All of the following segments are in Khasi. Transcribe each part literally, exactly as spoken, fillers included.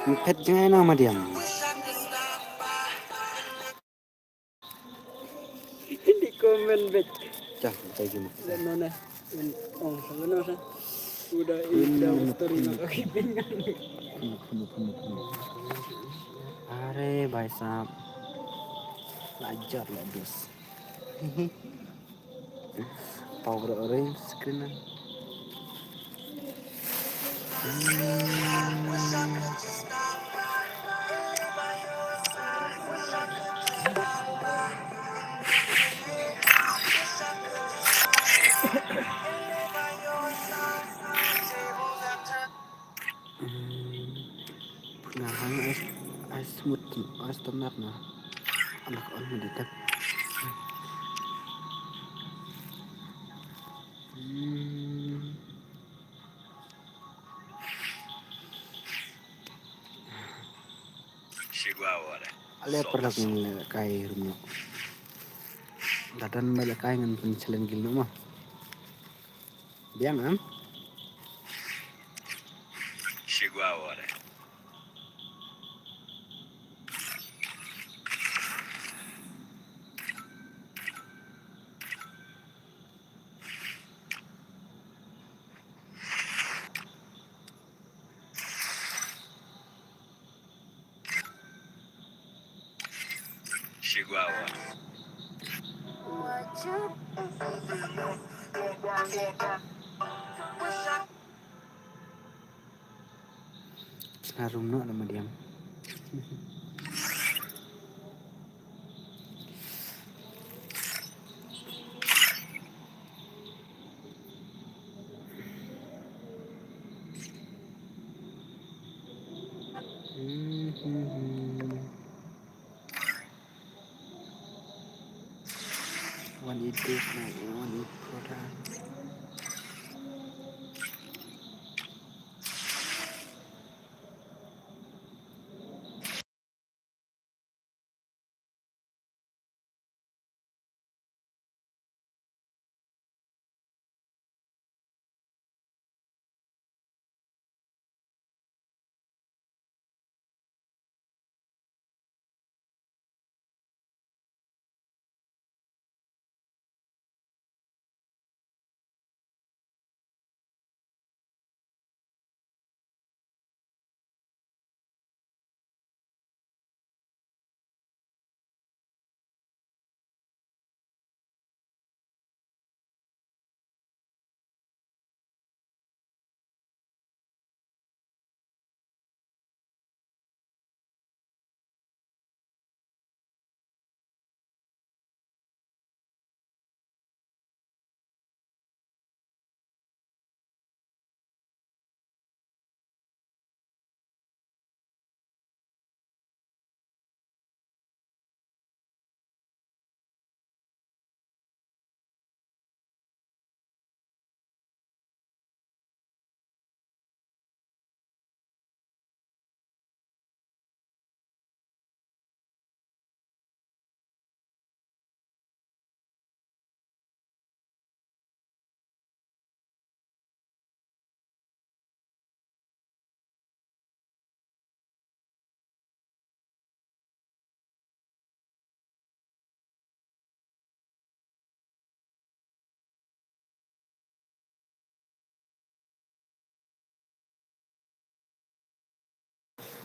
Phet jngai na madiam. Di comment bet. Chah, chah juma. Nona. Ong, nona. Udah indah story na kaki pinggan. Are, bhai sahab. Lajar la dus. Power orange screen na. Hmm. Puna hang ais, ais smooth, ais standard na. Anak on mendekap. Hmm. Ale parlok ngi lehkai ruh. Dadan ba lehkai ngan pynchallenge gil noh ma. Biang am? Harum noh la madiam. One eighty, one eighty product.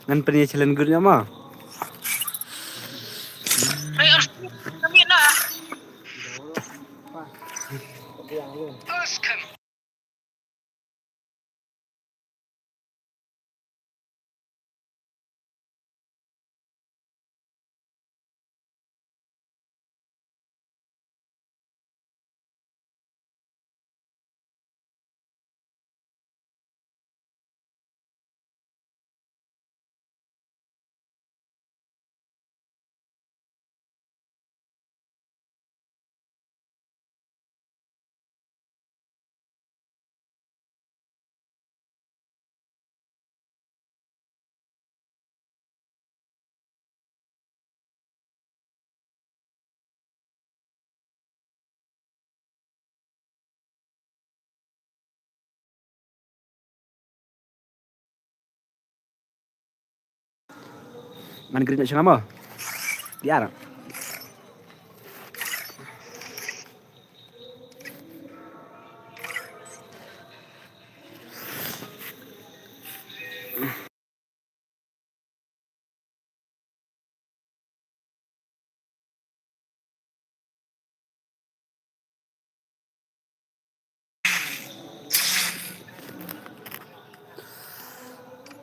Ngan pynïa challenge group ïa ma. Ngan green sha nga mo. Biar.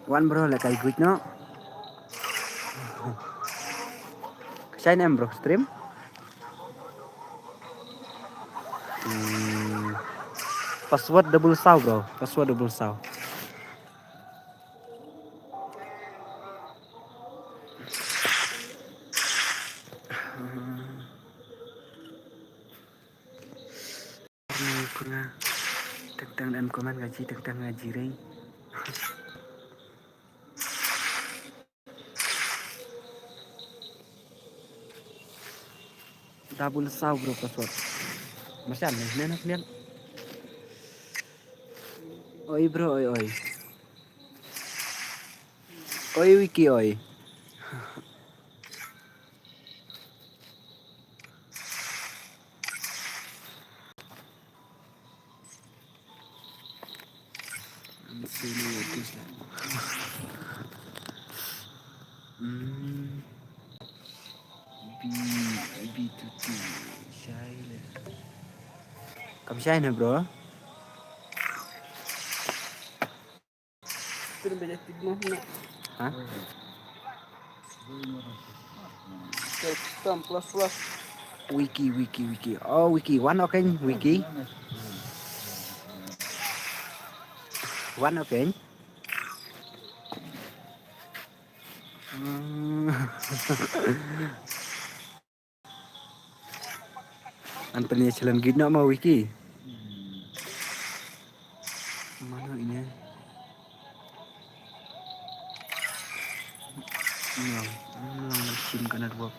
Wan bro, leh kai guid noh. Ka shai ne em bro, stream? Hmm. Password double saw bro, password double saw. Teng teng em comment ka ji, teng teng ka ji ring. Double saw bro password. Masih aneh nih nak lihat. Oi bro, oi oi. Oi Wiki oi. Hmm. B, B two two. Shai le. Kam shai ne bro? Hah? Plus, plus. Wiki, Wiki, Wiki. Oh, Wiki. Wan ok, Wiki. Wan ok. Hmm. An pynïaid shalem git noh ma Wiki. Mano ine? Mano, mano sim ka network.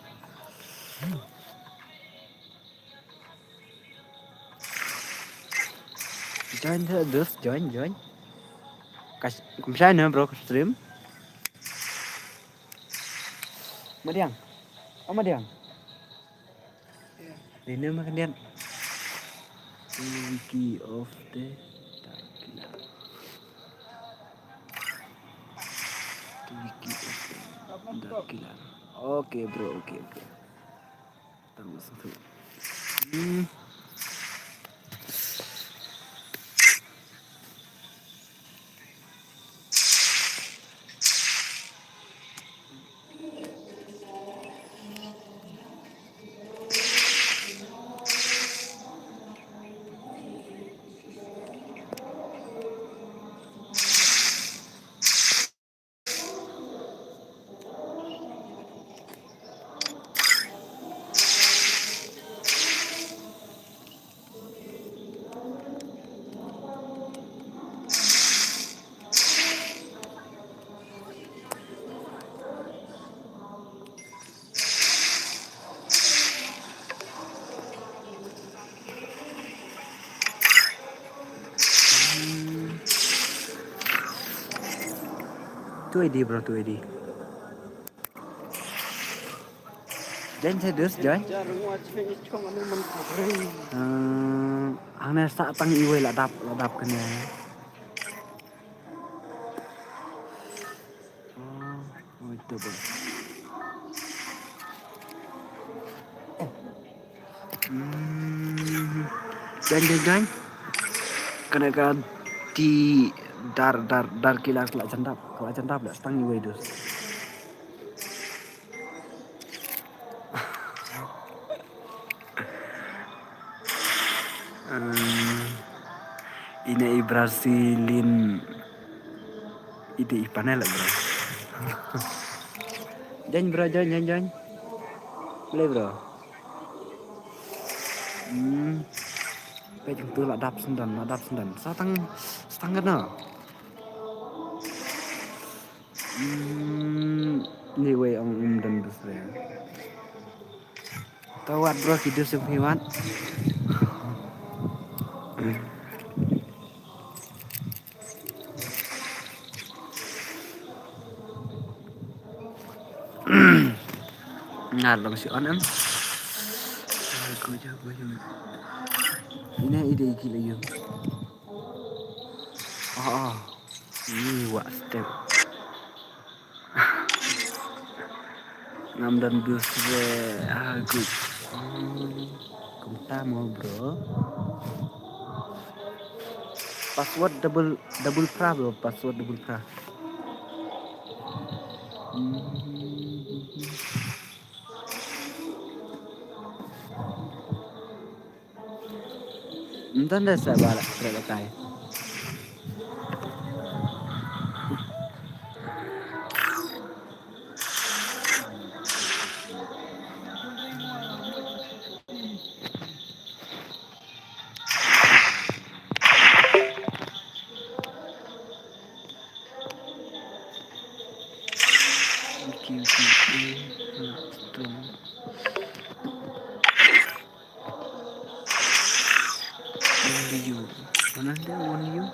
Join the, dus, join, join. Kas, kumsai na bro, stream. Madiang. Oh, Madiang. Dei ne ma khyndiat. Wiki of the Dark Killer. Wiki of the Dark Killer. Okay bro, okay, okay. Tang satu. Hmm. Tu A D bro, tu A D. Join sa dus, join. Eh, hangne sa tang iwei la dap, la dap kane. Oh, oh, itu bro. Hmm. Join, join, join. Kane ka Dark, Dark, Dark Killer ka la jan dap, ka la jan dap la sa tang iwei dus. Eh, ine i Brazilian. Ite i panel bro. Join bro, join, join, join. Boleh bro. Hmm. Peit hangtu la dap sendon, la dap sendon. Sa tang, sa tang kano. Hmm, ni wei ong um don dus re. To wat bro, ki dus jong phi wat. Ngar long shi on em. Ko ja ko ja. Ine ide ki la yu. Oh, oh. Ni wa step. Ngam don bus re. Ah, good. Oh, kumta mo, bro. Password double, double pra, bro. Password double pra. Hmm. Ntanda sa bala, bala kai. Okay, okay, okay. Strong. Only you. Mana dia only you?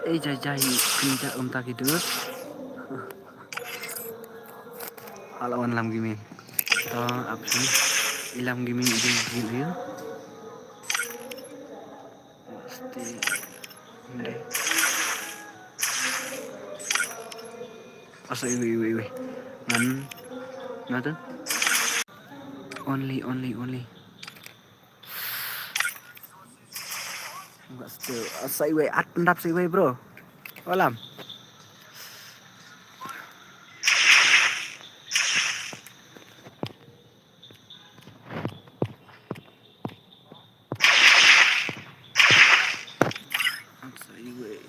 Ei, jai, jai, pynjah um ta ki dus. Hala wan lam ki me. Ta ap sini. Ilam ki me, i jai, jai, jai. Mesti. Ndai. Asa iwi, iwi, iwi. Ngan. Ngan tu. Only, only, only. Enggak setuju. Sa iwei, at ndap sa iwei, bro. Walam. At sa iwei.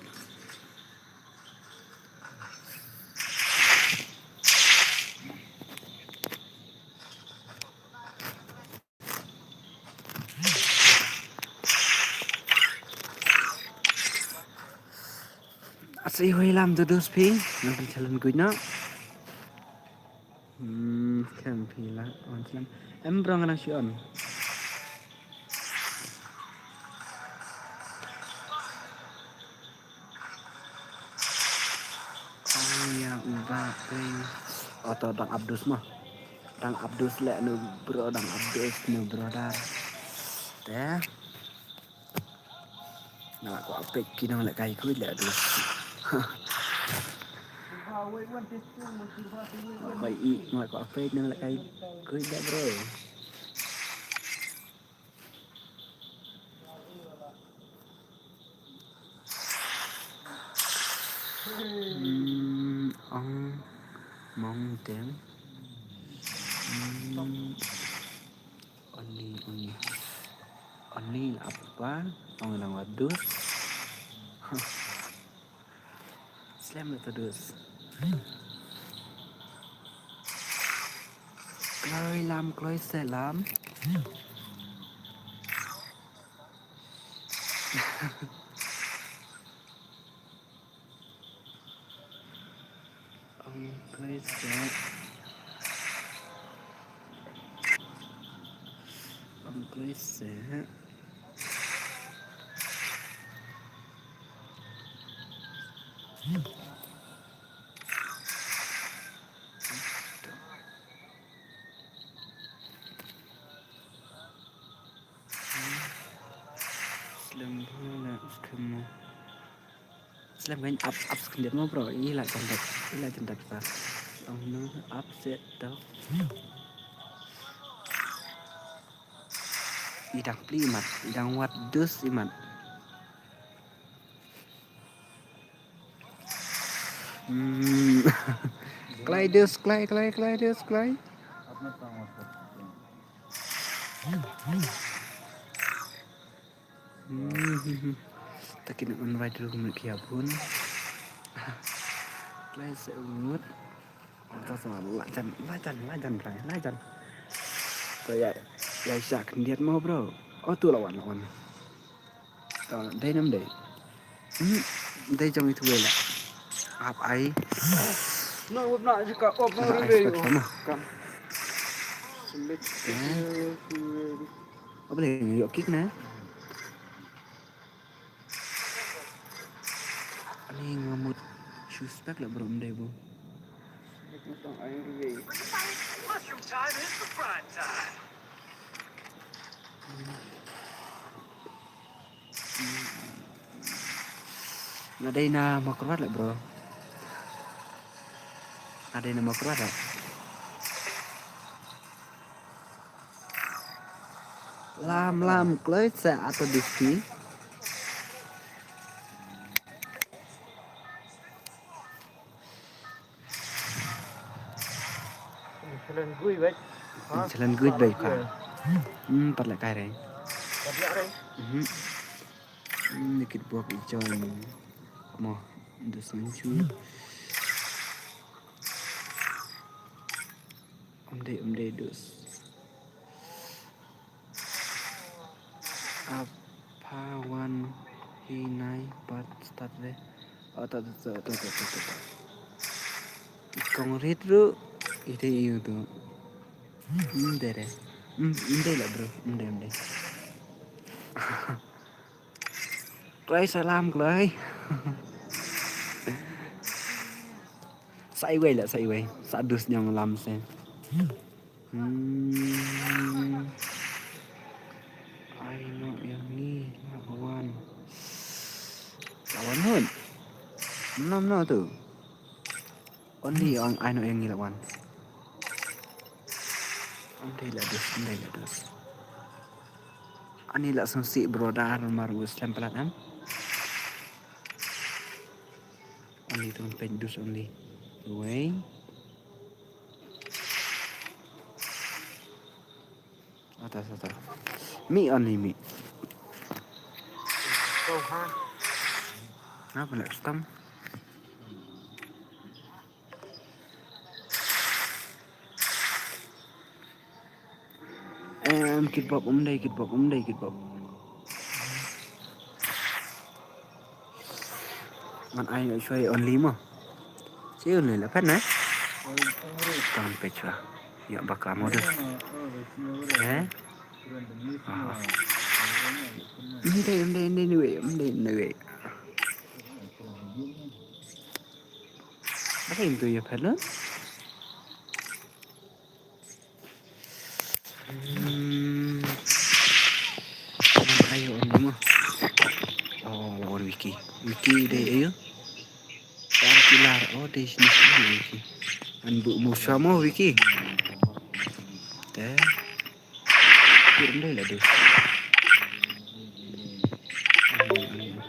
Asi hoi lam tu dus phi, nang pynchalan guid na. Hmm, kan phi la, on chalan. Em brong nang shi on. Oh ya, uba play. Oto dang abdus mah. Dang abdus le nu bro, dang abdus nu brother. Te. Nang ko apek ki nang le kai kuit le abdus. Kai i, nang ko apek nang le kai kuit le bro. Hmm, ong mong tem. Hmm, oni, oni. Oni apa? Ong nang wadus. Slem le tadus. Kloi lam, kloi se lam. Ong kloi se. Ong kloi se. Slem bhuna la skemo. Slem kan up, up screen mo bro. Ila jendek, ila jendek sa. Ong no up set to. Idang pli imat, idang wat dus imat. Hmm. Klai dus, klai, klai, klai dus, klai. Hmm. Ta kin invite ruh kumne ki ïa bun. Lai se ngut. Ta sa la jan, la jan, la jan, la jan. Ta ïa, ïa sha khyndiat mo bro. Oh tu la wan, la wan. Ta dei nam dei. Hmm, dei jong itu wei la. Ap ai. No, wap na jika op no. Ap ai rebe. Spek sama. Kan. Sembit. Eh. Apa dei, ïoh kick na? Ani nga mut suspek la bro, ym dei bro. Mushroom time is the prime time. Nga dei na Mawkyrwat la bro. Nga dei na Mawkyrwat la. Lam lam kloi sa ato diski. Challenge gui bai. Challenge gui bai ka. Hmm, pat la kai re. Pat la re. Mhm. Hmm, ni kit buak i join. Mo, dus ngan chu. Ym dei, ym dei dus. Apa wan hi nai pat start de. Oh, ta, ta, ta. Kong rit ru. Ite iu tu. Ym dei re. Ym, ym dei la bro. Ym dei, ym dei. Kloi salam kloi. Sa iwei la, sa iwei. Sa dus ñiong lam se. Hmm. Ai no ïa ngi la wan. La wan hon. Nom no tu. Only ong ai no ïa ngi la wan. Only la dus, only la dus. Ani la sngewsih bro da mar u slem palat em. Only tu peit dus only. Wei. Atas, atas. Mi only mi. Kau ha. Ngapa nak stam? Em, kit bok um dei, kit bok um dei, kit bok. Ngan ai shwai only mo. Shi only la phet ne? Kan phet shwa. Ya baka mo dus. Eh? Ah. Ym dei, ym dei, ym dei, ym dei, ym dei. Ba dei tu ya phet lo. Hmm. Ayo, ni mo. Oh, la wan Wiki. Wiki dei ayo. Tar pilar. Oh, dei sini sini Wiki. An bu mu sama Wiki. Te. Kirim dei la dei. Ayo, ayo.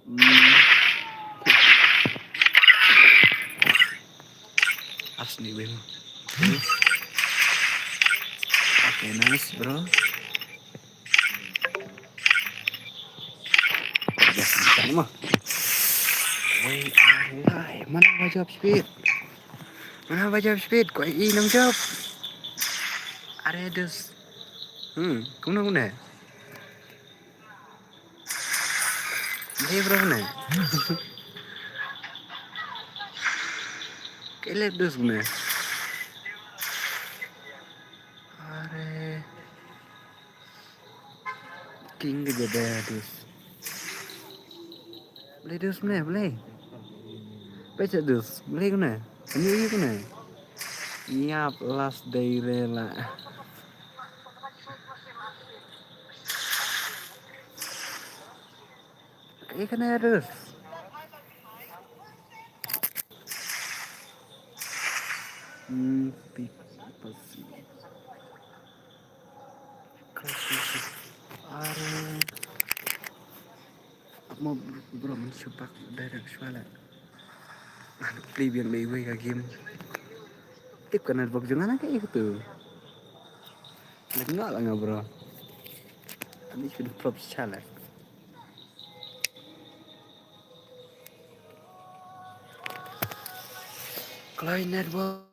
Hmm. Asni wing. Okay, nice, bro. Yes, tama. Wei, alai, mana ba jop speed? Mana ba jop speed? Ko i nang jop. Are dus. Hmm, kumno kumno? Dei bro ne. Kele dus ne. Are. King ke jada dus. Beli dus ne, beli. Baca dus, beli kena. Ini ini kena. Yap, last day rela. Ikan air terus. Hmm, pik, pasi. Kasih. Are. Mo bro, man shu pak direct shwa la. Play biang dei wei ka game. Tip ka network jong nga na ka ïa katu. Lyngngoh la nga, bro. Ani shu dep prop shala. Kloi network.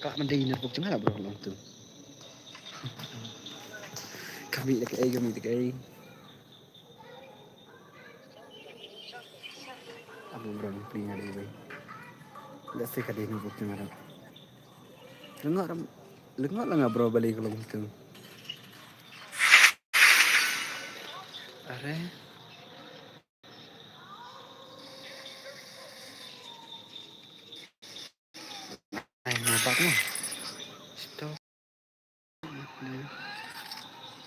Ka mending network jong nga la, bro, long tu. Kami da kaei, kami da kaei. Abu bro, pli nga dei bai. Let's say ka dei ni buk tengah. Lyngngoh ram, lyngngoh la nga, bro, balei ka long tu. Are. Ai, nga bak mo. Stop.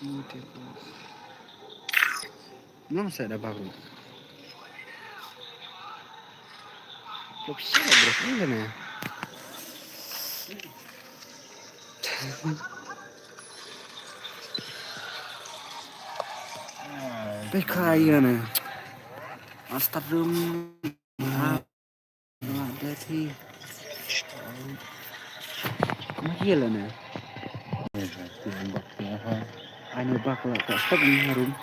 Mute. Ngam sa da bak mo. Lop sa bro, ni na. Bai kai na. Master room. Ah, dati. Kuma hiya la na. Ai no bak la ka stop ni harum.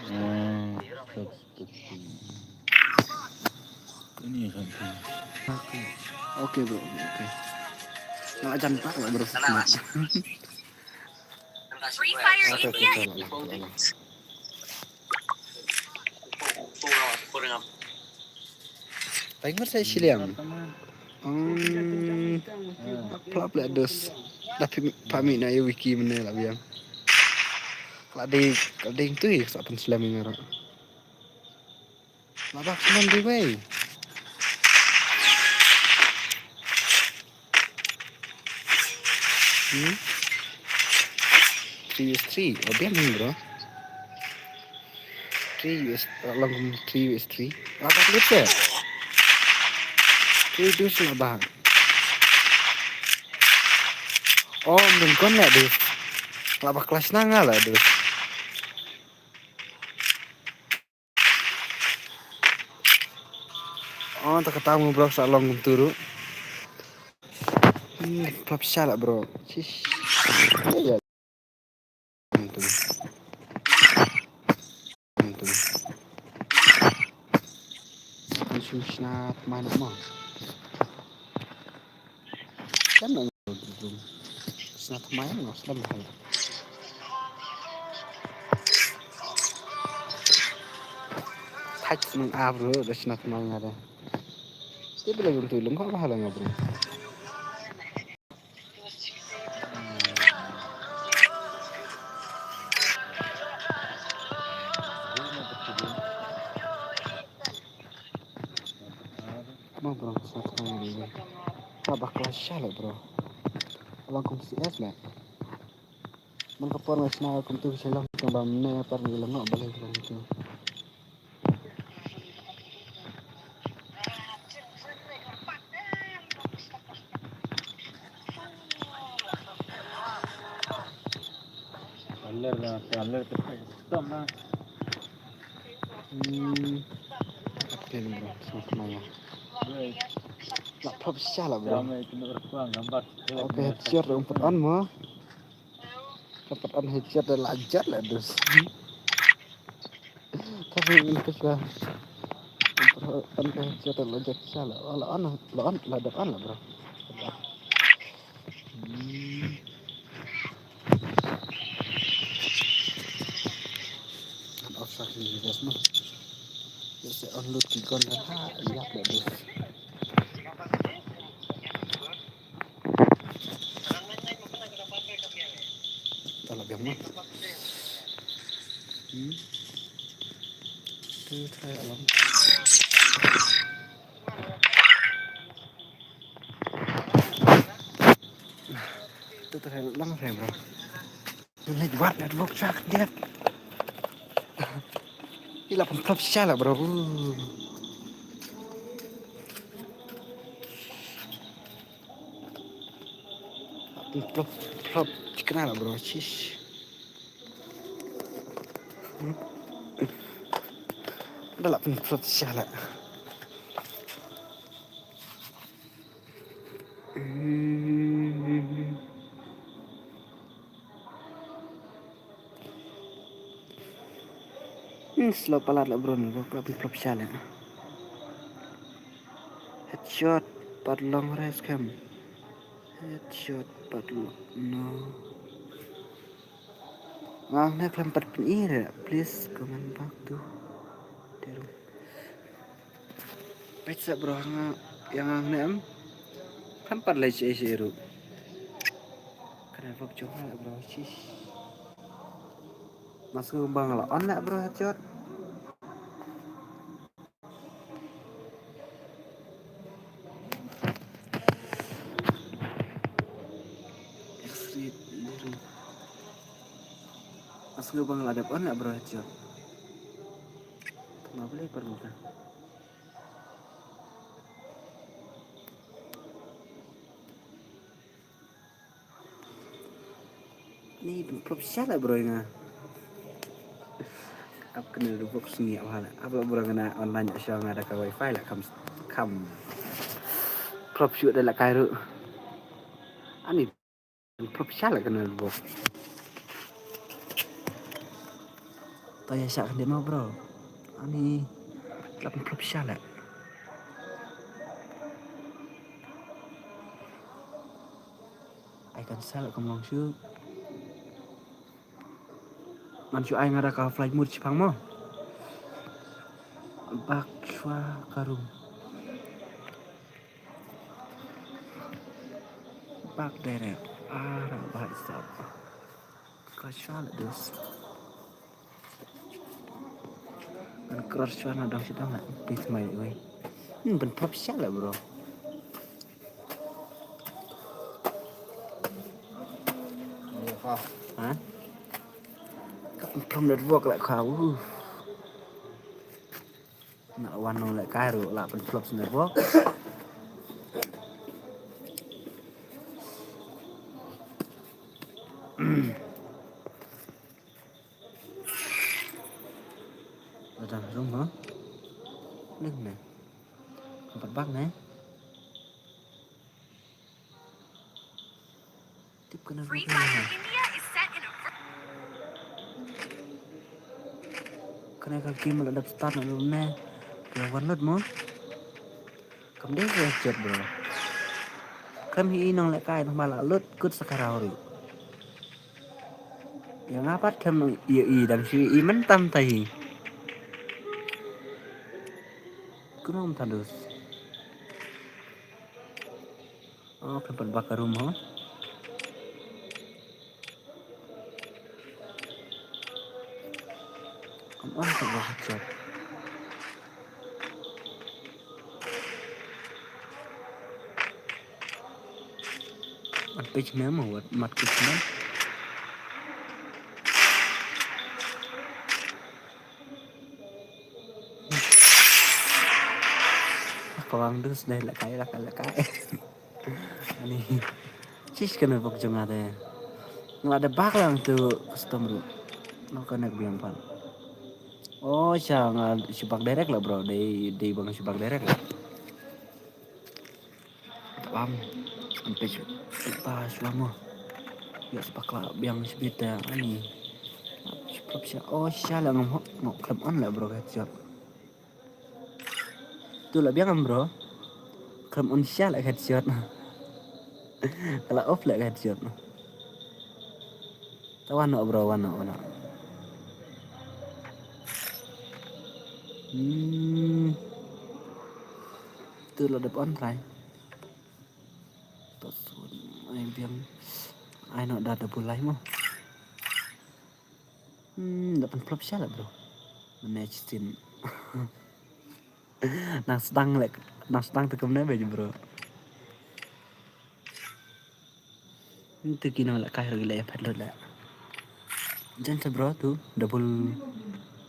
Hmm, stop, stop. Ini kan. Okay. Okay, bro. Okay. Nga jan bak la, bro. Free Fire. Okay, okay, okay, okay. Paingut sa shiliang. Hmm. Plap la dus. Tapi pami na ya wiki mene la biang. Kalau di, kalau di tu ya, sa pen selam ngara. Labak selam di wei. Hmm? Three vs three. Oh, biang ni, bro. Three vs, uh, long three vs three. Labak lip se. Three dus labak. Oh, min kon la dus. Labak clash na nga la dus. Oh, ta kata mo bro sa long turu. Hmm, plap shala, bro. Shish. Ya. Antum. Antum. Antum snap mana mo. Kan nang dum. Snap main no, snap main. Thach nang abro da snap main ada. Ti bela guntu lem kok bahala ngabro. Ma bro, sa khnang ni. Ka bakla sha la bro. Lang kum C S la. Man ka por nga shna kum tu sha long tang ba mne par ni long no balai long tu. Aler na, aler tu. Tom na. Hmm. Kapten bro, smash maya. La prop sha la bro. Okay, headshot dah umpat on mo. Dapat on headshot dah lajat la dus. Tapi ini kesal. Umpat on headshot dah lajat sha la. La on, la on, la dapat on la bro. Hmm. Kan off sa ki gas ma. Gas on lut ki gun dah ha, yak dah dus. Tala biang ma. Hmm. Tu try alam. Tu try lang try bro. Late wat network sak dia. Ila pun prop sha la bro. Prop, prop, chikna la bro, chish. Dah la pun prop sha la. Slow palat la bro, ni bro, pynplop sha la. Headshot, pat long rest cam. Headshot, pat long, no. Ngang ne khlem pat pyn-i re, please comment back to. Teru. Peit sa bro, nga, ïa ngang ne em. Khlem pat leit sha sha ruh. Kane vok jong nga la bro, shish. Mas ngu bang la on la bro, headshot. Asli bang la dep on la bro, headshot. Ma boleh permuka. Ni pynplop sha la bro nga. Ap kena ruh bok sngi ap hala. Ap la bro nga na online sha nga da ka wifi la kam kam. Plop shu da la kai ruh. Ani pynplop sha la kena ruh bok. Ta ïa sha kena ma bro. Ani la pynplop sha la. Ai kan sal kam long shu. Ngan shu ai nga da ka flight mode shipang mo. Bak shwa ka room. Bak direct. Ara bai sap. Ka shwa la dus. Ngan cross shwa na dang shidang la. Please mai wei. Hmm, pynplop sha la bro. Ha? Ka pynplop network la ka. Uh. Na wan nong la ka ruh la pynplop network. Ladang room ha. Ling ne. Empat bak ne. Tip kena room ne. Kena ka game la dap start na room ne. Kena wan lut mo. Kam dei ka jot bro. Kam hi nong lehkai nong bala lut kut sa ka rau ri. Ïa nga pat kam nong ïa i dang shu i mynta mynta hi. Kunong tandus. Oh, kam pat bak ka room ho. Kam on ka ba ka jot. An page memo wat mat kisman. Ka wang dus deh lehkai lehkai lehkai. Ani. Chish kena bok jong nga de. Nga de bak lang tu custom ru. Nga kena biang pan. Oh, sha nga shibak direct la bro. Dei dei bang shibak direct la. Bam. Ampe shu. Ta shwa mo. Ya shibak la biang shibit ani. Shibak sha. Oh, sha la ngam hok. Ngok klem on la bro headshot. Tu la biang am bro. Kam on sha la headshot. Kala off la headshot. Ta wan no bro, wan no, wan no. Hmm. Tu la dep on try. Password ai biang. Ai no da double lai mo. Hmm, da pynplop sha la bro. Manage tin. Nang sdang lek, nang sdang te kumne bej bro. Ni tu ki nang lehkai ruh ki leh phet lut leh. Jan te bro tu double,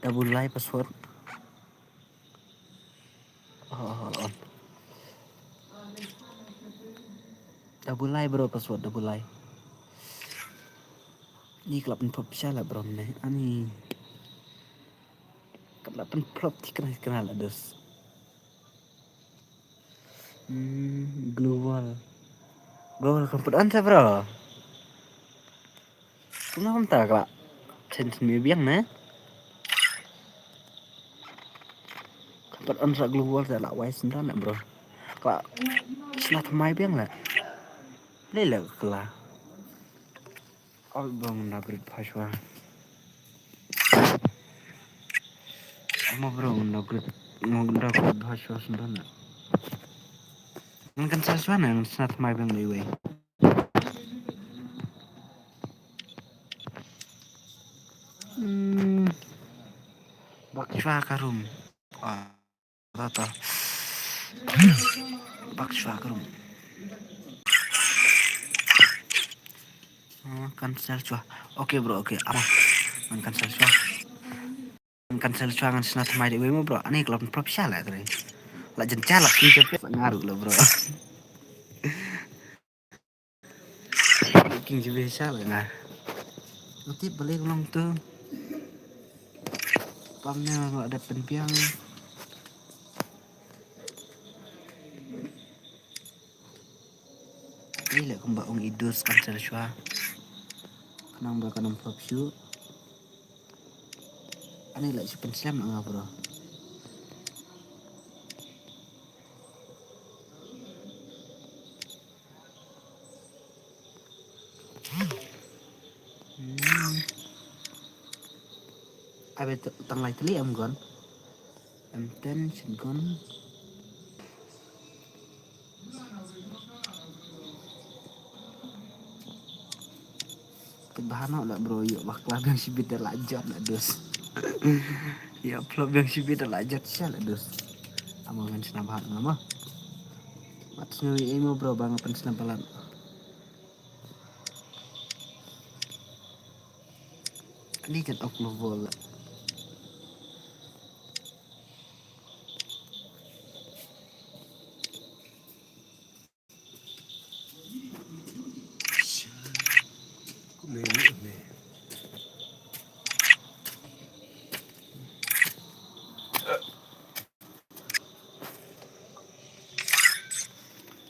double lai password. Oh, oh, oh. Double lai bro, password double lai. Ni ka la pynplop sha la bro ne. Ani. Ka la pynplop thikna thikna la dus. Hmm, global. Global ka put on sa bro. Kumno kumta ka la. Chen chen mi biang ne. Pat on sa global sa la wai sendang na bro. Kla sna thamai biang la. Lei la kla. Oi bro, ngan da grit phashwa. Ama bro, ngan da grit, ngan da grit phashwa sendang na. Ngan kan sa shwa na, ngan sna thamai biang lei wei. Hmm. Bak shwa ka room. Ah, rata. Bak shwa ka room. Ah, cancel shwa. Okay bro, okay. Apa? Ngan cancel shwa. Ngan cancel shwa, ngan sna thamai de wei mo bro. Ani klop prop sha la kre. La jen chalak ni je pep ngaru lo bro. King jibe sha la nga. Ati balik long tu. Pam ne ma da pen biang. Ni le kumba ong idus kan sel shwa. Kanang ba kanang prop shu. Ani le shu pen slem nga bro. Hmm. Abe t-, tang lai teli em gon. Em ten shin gon. Te bahano la bro, yo bakla biang shibit da la jot la dus. Yo plop biang shibit da la jot sha la dus. Amo ngan sna bahat ngama. Mat sna wi emo bro, bang pen sna balat. Ani jan ok lo bol.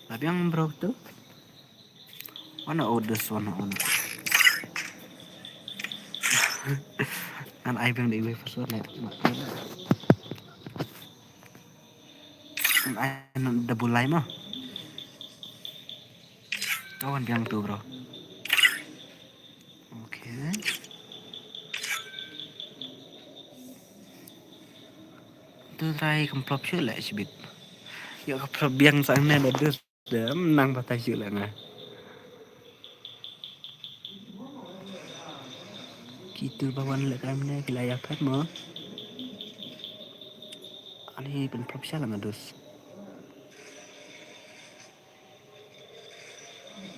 Labiang bro tu. Wana odes wana ona. Ngan ai biang de iwe first one. Ngan ai ngan double lai ma. Kawan biang tu bro. Okay. Tu try kem plop shu le shibit. Yo ka plop biang sa ne da dus. Dem nang batai shu le nga. Kitu ba wan le kam ne ki la ya phet mo. Ani pen prop sha la nga dus.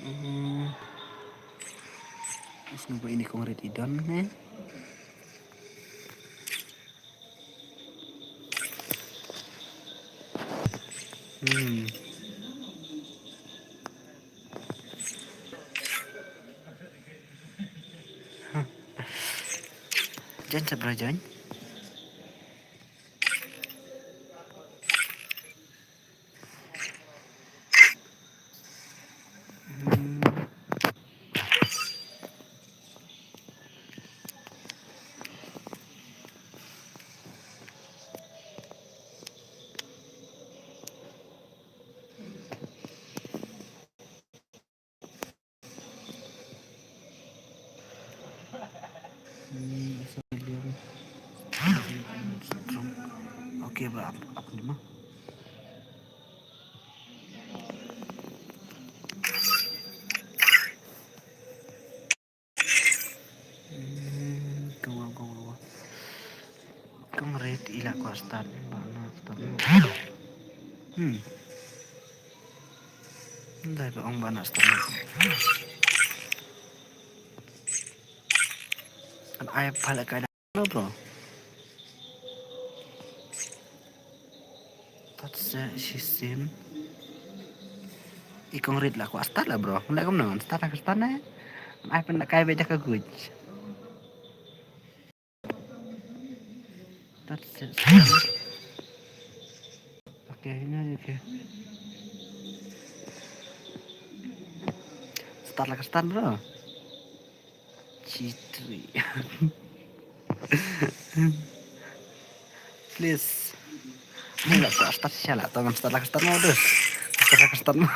Hmm. Snu ba ini kong rit idon ne. Hmm. Jan sabra jan. Hmm. Hmm, okay, ba ap, ap ni ma. Hmm, kong, kong, kong. Kong rit ila ko start ba na start. Hmm. Ndai ba ong ba na start. An ai pala kai da bro. Tat se shisin. I kong rit la ko start la bro. Nda kom nang start ka start ne. Ai pen kai be jaka guj. Tat se. Okay, ini aja okay. Start la ka start bro. G three. Please. Ni la sa start sha la, to ngan start la ka start mo dus. Start la ka start mo.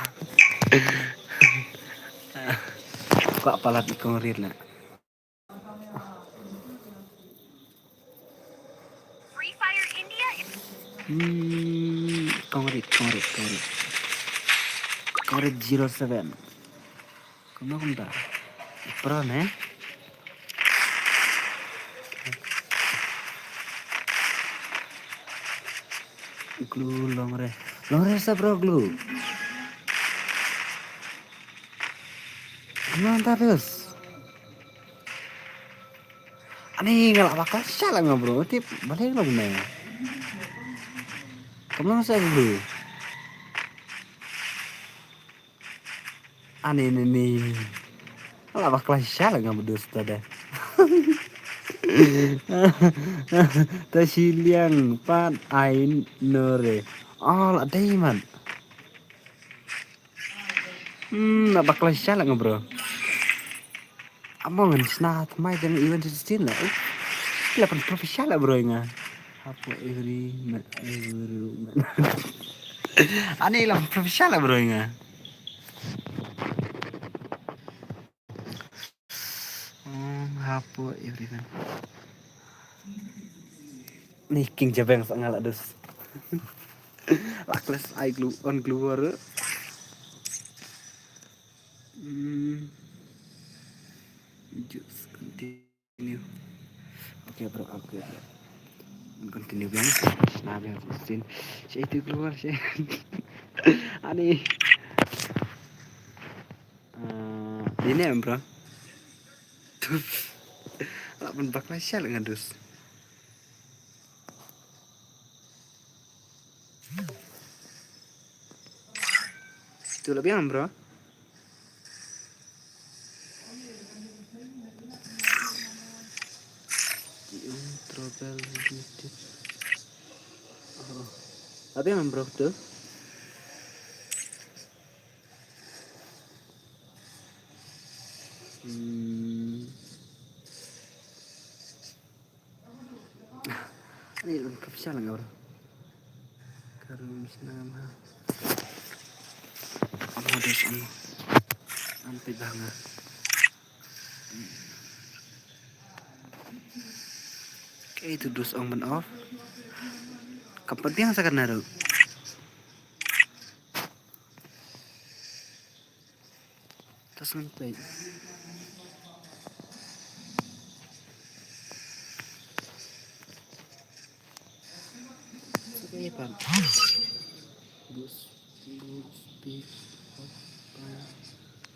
Kwah palat i kong rit na. Free Fire India is Hmm, kong rit, kong rit, kong rit. Kong rit zero seven. Kumno kumta? Pro ne? Glue long re. Long re sa bro glue. Kumno kumta terus? Ani nga la bakla sha la nga bro. Tip balik long ne. Kumno sa glue? Ani ni ni. Nga la bakla sha la nga bdo sta de. Ta shi liang pat ai no re. Oh, la dei man. Hmm, la bakla sha la nga bro. Amo ngan sna tmai jang event sixteen la. Uh, la pan professional la bro nga. Hapo every ma every ma. Ani la professional la bro nga. Hmm, hapo every ma. Ni king jabeng sa nga la dus. La kles ai glue on glue war. Hmm. Just continue. Okay bro, okay bro. Continue biang. Nah biang scene. Saya itu keluar saya. Ani. Eh, ini em bro. Tuh. Lah pun bakla shell ngadus. Tu la biang bro. Trouble. Oh. La biang bro tu. Hmm. Ani lun kapsa lang bro. Karum snam ha. Amo dos amo. Ampe banga. Kaei tu dos ong ban off. Kapat biang sa kan naru. Tas ngan peit. Kaei pan. Bus, bus, bus.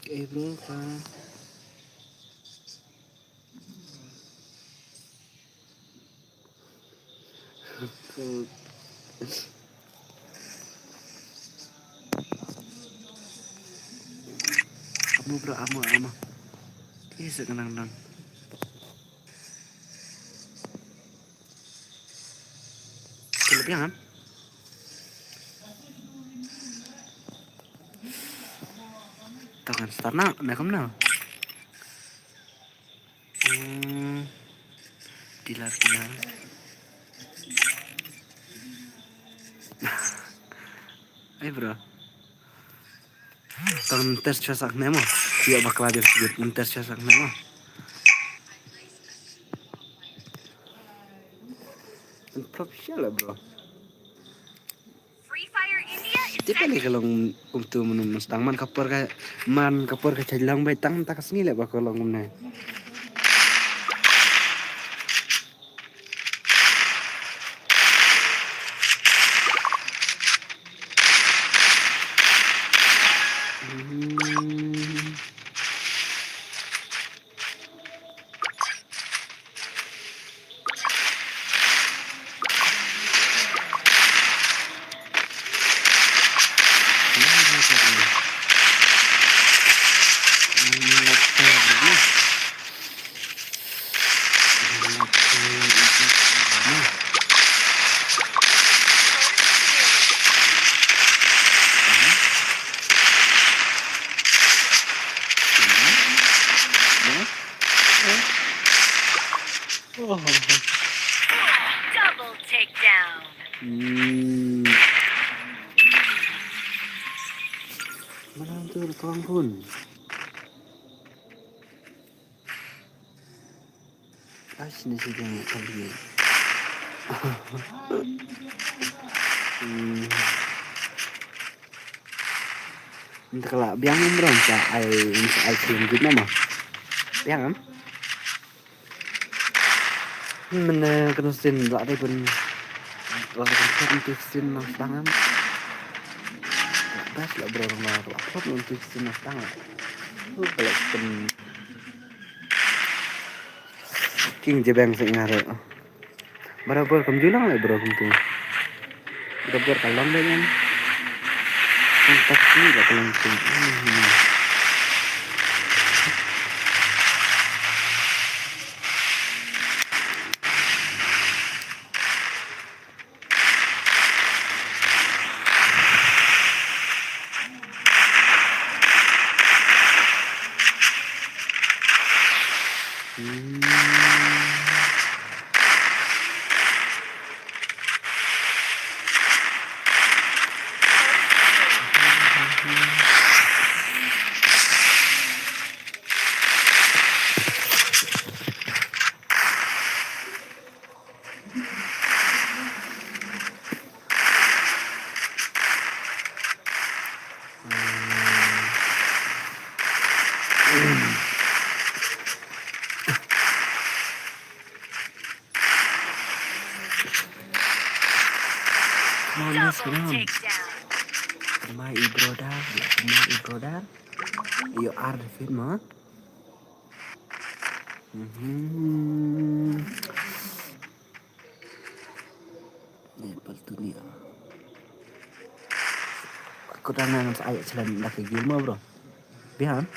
Kaei bro pan. Amo bro, amo, amo. Ih, sa ka nang nang. Ka la biang em? To ngan start noh, ne kumno? Hmm. Dealer, dealer. Ai bro. To ngan test shuwa sak ne mo. Ïoh bakla jar sibit ngan test shuwa sak ne mo. Ngan prop shuwa la bro. Free Fire India is Te pele ka long kumtu mun mun stang man ka por ka man ka por ka chai long bai tang ta ka sngi le ba ka long kumne. Double takedown. Hmm. Mana tu kawang pun? Ash ni si dia kali. Hmm. Nta kala biang em rom sa ai, ai krim git nama. Biang em. Mene kena sin la dei pun. La dei pun krim ti sin nang tangan. La bas la bro ma la prop nang ti sin nang tangan. Oh, kalau pun King Jebeng sing ngare. Barabar kam julang le bro kum tu. Barabar ka long de ngan. Kan tak ni la ka long tu. Hmm. Come on, let's go. Double takedown. Come on, my brother. Yeah, come on, my brother. You are the fit, ma. Mhm. Ni paltu ni. Aku dah nang sa ayat selan dah ke gil ma, bro. Bihan.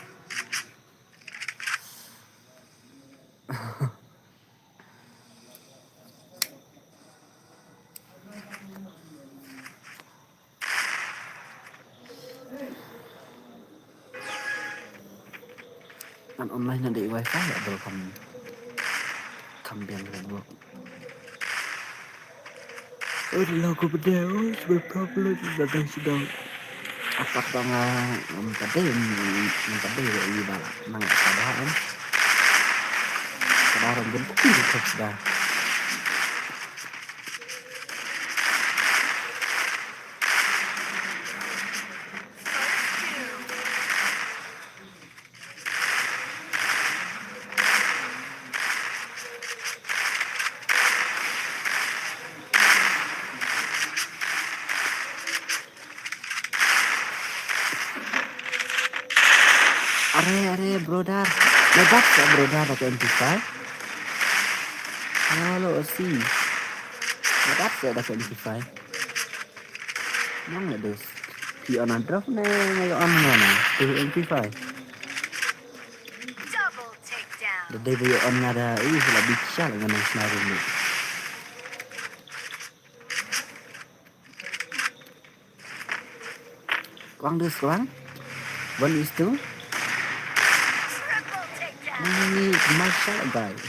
An online na dei wifi ya bro, kam, kam biang network. Oi, lo ko bede, oi, sebe problem da dang sidang. Apak ba nga, ngam tade, ngam tade ya i bala. Nang ka ba em. Ka ba ram bun ko sida. Are, are, brother. Nabat sa brother da ka M P five. Hello, si. Nabat sa da ka M P five. Nang ya dos. Ki on a drop ne, ngai on ngana. Tu M P five. Double takedown. Da dei ba ya on ngada, ih, la bichar ngana sna rum. Kwang dus kwang. One is two. Triple takedown. Ni mashallah guys.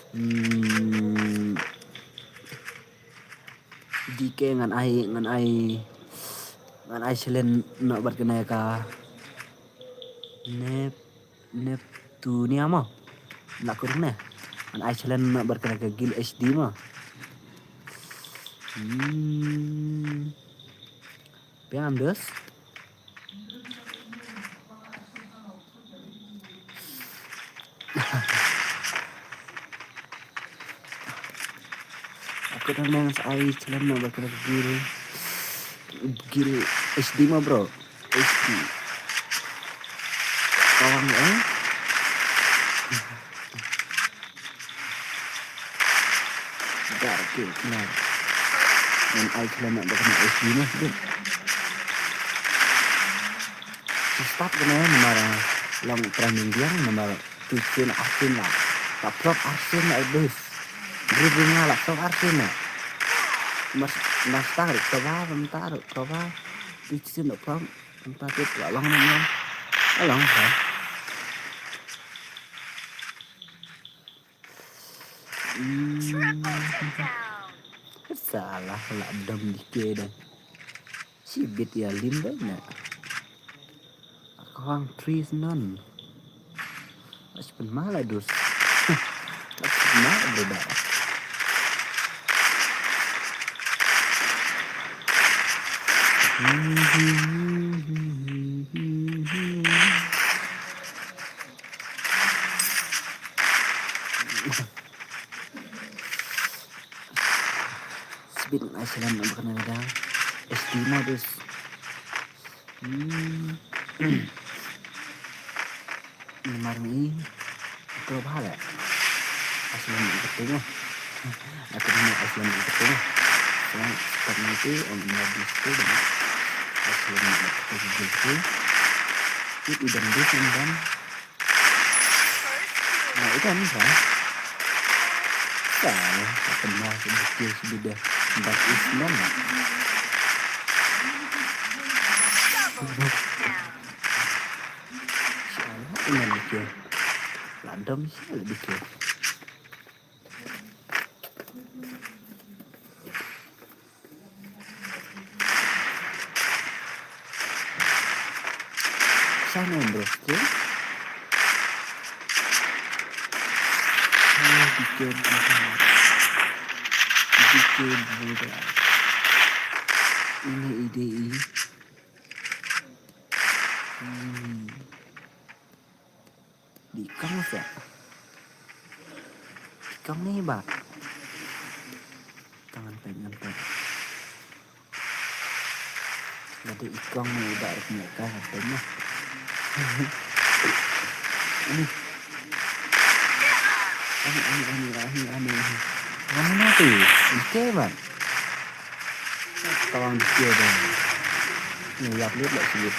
Hmm. D K ngan ai, ngan ai, ngan ai challenge noh bad kane ka Nep-, Neptunia mo. La kur ne. Ngan ai challenge noh bad kane ka Gil H D mo. Hmm. Pengam dus. Aku dah nang sa ai challenge na bad ka Gil, Gil H D mo bro. H D. Kawang eh. Dar ke kena. Ngan ai kena nak buat kena S D mah deh. Start kena namar long trending dia namar tusin asin lah. Tak prop asin lah dus. Beri bunga lah prop asin lah. Mas mas tarik coba bentar coba. Tusin lah prop bentar tu lah long long. Long ha. Hmm. Salah, la dom D K da. Shibit ïa lim da na. Ka hang trees non. Ash pynma la dus. Ash pynma la dus. Speed na silam na bakna da. Estima dus. Hmm. Namar ni, ko bhala. Aslam ïa ka tengah. Aku ni aslam ïa ka tengah. Aslam sekat nanti, om ina di situ dan aslam ïa ka tengah di situ. Itu dan di sini dan. Nah, itu kan, kan? Salah, tak kenal, betul sudah. That is normal. Siapa yang bikin? Ladam siapa bikin? Sana bro, okay? Oh, bikin, bikin, bikin, bikin. Ini ide ini. Hmm. Di kong sa. Di kong ni ba. Tangan peng, tangan peng. Jadi ikong ni ba rek ni ka tangan peng. Ani. Ani, ani, ani, ani, ani. Ani mati. Ike ba. Tawang D K dah. Ni yak lit lah sulit.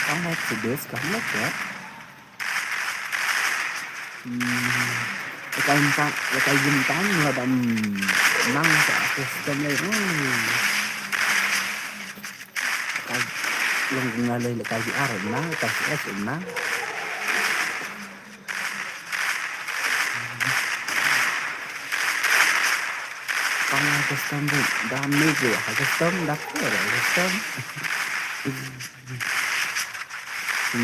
Kong naik sedes, kong naik ya. Hmm. Lekai empat, lekai bintang lah dan nang tak sistem lagi. Hmm. Lekai long ngalai lekai di ar na, lekai si es na. Pang ha custom ri, da mid ri, ha custom da kher, ha custom.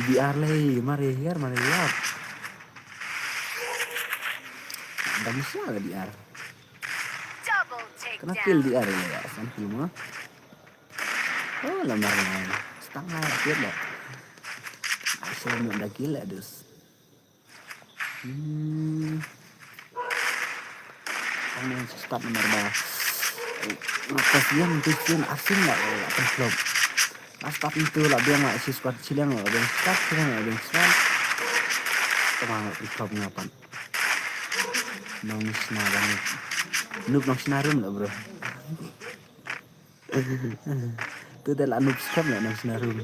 Di ar lei, mari hiar, mari hiar. Da mesti ada di ar. Kena kill di ar ya, sampai rumah. Oh, lamar lain. Setengah ya, kill dah. Asal nak da kill dah, dus. Hmm. Ang start nomor ba. Ngapas yang tu sien asing lah, lah, kan flop. Lah start itu lah biang lah, si squad silang lah, biang start, silang lah, biang start. Tengah lah flop ngapan. Nong sna banget. Noob nong sna room lah, bro. Tu dah lah noob scam lah nang sna room.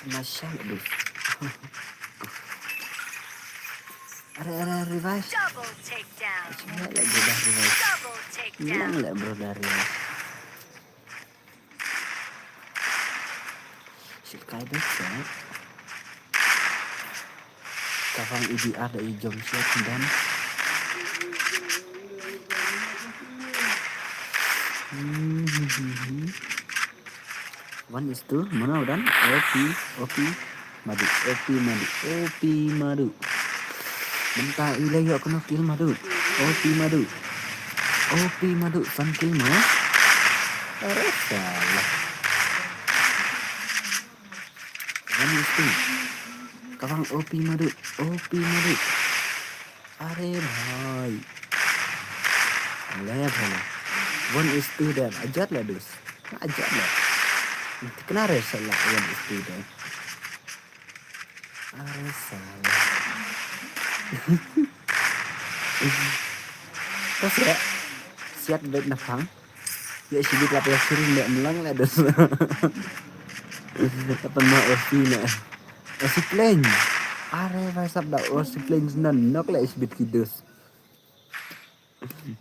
Masya Allah. Are, are, revive. Double takedown. Cuma lagi dah revive. Double takedown. Hilang lah, bro, dah revive. Shikai bek sa. Kavang E D R da i jom siat dan. Hmm, hmm, hmm, hmm. One is two, mana dan? O P, O P, Madu, O P, Madu, O P, Madu. Mynta i la ïoh kano kill Madu. O P Madu. O P Madu, san kill mo. Are salah. One is two. Kawang O P madu, O P madu. Are bhai. Le bhai. One is two there. Ajat la dus. Ajat la. Kena re sala one is two there. Are sala. Terus ya. Siat bet nafang. Ya sibit la pya suri ne mlang la dus. Apa ma O C ne. O C plane. Are bhai sab da O C plane nan nok la sibit ki dus.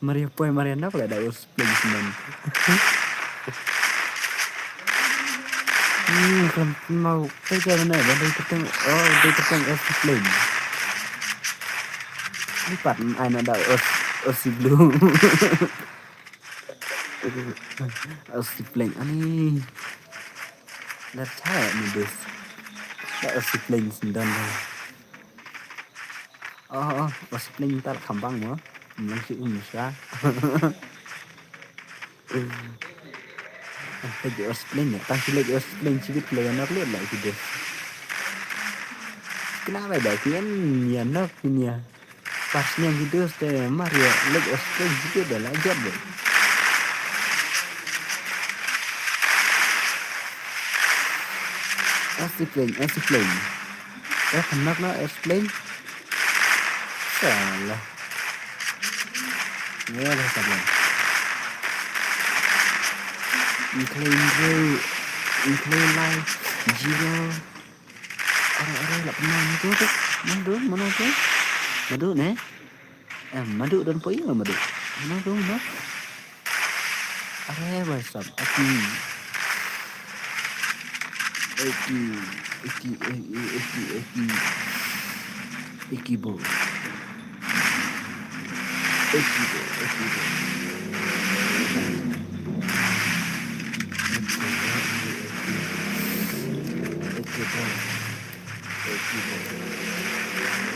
Maria poi Maria nok la da O C plane nan. Hmm, kan mau kai kai mana ba dei terteng oh dei terteng O C plane. Lipat ai na da O C blue. O C plane ani. Dar chaya ni dus. Da O C plane sendon. Oh, oh, O C plane tar khambang mo. Mlang si um sa. Lagi O C plane ya, tang si lagi O C plane sibit lagi anak lu lagi dus. Kenapa dah kian ya nak ini ya? Pas nyang gitu ste Maria lek O C plane gitu dah lah jat deh. O C plane, O C plane. Eh, kenak na O C plane. Salah. Ya lah sabar. Incline zero, incline line zero. Are are la pynlong madu tu. Madu, madu tu. Madu ne? Eh, madu don poi madu. Madu, madu. Are what's up? Aki. Aki, aki, aki, aki, aki. Aki bo. Aki bo, aki bo. Aki bo.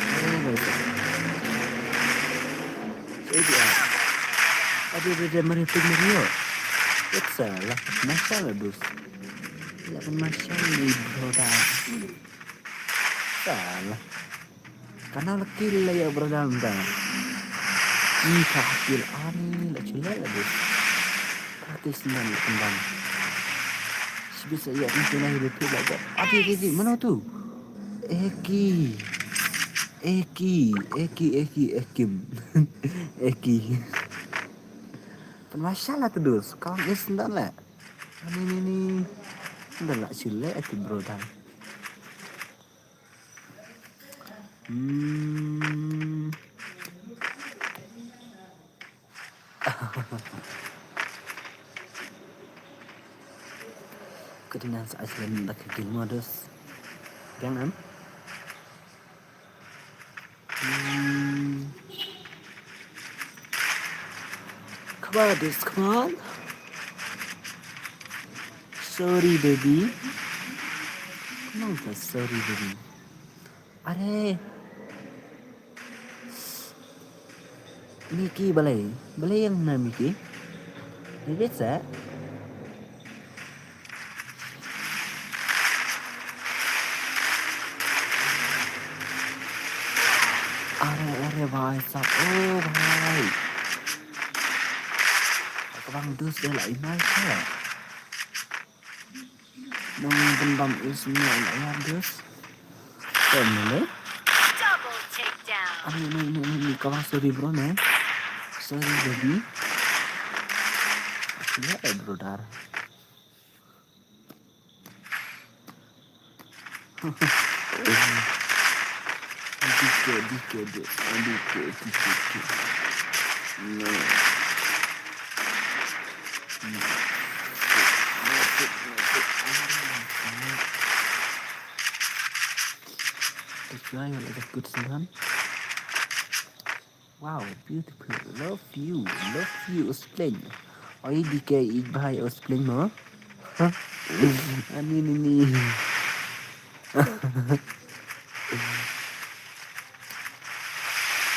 Aki bo. Adi adi adi mari pig mari yo. It's a la mashallah dus. La mashallah ni bro da. Salah. Kana la kill la ya bro da mda. Ni ka kill ani la chila la dus. Practice nan la kembang. Sibisa ya kan kena hidup tu la. Adi adi adi mana tu? Eki. Eki, Eki, Eki, Ekim. Eki. Pynmashal la tdus, kawang is ndan le. Ani ni ni. Ndan la chile Eki bro dan. Hmm. Kadinan sa ajaran da ka game modus. Gang am? Hmm. Come on, this, come on. Sorry, baby. Come on, sorry, baby. Are. Miki balai. Balai yang na Miki. Ni biasa. Are are bhai sab. Oh bhai. Ka bang dus de la imai sa. Nong ban bam is me la ya dus. Tem ne. Double takedown. Ani ni ni ni ni ka bang sorry bro ne. Sorry baby. Ya eh brother. D K, D K, D K, D K, D K. No. No. No, no, no, no. That's why I like a good son. Wow, beautiful. Love you. Love you, Spring. Oi, D K, ih bhai, oh, Spring mo. Ani ni ni.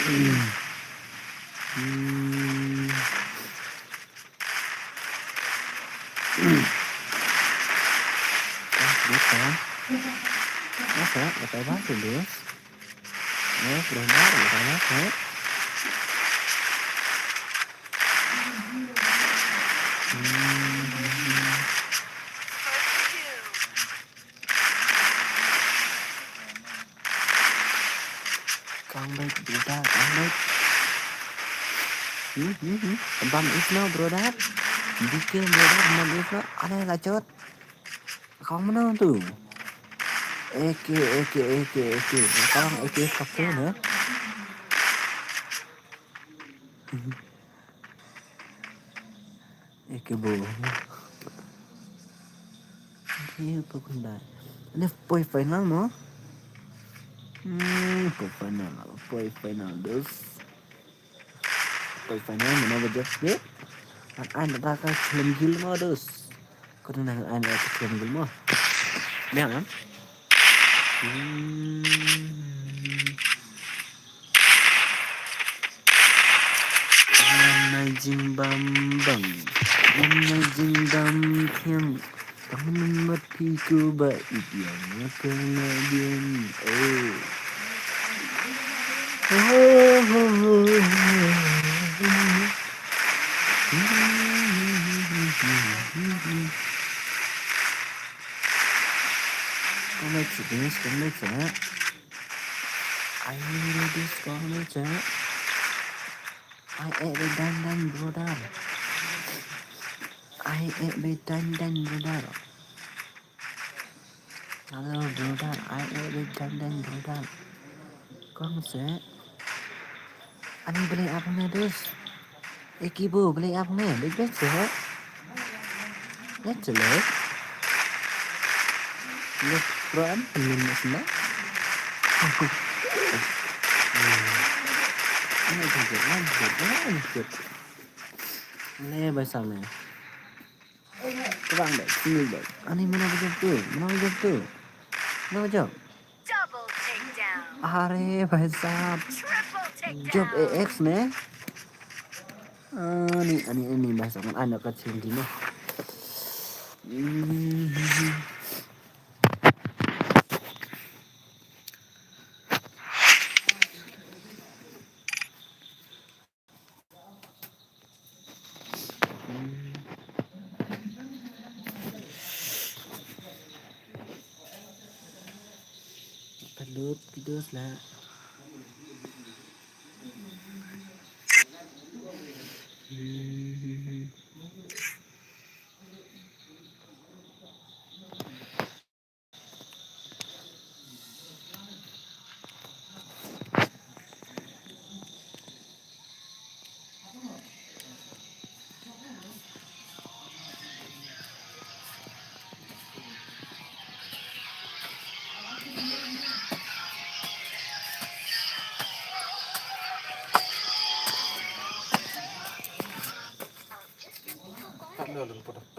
Hmm. Ah, bukan. Asa, batai ba tu dus. Eh, brother, batai ba tu. Kong bek, brother, kong bek. Hmm, hmm, hmm. Bam is no, brother. Dikir, brother, bam is no. Aneh lah, cot. Kong mano tu? Eke, eke, eke, eke. Kong eke kok tu, ne? Eke bo. Eke pokon dai. Ane poi final mo? Hmm, poi final, poi final, dus. Poi final, mana ba jop, ye? An an ta ka film gil mo, dus. Ko tu nang an ta ka film gil mo. Biang, kan? Hmm. Ngan nai jingbam bang. Ngan nai jingbam thiang. Tang mynmat phi ku ba ip ïa nga ka nga biang. Oh. Kong leit sha, kong leit sha. Ai, ready, kong leit sha. Ai, eh, dang, dang, brother. Ai, eh, dang, dang, brother. Hello, brother. Ai, eh, dang, dang, brother. Kong se. Ani balei ap ne, dus? Eki bo, balei ap ne? Dei best se. Let's go. Let's run. Ini semua. Ini juga, ini juga, ini juga. Ini bahasa mana? Kebang deh, sini deh. Ani mana bejam tu? Mana bejam tu? Mana bejam? Double takedown. Are, bhai sahab. Triple takedown. Jump A X ne? Ani, ani, ani, bhai sahab. Ana ka chim di ne. Hmm. Pelut kidus lah.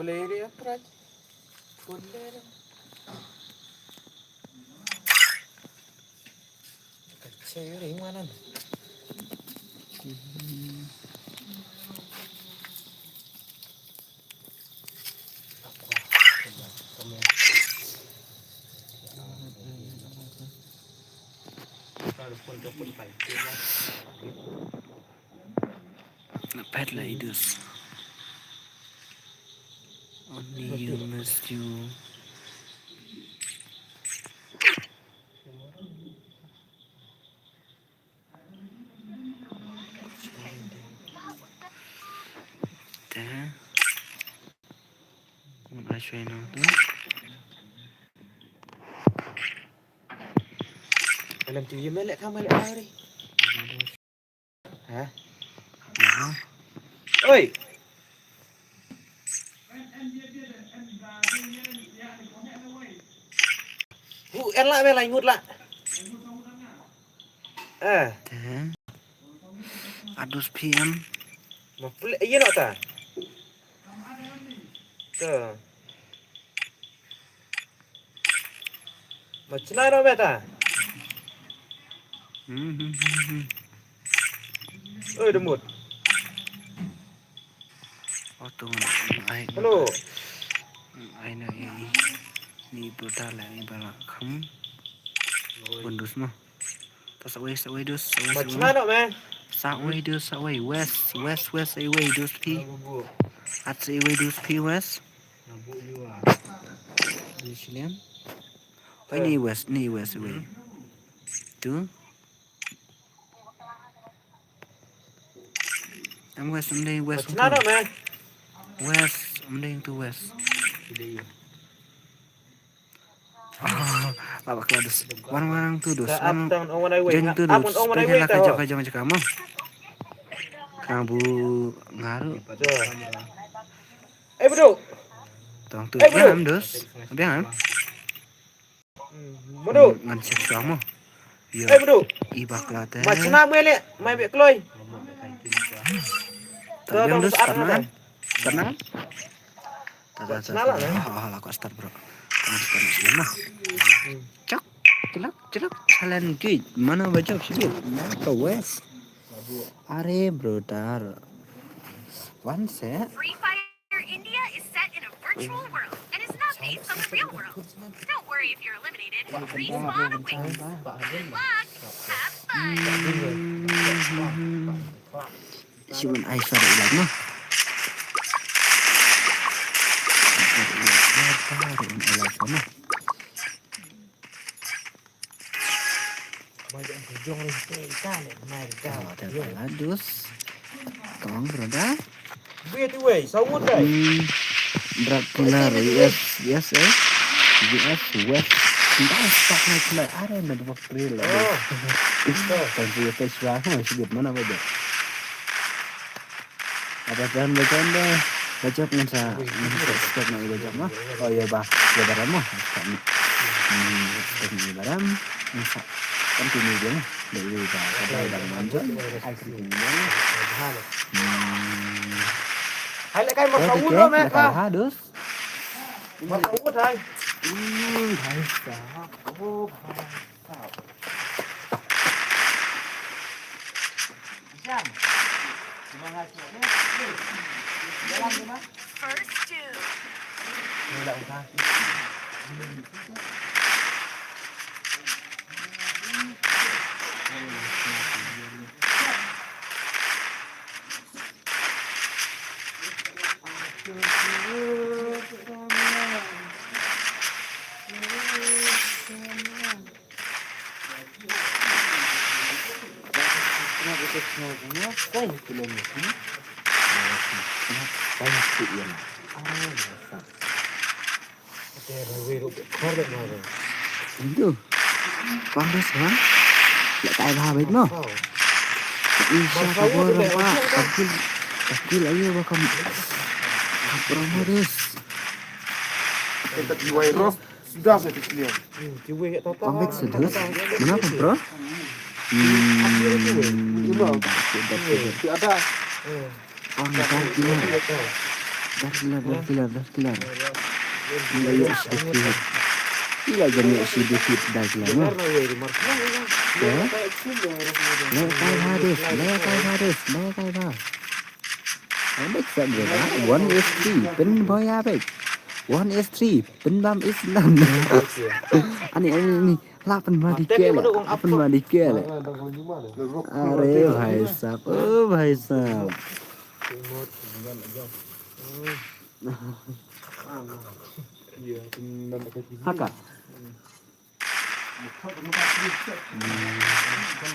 Play dia, Prat. Na pet la idus. Only you must you. Te. Mun ai shwe no. Alam tu ye melek ka melek hari. Ha? Oi. Hu en la me la ngut la. Eh. Te. Adus P M. Ma pule ye no ta. Te. Ma chna ro beta. Hmm, hmm, hmm, hmm. Oi, demut. Auto ai. Hello. Ai na ni. Ni brutal ni bala kham. Wan dus mo. Ta sa wei, sa wei dus, sa wei, sa wei. Sa wei dus, sa wei. West, west, west, sa wei dus phi. At sa wei dus phi west. Di shilian. Oi, ni west, ni west, wei. Tu. Em west, em dei west. West, em dei tu west. Ah, ba bakla dus. Wan wan tu dus. Wan wan. Jeng tu dus. Pegel ka jaka jaka jaka mo. Ka bu ngaru. Eh, bro. Tang tu. Eh, bro. Biang dus. Biang. Madu. Ngan check shuwa mo. Yo. Eh, madu. I bakla te. Ma chna mo le, mai be kloi. Tabiang dus, start na. Start na. Tada, tada, tada. Oh, oh, la ko start, bro. Start na. Chak, chilak, chilak. Challenge gate. Mana ba jop sih? Na ka west. Are, brother. One set. Free Fire India is set in a virtual world and is not based on the real world. Don't worry if you're eliminated. Respawn awaits. Good luck. Have fun. Siwan ai sar ilat na. Siwan ai sar ilat na. Ada pala dus. Kong, brother. Wait, wait, saud dai. Hmm. Drug dealer, yes, yes, eh. U S West. Kita stuck na kena are na dua trail. Oh. Kan dia tak suah, ha, sibuk mana baja. Aba jan ba jan ba. Ba jop ngan sa, ngan sa stop na i ba jop ma. Oh, ïa ba, ïa ba ram ma. Stop ni. Hmm, stop ni ba ram. Ngan sa continue je ma. Ba i ba, ba i ba ngan jop. Ai continue je ma. Hmm. Hai leh kai ma. Oh, sa dikit, ulo me leh kai ka. Ha, dus. Ma sa ulo hai. Hmm, hai sa. Oh, hai sa. First two. Itu. Bang des bang. Leh kai bha beit mo. Isha ka bor ba. Takil. Takil ayo ba kam. Kam promo des. Kita kiwai roh. Sudah saya kecil. Pamit sudah. Kenapa, bro? Hmm. Tidak ada. Wang, Dark Killer. Dark Killer, Dark Killer, Dark Killer. Ila ïoh shi defeat. Ila jan ïoh shi defeat Dark Killer, no? Ya. Leh kai bha dus, leh kai bha dus, leh kai bha. Bek sa bro, ha? One is three, pynbam ïa bek. One is three, pynbam is none. Ani, ani, ani. La pynbam dikit, la pynbam dikit. Are bhai sahab, oh bhai sahab. Haka.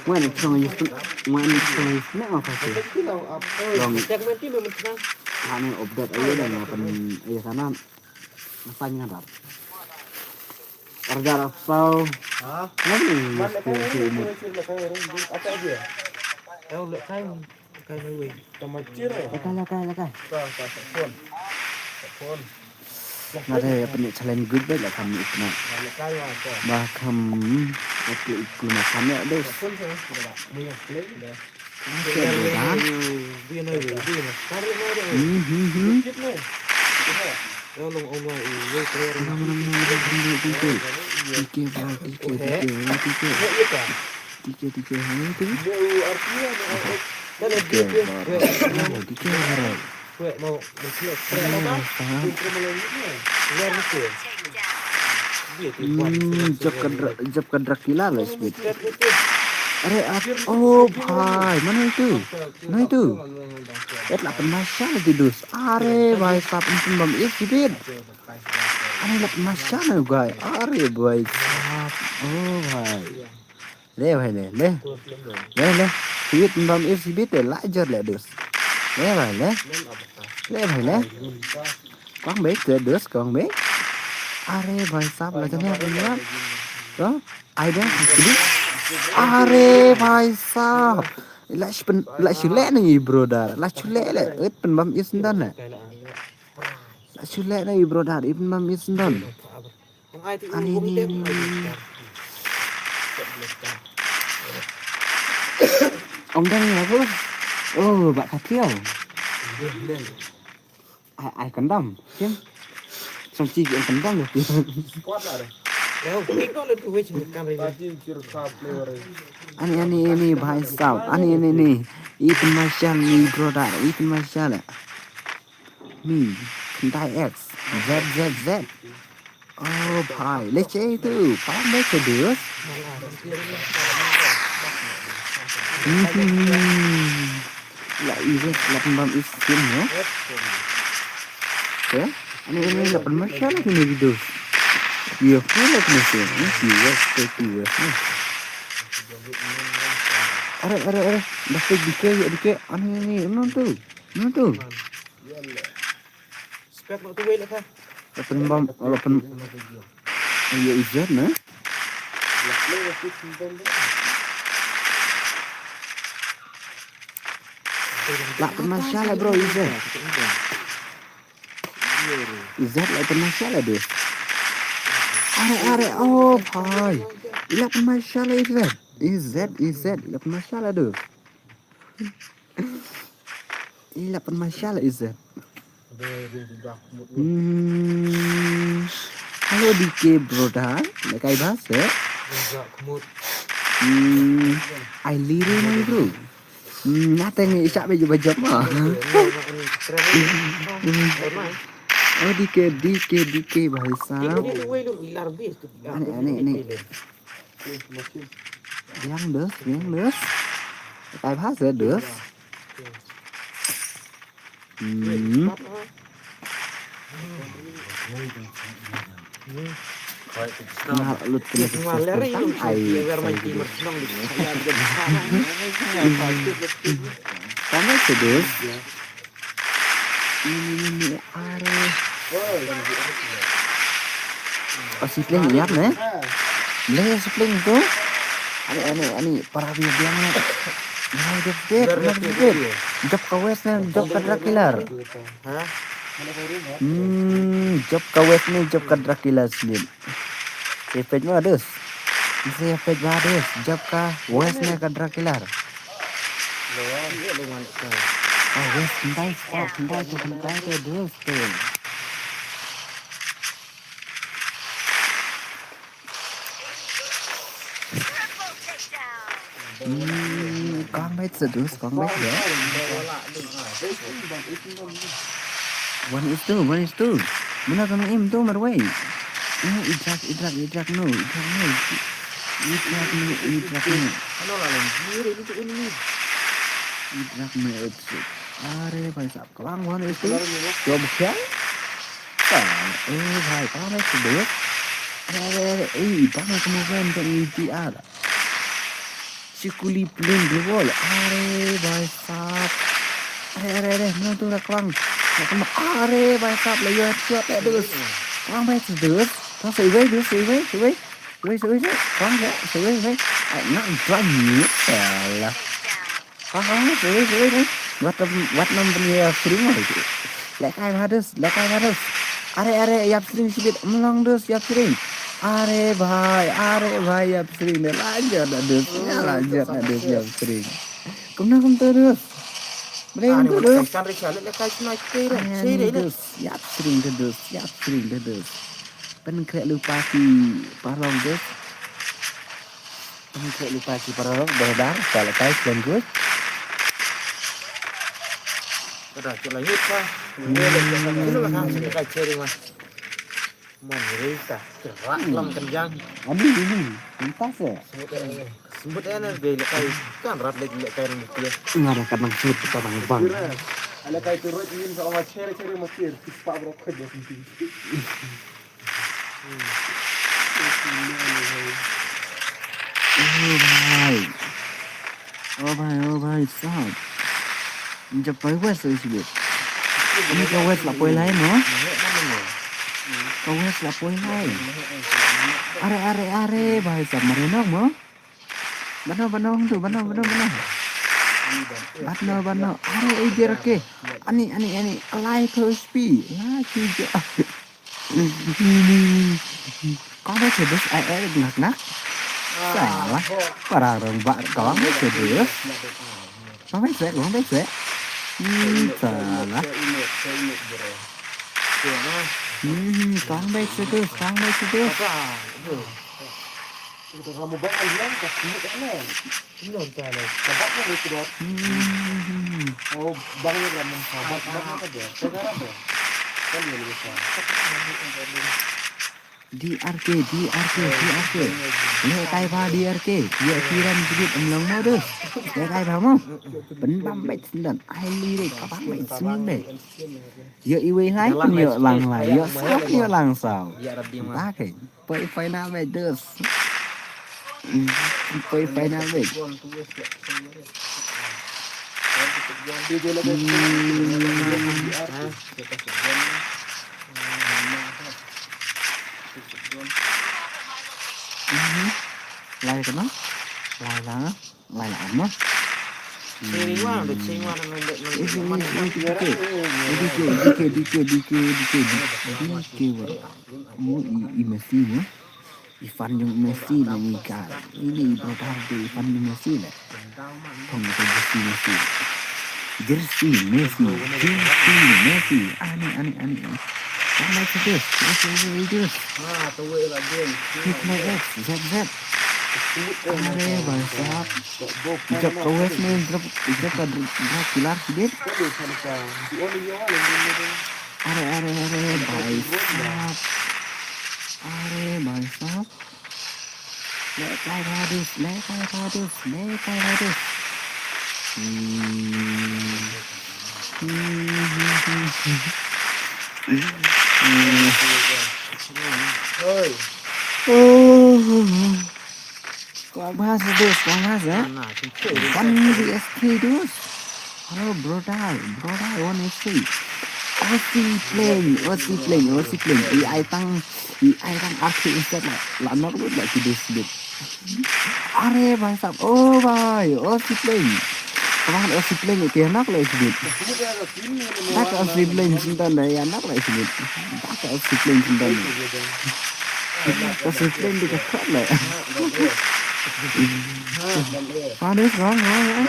Ngwan chong yus, ngwan chong yus ne apa sih? Long. Hane update aja dah, ngapa ni? Aja sana. Apa ni, apa? Arjar apa? Ha? Ngapa ni? Mana kan ini? Apa aja? Tahu nggak kan? Lakai, lakai, lakai. Nga te pynïoh challenge good bad la kham ïoh pynïoh. Ba kham ïoh pynïoh ma kham ïoh dus. Hmm, hmm, hmm. Mana, mana, mana, mana, mana, mana, mana. D K, bro, D K, D K, D K. D K, D K, hai tu. D K, bro. D K, bro. Ayo, faham. Hmm, jab ka dra-, jab ka Dracula la speed. Are, at, oh bhai, mano itu? Mano itu? Et la pynmashal itu, dus. Are bhai sahab, in pynbam is speed. Are la pynmashal na guy. Are bhai sahab. Oh bhai. Le bhai le, le. Le, le. Sibit pynbam is sibit te la jot le, dus. Le bhai le. Le bhai le. Kwang bek te, dus, kwang bek. Are bhai sahab, la jane pynbam. To, ai dang sibit. Are bhai sahab. La shu pyn-, la shu le ni, brother. La shu le le. It pynbam is ndon le. La shu le ni, brother. It pynbam is ndon. Ani, ani, ani, ani. Ong dang ya, bro. Oh, bak katiau. Ai, ai, kendam. Kim. Song chi, ai, kendam, bro. Ani, ani, ani, bhai sahab. Ani, ani, ani. Itin mashal ni, brother. Itin mashal. Ni, khyndai X. Z, Z, Z. Oh bhai, le che tu, pa me che dus. Mhm. La iwes, la pynbam is skin, no? Ke? Ani, ani la pynmashal la kini dus. Ye, ye la kini skin. Ni iwes, ke iwes, ni. Are, are, are. Dah ke dike, ye dike. Ani, ani, no tu. No tu. Spek lo tu wei le ka. La pynbam, la pyn-, ya izat na. La pynmashal la, bro, izat. Izat la pynmashal la, duh. Are, are, oh bhai. La pynmashal la, izat. Izat, izat, la pynmashal la, duh. Ila pynmashal izat. Hmm. Hello D K brother. Lekai bas eh. Hmm. Ai liri mai bro. Hmm, nothing, isak baju bajam mah. Oh D K, D K, D K bhai sahab. Ani, ani, ani. Biang dus, biang dus. Kai bha se dus. Hmm. Nga lut kena ke ai. Tama se dus. Ini, ini, are. Oh, sibling ïap ne? Blei sibling tu. Ani, ani, ani, para biang biang ne. Nah, jep jep, nah, jep jep. Jep ka West ne, jep ka drug killer. Hmm, jep ka West ne, jep ka drug killer sibling. Siapa ma dus? Siapa ma dus? Jep ka West ne ka drug killer. Ah, West, kentai, stop, kentai tu, kentai tu, dus tu. Hmm, kong bait se dus, kong bait ya. One is two, one is two. Muna kami im tu marwei. Eh, idrak, idrak, idrak no, idrak no. Idrak no, idrak no. Idrak no, idrak. Are, bhai sahab. Klang one is two. Yo, bukya. Eh, bhai, klang bait se dus. Are, are, are. Eh, bang kamu kan tu E T R. Sikuli plin di wall. Are, bhai sahab. Are, are, are. No tu dah klang. Are, bhai sahab. Lah yo, headshot eh dus. Klang bait se dus. Klang se wei dus, se wei, se wei. Wei, wei, wei, wei. Kong ya, wei, wei, wei. Ai, nak drum ni. Salah. Ha, ha, wei, wei, wei, wei. Wat, wat nam bani ya sering wei. Lekai ma dus, lekai ma dus. Are, are, ïap sering sikit. Mlong dus, ïap sering. Are, bhai, are, bhai, ïap sering. Dah lanjut dah dus. Ya, lanjut dah dus, ïap sering. Kumno kumto dus. Boleh kumto dus. Ai, dus. Ïap sering dah dus, ïap sering dah dus. Pynkhreh lypa ki paralok dus. Pynkhreh lypa ki paralok, brother, sa la kai slen gut. Kada, cuk la yut ka. Ni la ka, sini ka ceri mah. Man, rei ta. Rak lam kan jang. Ani ini. Minta se. Sebut eh. Sebut eh, nanti lekai kan rat lek lekai nang dia. Nggak ada kadang sebut kita bang bang. Lekai tu rot ingin sama chere chere makir. Pak brok kerja sendiri. Oh bhai. Oh bhai, oh bhai, sap. Jab pai wes tu sibit. Ini ka wes la poi lai mo. Ka wes la poi lai. Are, are, are, bhai sap, mare nok mo. Bano, bano, tu, bano, bano, bano. Bano, bano. Are, eh, dia ke. Ani, ani, ani. Alai ko spi. La, cuja. Kong bek seh dus, ai, ai, ngak, ngak. Salah. Para rong bak, kong bek seh dus. Kong bek seh, kong bek seh. Hmm, salah. Hmm, kong bek seh dus, kong bek seh dus. Hmm. Oh, bang ni lah mun sahabat, bang ni ada. Sekarang ada. Kan dia lebih sahabat. D R K, D R K, D R K. Lehkai bha D R K. Ïa kiran jigit em long mo dus. Lehkai bha mo. Pynbam beit sendon. Ai li dei ka bam beit sendon dei. Ïa iwei lai pyn ïa lang lai. Ïa saw ïa lang saw. Ïa rabbi ma. Okay. Poi final beit dus. Poi final beit. Hmm. Mhm. Lai kano? Lai la. Lai la ano? Ching wan, the ching wan, and then, eh, eh, eh, D K, D K, D K, D K, D K, D K, D K, oh, i, i Messi mo. I fan jong Messi ne ngi ka. Ini i brother de i fan jong Messi le. Thong ka jersey Messi. Jersey Messi. Jersey Messi. Ani, ani, ani, ani. One like this. This is what we do. Triple X. Z Z. Are bhai sahab. Jab ka wes ne drop, jab ka dr-, drop killer sidit. Are, are, are bhai sahab. Are bhai sahab. Lehkai bha dus, lehkai bha dus, lehkai bha dus. Hmm. Hmm. Oi. Oh. Kong bha seh dus, kong bha seh. One V S three dus. Hello, brother, brother, one is three. Aussie plane, Aussie plane, Aussie plane. I ai tang, i ai tang arthi instead la, la nok lut la ki dus lut. Are bhai sahab, oh bhai, Aussie plane. Kawan Aussie plane ki nok la ki lut. Dak Aussie plane sendon da ïa nok la ki lut. Dak Aussie plane sendon. Aussie plane di ka khot la. What is wrong, wrong, wrong?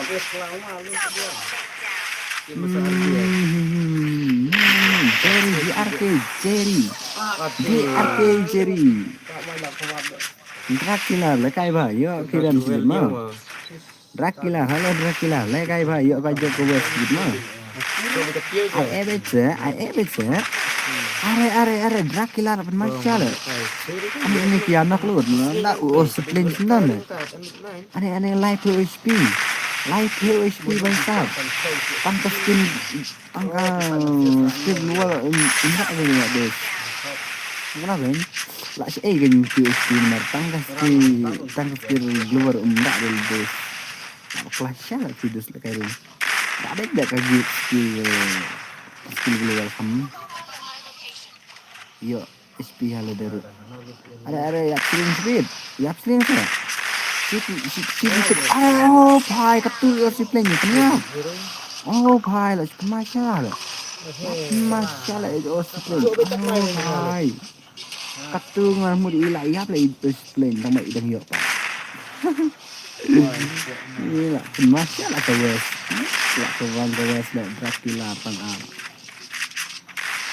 Hmm, Jerry, D R K, Jerry. D R K, Jerry. Dracula, lehkai bha, ïoh kiran sidit mo. Dracula, hello Dracula, lehkai bha, ïoh ka jop ka wes sidit mo. Ai e beit seh, ai e beit seh. Are, are, are, Dracula, pynmashal. Ani, ani ki ïa nok lut, na, u Aussie plane sendon. Ani, ani, lai phew H P. Lai phew H P bhai sahab. Tang ka skin, tang ka skin global, um, um, rak de ïa de. Ngana ben? La shi ei kan phew H P mar tang ka skin, tang ka skin global um rak de de. Clash la ki dus lehkai ru. Ka dei da ka skill, eh, skill global kham. Ïoh H P ha lade ruh. Are, are, ïap sling speed. Ïap sling speed. Shi, shi, shi, shi, shi. Oh bhai, katto Aussie plane ni pynïap. Oh bhai, la shi pynmashal. Pynmashal la Aussie plane. Oh bhai. Katto nga mut i la ïap la Aussie plane, tang ba i dang ïoh pat. Ïa, pynmashal la ka wes. La ka wan ka wes la Dracula tang ar.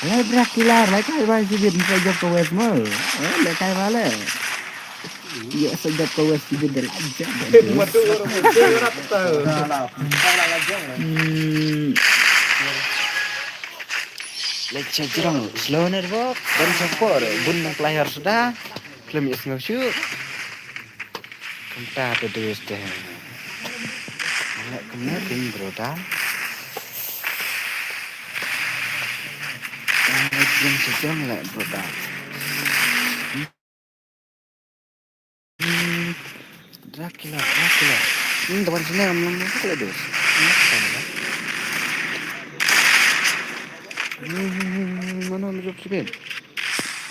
Lai Dracula, lehkai bha sidit, sa jop ka wes mo. Eh, lehkai bha le. Ïa, sa jop ka wes sidit de la jop. Hmm. Leit sha jrong, slow network, ban sha por, bun nang player suda. Khlem ïohsngew shuh. Kumta te dus te. Leh kumne ping bro da. Leit sha jrong leh bro da. Hmm, Dracula, Dracula. Hmm, the one sini ngam long ko le dus. Hmm, mana mi jop sibin?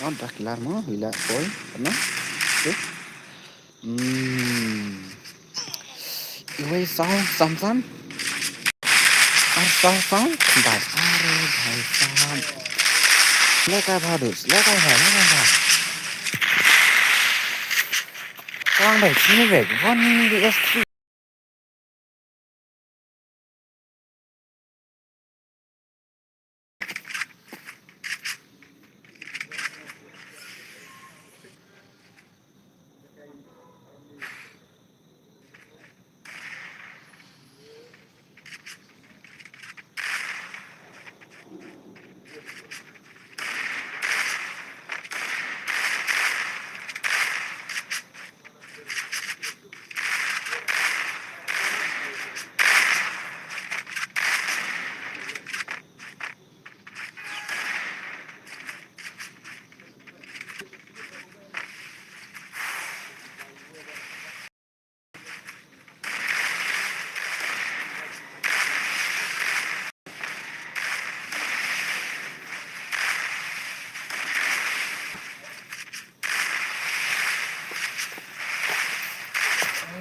Oh, Dracula mo, ila koi, ano? Oke. Hmm. Iwei saw, sam sam. Ar saw saw, bas. Are bhai sahab. Leh kai bha dus, leh kai bha, leh kai bha. Kawang bhai, sini bhai, one V S three.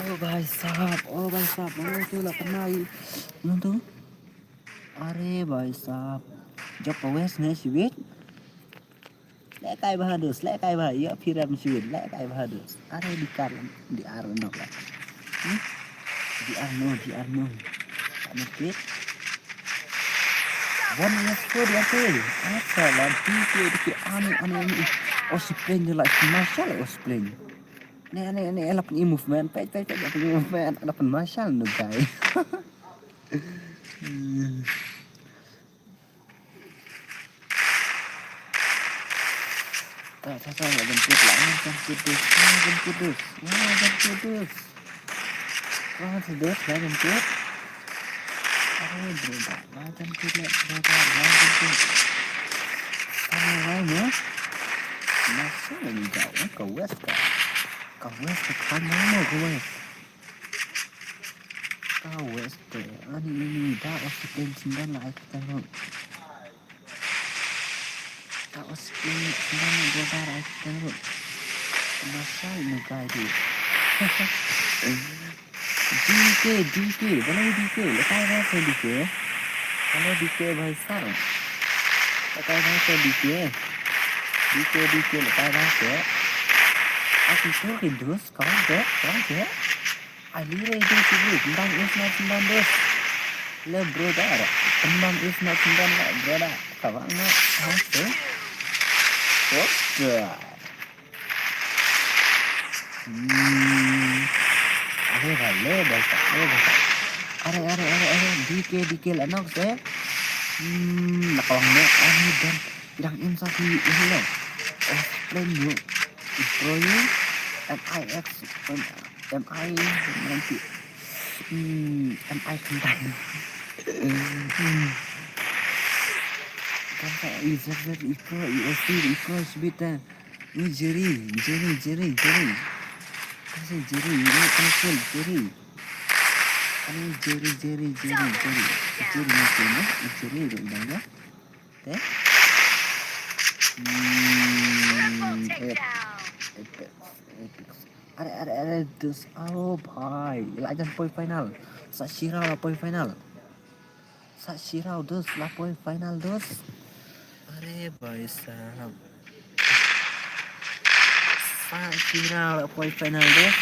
Oh bhai sahab, oh bhai sahab, mano tu la kena i, mano tu? Are bhai sahab, jop ka west ne shibit. Leh kai bha dus, leh kai bha, ïa phi rem shibit, leh kai bha dus. Are di kar, di ar nok la. Hmm? Di ar no, di ar no. Ka ne pit. One minute four di ar ke. Apa la, di ke, di ke, ani, ani, ani. Oh, si plane ni la, si Marshall, oh, si plane. Ne, ne, ne, la pun i movement, pet, pet, pet, la pun i movement, la pun Marshall no guy. Hmm. Ta, ta, ta, la jump cut, la jump cut dus, la jump cut dus, la jump cut dus. La jump cut dus, la jump cut. Are bro, la jump cut, la, bro, la jump cut. Are wai mo. Masih ni jauh, eh, ka west ka. Ka west ka khan mo, ka west. Ka west te, ani ini da oxygen chindan la ai kita ro. Da oxygen chindan la ai kita ro. Masa ini guys. D K, D K, balai D K, lekai ba se D K. Balai D K bhai sar. Lekai ba se D K. D K, D K, lekai ba se. Aku tu kidus, kau ke, kau ke. Alire de sibuk, tendang is na tendang dus. Le brother, tendang is na tendang le brother. Kawang na, ha, tu. Poster. Hmm. Are bhai, le bhai, le bhai. Are, are, are, are. D K, D K la nok se. Hmm, la kawang ne. Are dan. Kidang im sa ki, im le. Oh, plane yu. Pro yu. M I X. M I, nanti. Hmm, M I kentang. Hmm. Kata i Z Z iko, i O C iko, sebita. Ni Jerry, Jerry, Jerry, Jerry. Kasi Jerry, ini pencil Jerry. Ani Jerry, Jerry, Jerry, Jerry. Jerry ni sini, Jerry dong dong ya. Te. Hmm, eh, eh, eh, are, are, are, dus, oh, bhai. La jan poi final. Sa Shira la poi final. Sa Shira, dus, la poi final, dus. Are, bhai sahab. Sa Shira la poi final, dus.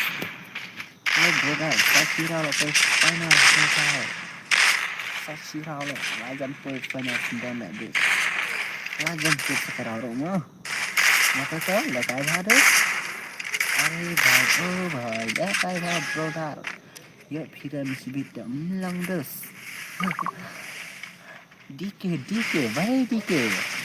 Hai, brother, Sa Shira la poi final, brother. Sa Shira la, la jan poi final, sendon la, dus. La jan poi sekarang, mo. Mata tu, lekai bha, dus. Are bhai, oh bhai, lekai bha, brother. Ïa phi da misi bit da mlang, dus. D K, D K, bhai D K.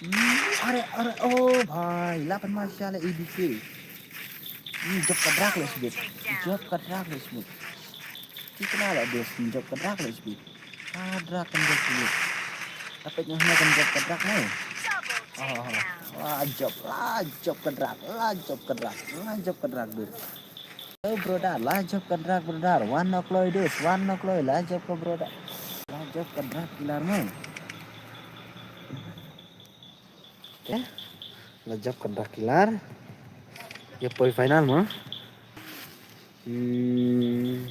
Hmm, are, are, oh bhai, la pynmai sha la A D K. Hmm, jop ka drug leh shibit. Jop ka drug leh shibit. Ki kena la dus, jop ka drug leh shibit. Ka drug kan jop shibit. Tapi nyoh nyoh kan jop ka drug ne. Oh, la jop, la jop ka drug, la jop ka drug, la jop ka drug, dude. Oh, brother, la jop ka drug, brother. Wan noh kloi, dude, wan noh kloi, la jop ka, brother. La jop ka drug killer mo. Okay. La jop ka drug killer. Ïa poi final mo. Hmm.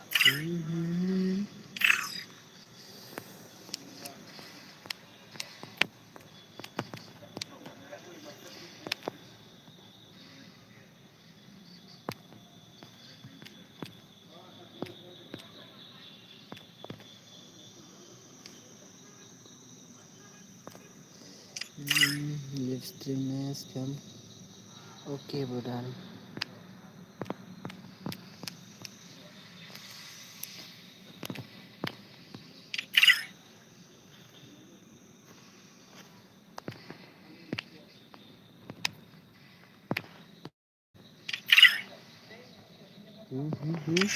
Hmm. Hmm, live stream ne scam. Okay, brother. Hmm, hmm, hmm.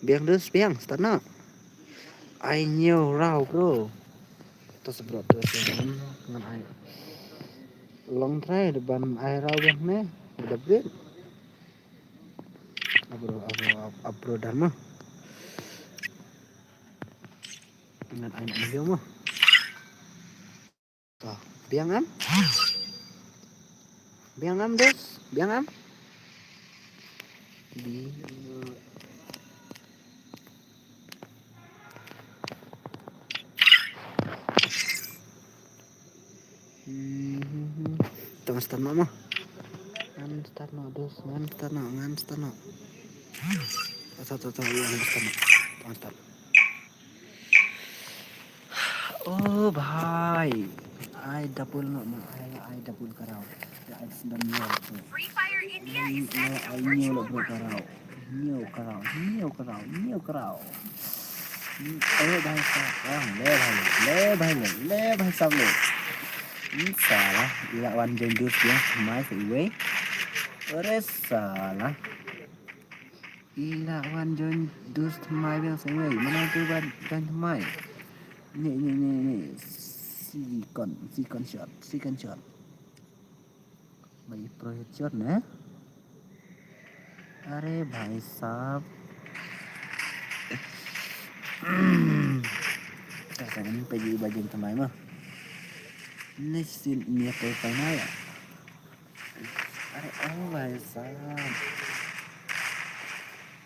Biang dus, biang, start noh. Ai ñiew raw, bro. To sa, bro, to sa, ngan ai. Long try, da ban ai raw biang ne, da bit. Abro, abro, abro, done mo. Ngan ai na video mo. To, Biang em? Biang em, dus? Biang em? Biang. Hmm. Tong start noh mo. Ngan start noh, dus. Ngan start noh, ngan start noh. Tong, tong, tong, tong, ngan start noh. Tong start. Oh bhai, ai double noh mo, ai, ai double karaw. Ai sdam yo. Free Fire India is sending a virtual bro karaw. New karaw, new karaw, new karaw. Oh bhai sab, oh, le bhai le, le bhai le, le bhai sab le. Ni sala, ila wan join dus ya, mai sa iwei. Ore sala. Ila wan join dus thymmai biang sa wei. Mano tu wan join thymmai? Ni, ni, ni, ni. Second, second shot, second shot. Bhai pro headshot ne? Are bhai sab. Ka sa ni pa ji ba join thymmai ma. Ni sin ni pa pa na ya. Are, oh bhai sab.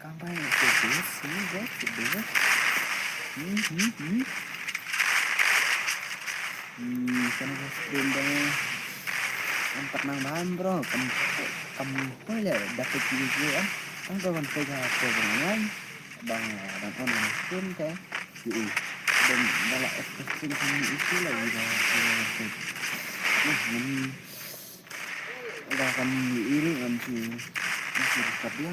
Kam bhai, itu dia, sini bro, itu dia. Hmm, hmm, hmm. Hmm, kan ada screen dong. Kan pernah bhai bro, kam, kam boleh dapat juga kan. Kan kawan saya ke bang kan. Bang, bang on screen ke. Yu, dan dalam screen kami itu lagi dah. Nah, ini Ba kan ïohi ruh ngan shu, ngan shu record ïa.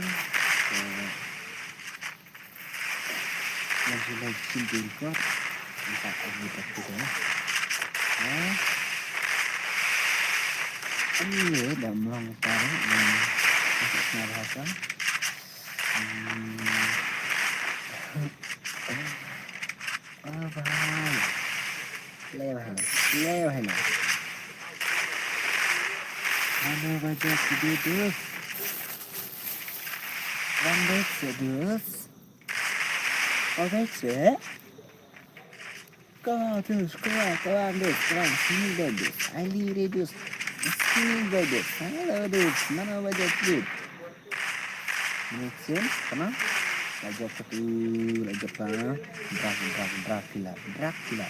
Ngan shu leit shu record. Ngan sa ka record tu kan. Ha? Ani le da mlong tare. Ngan shu sna bahasa. Hmm. Oh bhai. Le bhai le. Le bhai le. Mano ba jop ka dus. Wan bek se dus. Wan bek se. Ka dus, ka, ka wan dus, ka wan sini bek dus. Ali re dus. Sini bek dus. Halo dus. Mano ba jop dus. Ni chen, kana? La jop ka tu, la jop ka. Drak, drak, Dracula, Dracula.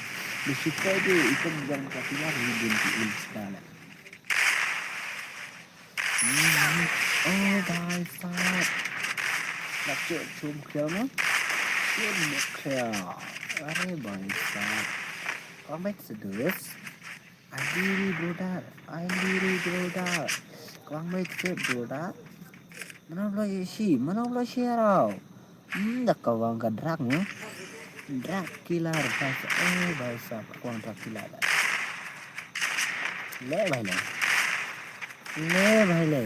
Ni shu poi tu, ikan jang Dracula, ni din ki il skala. Hmm. Oh, bhai sahab. La chop chum khrial mo? Chum khrial. Are bhai sahab. Kong bek se dus. Ai diri brother, ai diri brother. Kwang mai tip brother. Mano blo shi, mano blo shi rau. Hmm, da ka wang ka drug ni. Drug killer, bhai sa-, eh, bhai sahab, kwang drug killer. Le bhai le. Le bhai le.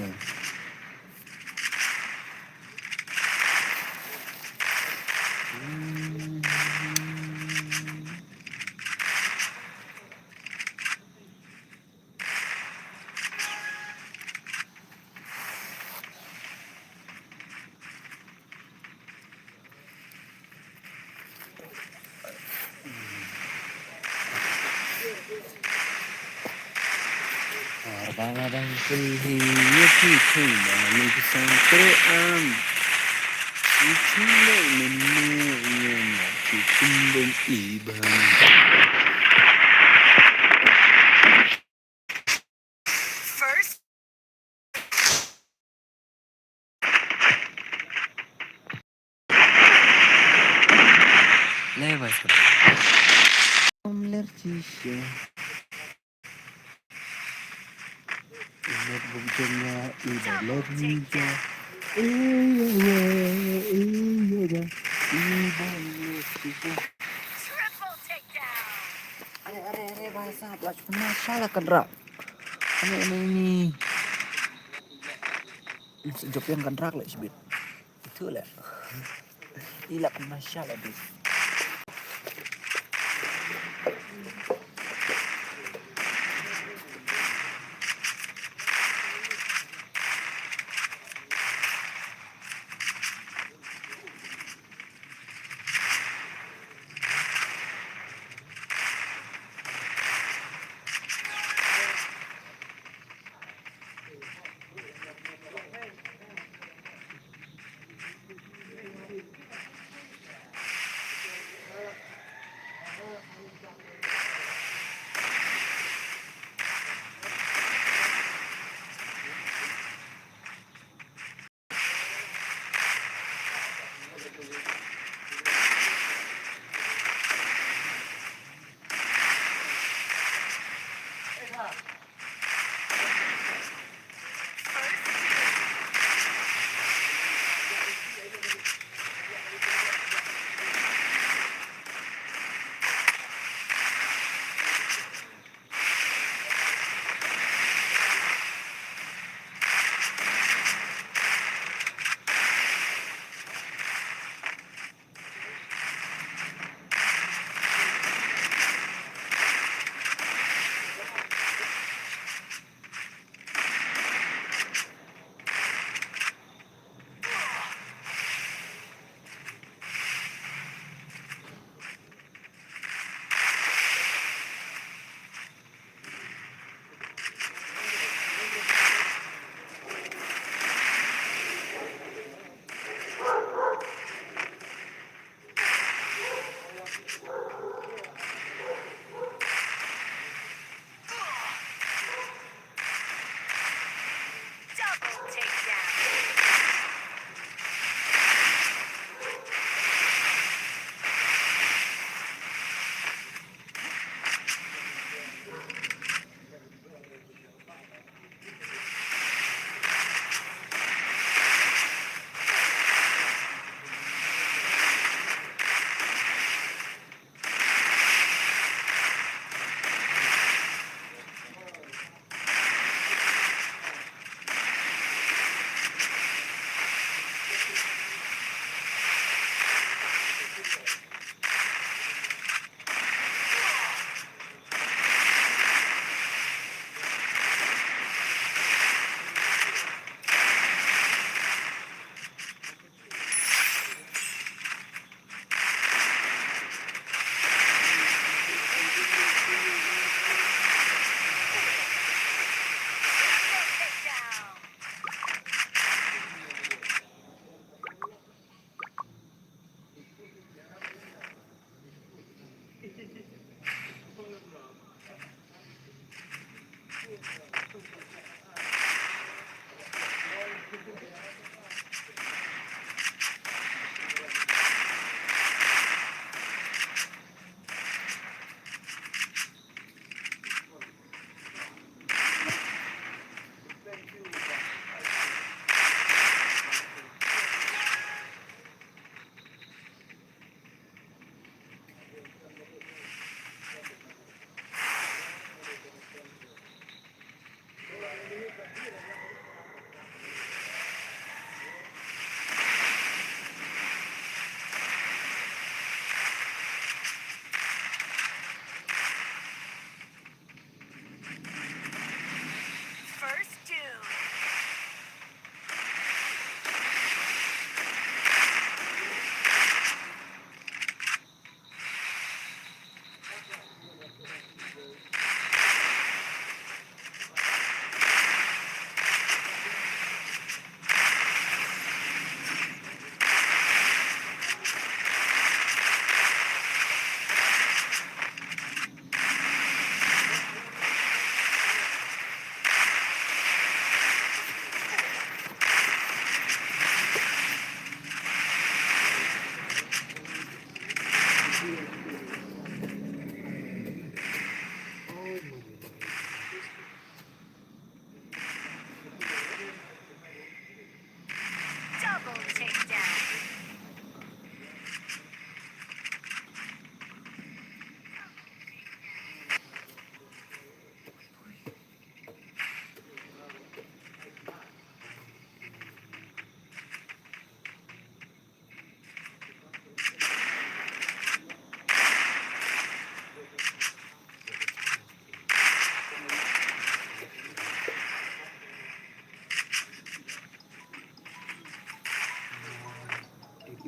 Hmm. Ar ba nga dang kynhih ïa phi, phi ba ni ki song tre am. Ki chin leh mynne ïa nga ki chin leh i ba. First. Level. Om ler chisha. Imet bum jena iba ler nija. Iya, iya, iya, iya. Iba ler chisha. Triple takedown. Are, are, are, bhai sahab, laj mashallah ka drug. Ane, ane, ini. Jop ïa ka drug leh shibit. Itu leh. Ilak mashallah, dude.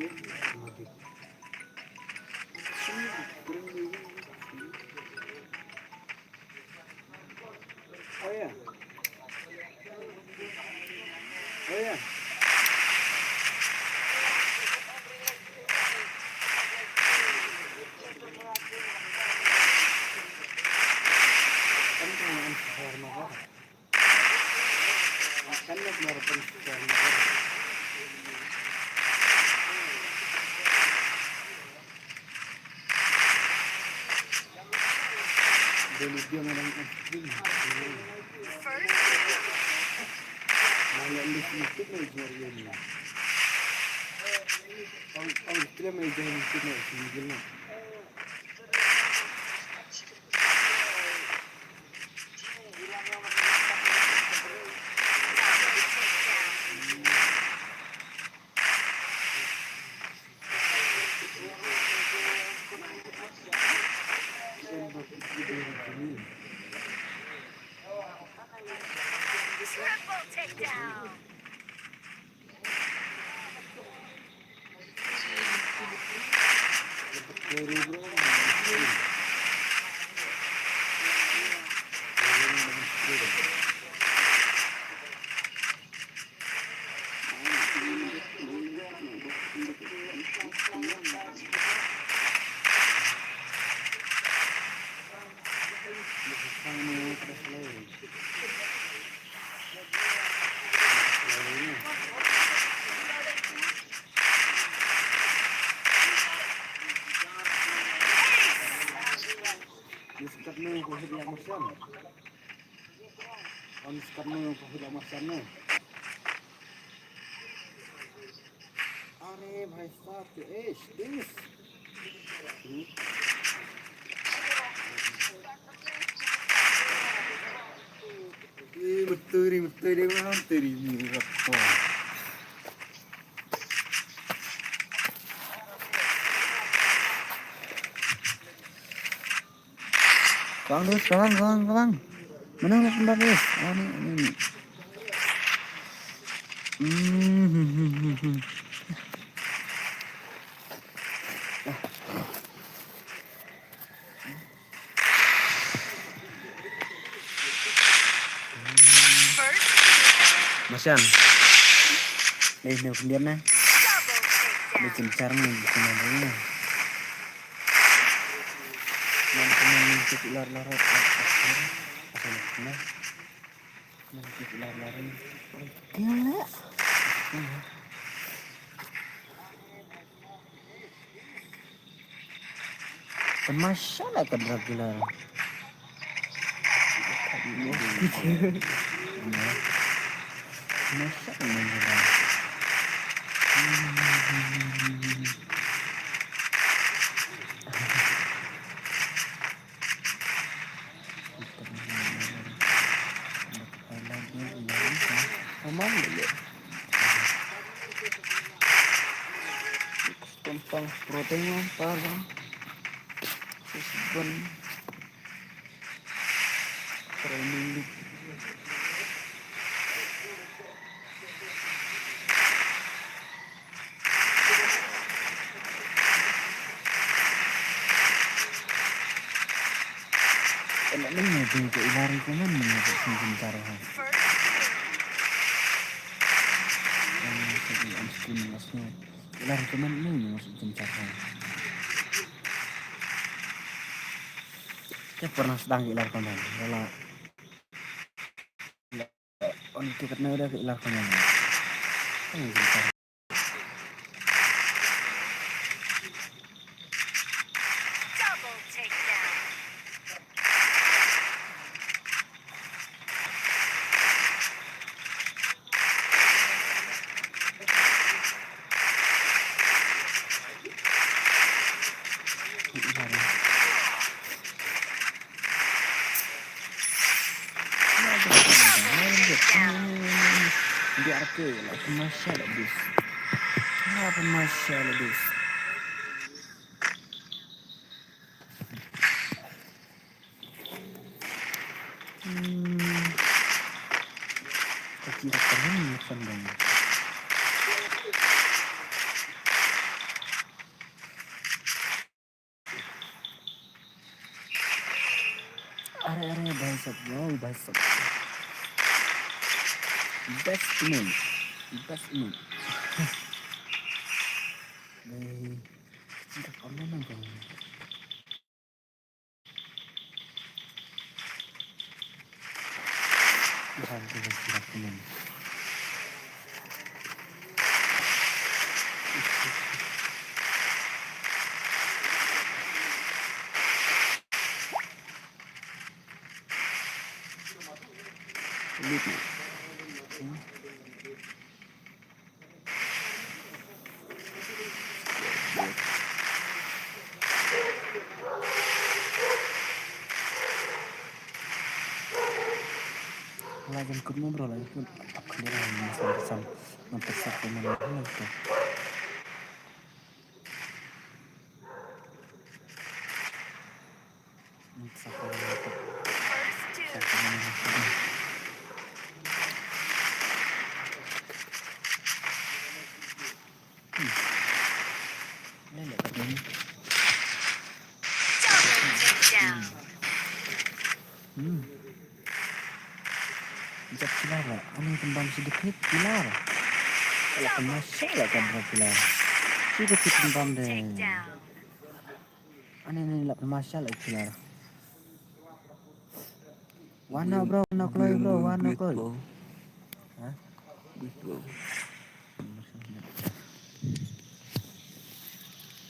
Oh yeah. Oh yeah. Kan kan an sahar maka. Kan nak marapan sahar maka. Dia lebih orang asli. Mana lebih sedikit lagi jari ni. Ang ang kira mai jari sedikit lagi jari ni. Triple takedown. Ni sekat ni, aku hit yang macam. Om sekat ni, aku hit yang macam ni. Are bhai sahab, ye ish, this. Hmm? Ye muturi, muturi, muturi, muturi. Bang, terus, bang, bang, bang. Mana nak sembah, terus? Oh, ni, ni, ni. Hmm. Masan. Ni, ni, kemudian, nah. Ni, cimcar, ni, cimcar, ni. Nan kumne mynta ki lar lar. Nan kumne mynta ki lar lar. Tamasha la ka drug dealer. Tamasha la ka drug dealer. Tentang protein apa, Bang? Terus ban training. Ela mynne jong ka ila recommend mynne ka sngewbha taro ha. Ela recommend mynne ka sngewbha taro ha. Ka pernah sdang ka ila recommend. Ela on ka katne da ka ila recommend. Double takedown. Biar ke lah, pemasyal habis. Lah, pemasyal habis. Hmm. Kaki dah kering, macam mana? Sat, wow, best sat. Best team. Best team. Dei. Kita komen apa? Bukan kita tidak komen. Lajan kut mo bro, lajan kut. Aku ni lah yang sama-sama mempersiapkan mana tu. Hmm. Jap killer la. Ani pynbam shi dkhit killer. La pynbam shi la ka bro killer. Shi dkhit pynbam de. Ani, ani la pynbam shi la killer. Wan na bro, wan na kloi bro, wan na kloi. Ha?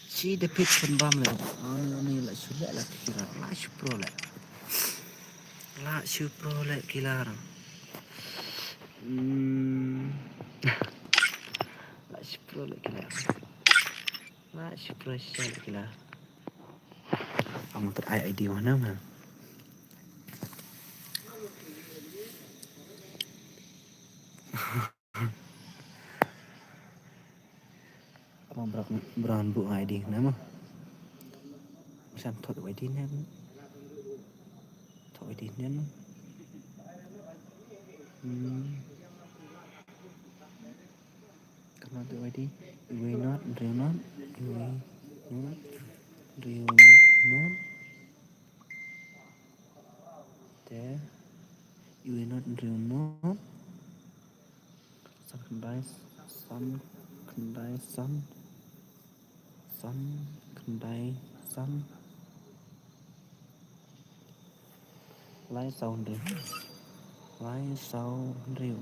Shi dkhit pynbam le. Ani, ani la shu le la killer. La shu pro le. La shu pro le killer. Hmm. La shu pro le killer. La shu pro le killer. Ang ter ai I D mana ma. Abang brak brown bu I D nama. Macam thot I D nem. Thot I D nem. Hmm. Kano tu I D? Iwei not, hynriew not, iwei not, hynriew not. Te iwei not, hynriew not. San khyndai, san khyndai, san, san khyndai, san. Lai saw hynriew. Lai saw hynriew.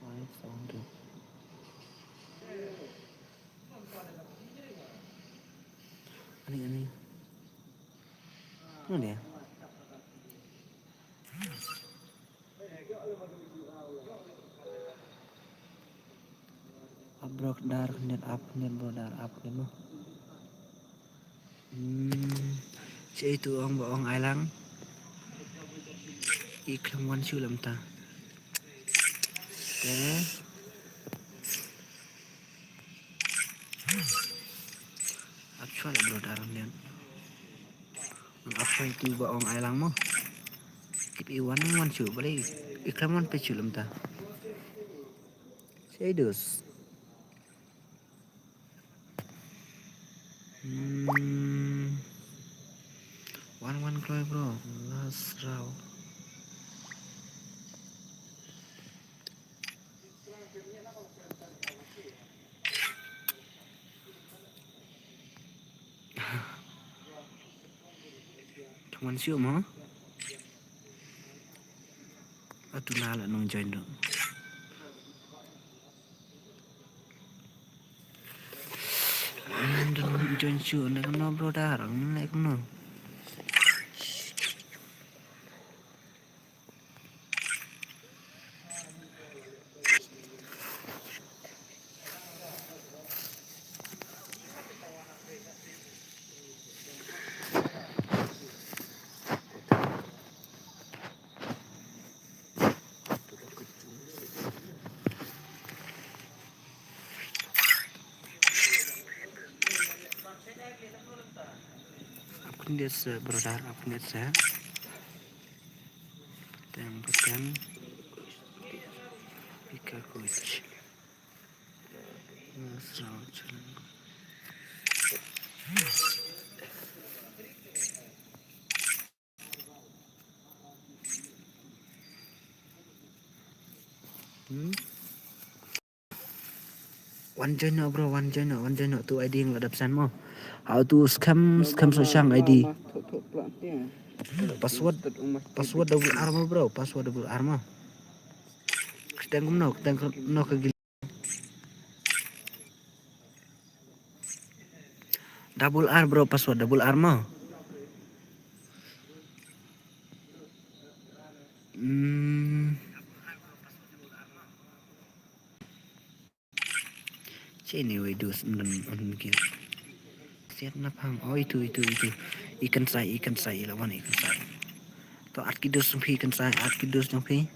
Lai saw hynriew. Ani, ani. Ano dia? Ap bro dar khyndiat, ap khyndiat bro dar, ap khyndiat mo. Hmm. Shi tu ong ba ong ai lang. I khlem wan shuh lem ta. Te ap shuwa le bro dar khyndiat. Ap shuwa tu ba ong ai lang mo. Tip i wan wan shuh balei i khlem wan peit shuh lem ta. Shadows. Hmm. Wan wan kloi bro. Last round. Khlem wan shuh mo. Atu na la nong join ruh. Nang dang join shuh, nang no bro dar, nang no. Ap khyndiat seh, brother, ap khyndiat seh. Tang button. Pika coach. Nasrau channel. Hmm? Wan join noh bro, wan join noh, wan join noh, tu ID nga la dep send mo. Hau tu scam, scam so shang ID. Password, password double R mo bro, password double R mo. Kyrteng kumno, kyrteng kumno ka gila. Double R bro, password double R mo. Hmm. Che ni wei dus ndon on ki. Siat na phang. Oh, itu, itu, itu. Ikan sai, ikan sai, lawan ikan sai. To at ki dus phi ikan sai, at ki dus jong phi.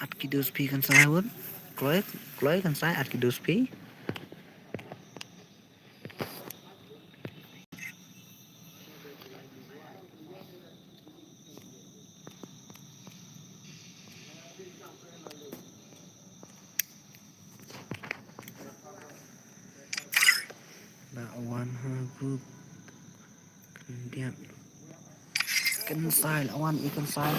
At ki dus phi ikan sai wut. Kloi, kloi ikan sai at ki dus phi. Ba wan ha group. Khyndiat. Kynsai, la wan i kynsai.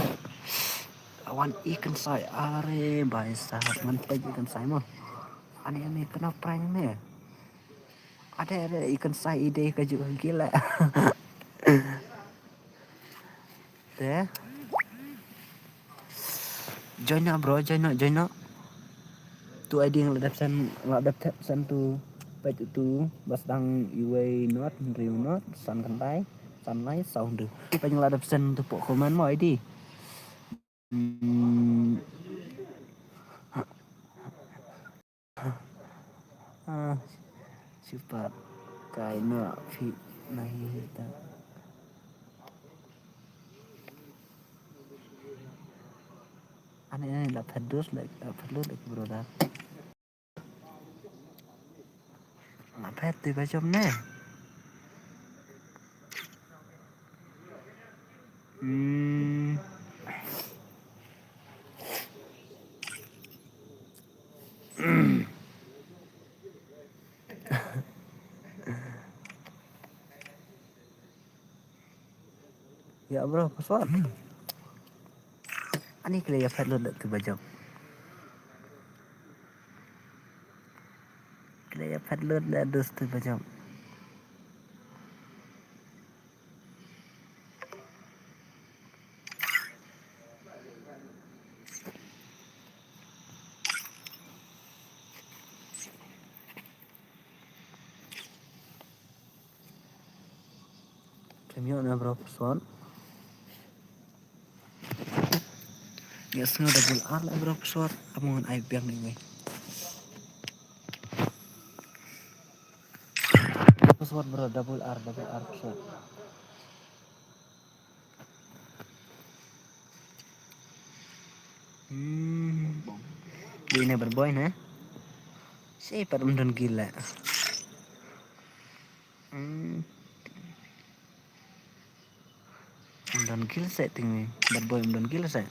La wan i kynsai. Are, bhai sahab, ngan peit i kynsai mo. Ani, ani, kena prank ne. Ade, ade, i kynsai i dei ka juk gila. Te. Join na bro, join na, join na. Tu ID nga la dep send, la dep send tu. Peit tu, ba sdang iwei not, hynriew not, san kyntai, san lai, saw hynriew. Peit nga la dep send tu pok comment mo ID. Hmm. Ah, sipat kai na phi na hi ta. Ani, ani la phet dus, la phet lut, brother. La phet tu ba jom ne. Hmm. Ya bro, password. Ani kle ya phet lut tu ba jom. Kle ya phet lut le dus tu ba jom. Khlem ïoh na bro password. Ïa sngew double R la bro password. Amo ngan ai biang ni wei. Password bro, double R, double R password. Hmm. Dei ne bad boy ne? Sei pat ym don gila. Hmm. Ym don gila sei ting ni. Bad boy ym don gila sei.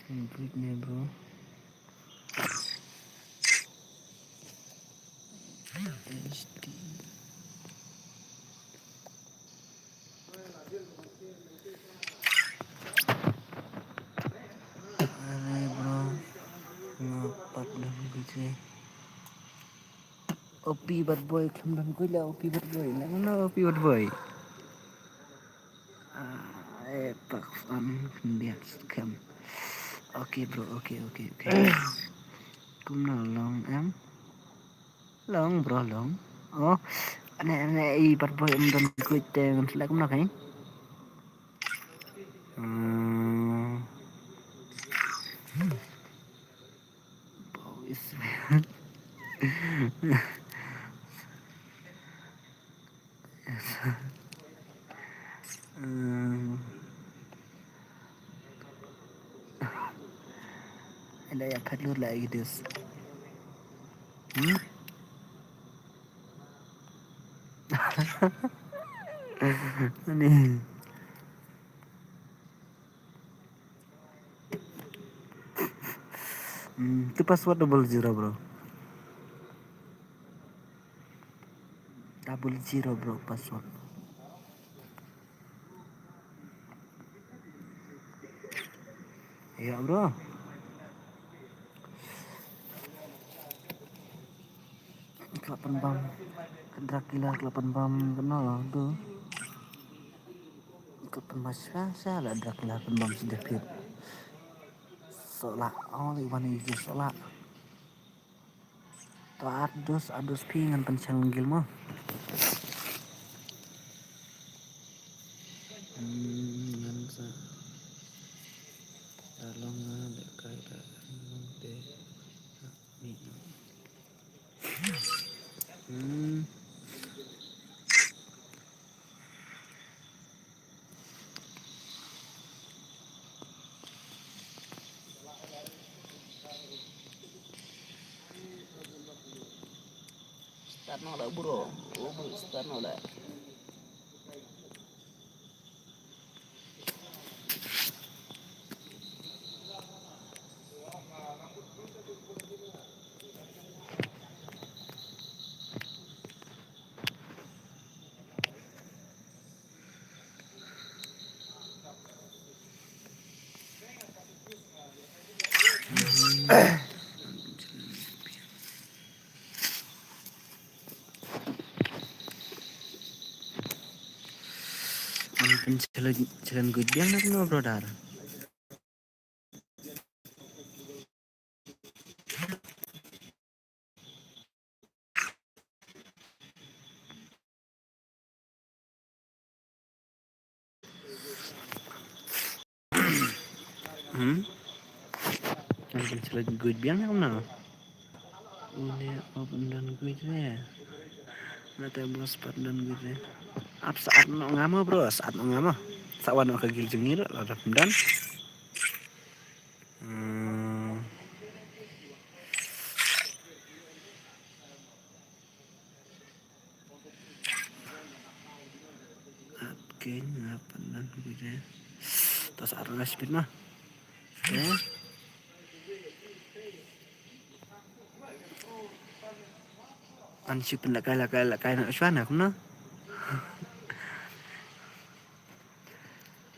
Thank you ne bro. Are bro, nga pat dang biji. O P bad boy, khlem dang kuila O P bad boy. Nang na O P bad boy. Ah, eh, pak an khyndiat scam. Okay bro, okay, okay, okay. Kumno long em? Long bro, long. Oh, ane ane i bad boy em don kuit te ngan select kumno kai. Hmm. Boys. Hmm. Ila ya phet lut la i dus. Hmm? Ani. Hmm, tu password double zero, bro. Double zero, bro, password. Ïa, bro. Ka la pynbam. Ka Dracula ka la pynbam, kano tu. Ka pynbam sha, sha la Dracula pynbam sha David. Sola, only one is just sola. To ar dos, ar dos phi ngan pynshang guild mo. Hmm, ngan sa. Dah long nga deh kai dah long te. Ni. Hmm. Start noh lah, bro. Oh, bro, start noh lah. Am pynchallenge, challenge guid biang na kumno, brother? Hmm? Am pynchallenge guid biang na kumno? Une ap yndan guid re. Nate bro, spat yndan guid re. Ap sat noh nga mo, bro, sat noh nga mo. Sa wan noh ka guild jong ngi ruh lada yndan. Hmm. Ap keiñ nga pyndan guid re. To sa ar nga speed ma. Te. An shu pynlehkai, lehkai, lehkai na shuwa na kumno?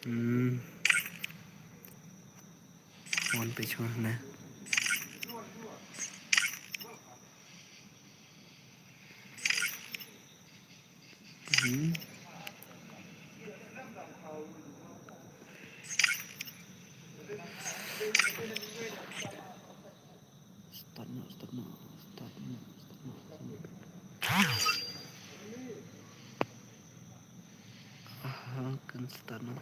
Hmm. One page ma na. Hmm. Start noh, start noh, start noh, start noh, start noh. Ah, kan start noh.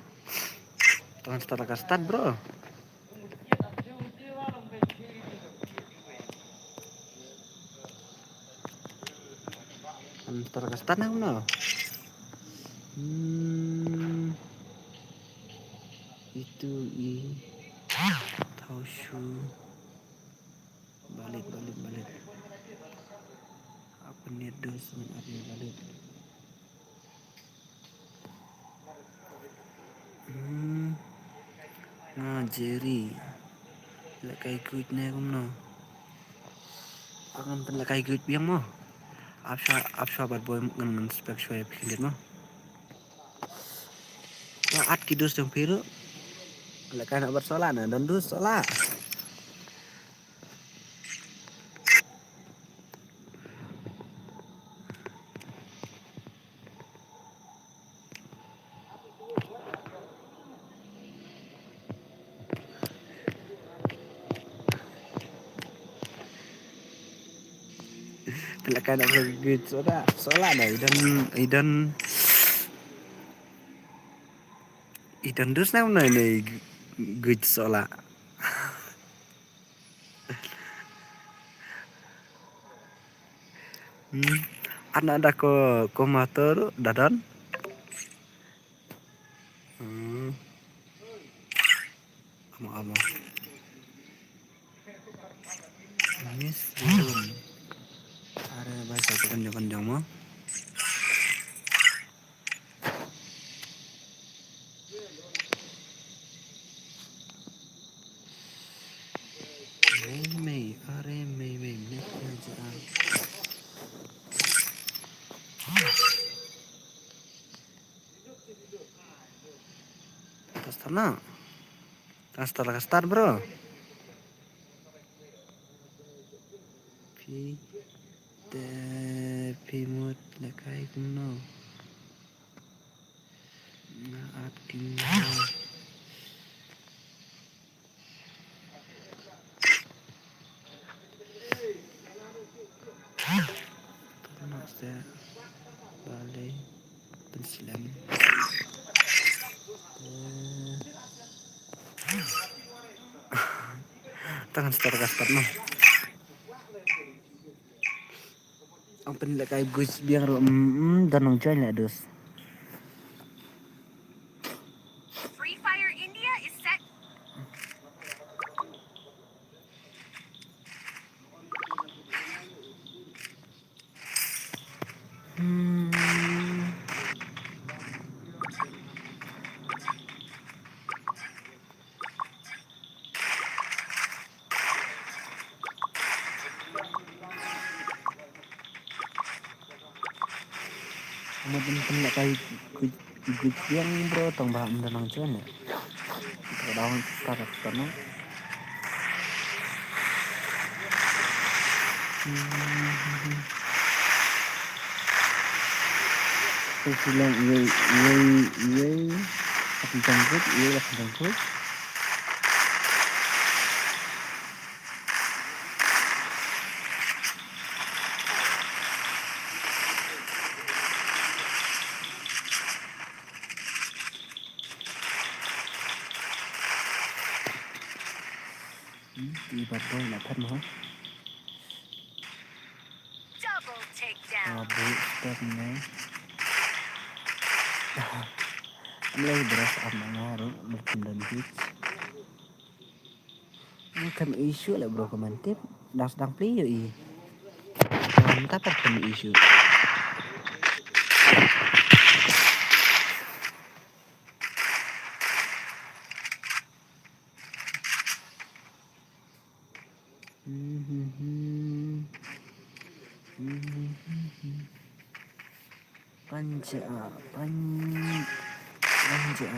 Kan start, kan start, bro. Kan start, kan start noh, bro. Hmm. Itu i. Tau shu. Valid, valid, valid. Apa ni dos ngan ada valid. Hmm. Nga Jerry. Lehkai guid ne kumno? Ngan pynlehkai guid biang mo. Ap shuwa, ap shuwa bad boi ngan, ngan spec shuwa ïa phi khyndiat mo. Nga at ki dos jong phi ruh. Lehkai noh bad sola, na don dos sola. Pynlehkai noh guid sola, sola na i don, i don, i don dos na kumno ne guid sola. Hmm. Ana da ko, ko motor da don. Hmm. Amo, amo. Miss William. Are bai sa kan jong, kan jong mo. Mei mei, are mei mei, mei mei ja. Sana. Tang start ka start, bro. Phi te phi mut lehkai kumno? Nga at kumno? Tang se balei pynslem. Tang start ka start mo. Ong pynlehkai guys biang ruh, mm, mm, don nong join leh dus. Free Fire India is set. Hmm. Mo din pynlehkai guj, guj biang bro, tang ba ym don nong join ne. Ka daw start ka no. Ko silang iwei, iwei, iwei. Lak jong guj, iwei lak jong guj. Hmm, i bat boy na phet mo. Double takedown. Ah, bu step ne. Am lei bro, am nga ru, mungkin dan hits. Ni kam issue lah bro, komentar. Das dang play yo i. Mantap kan kam issue. Panja, pan-, panja.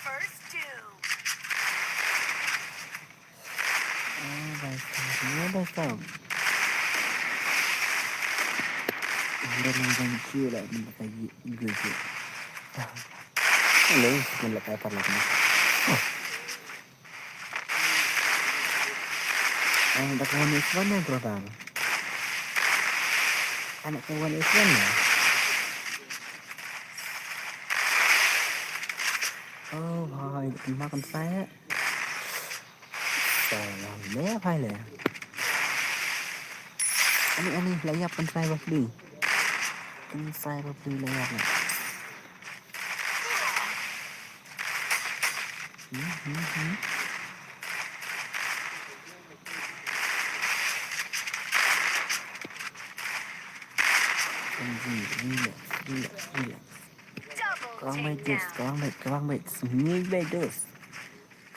First doom. Ah, bai sam, ah, bai sam. Dah nang janji lah, minta kaji, gue je. Hello, minta kaji apa lagi? Oh. Ah, dah kawan Iswan ya, brother. Anak kawan Iswan ya. Oh, hai, makan saya. Salam le, hai le. Ani, ani, la ïap pynshai bapli. Pynshai bapli la ïap le. Hmm, hmm, hmm. Relax, relax, relax. Kawang bait, Jess, kawang bait, kawang bait. Sngewbha bait, Jess.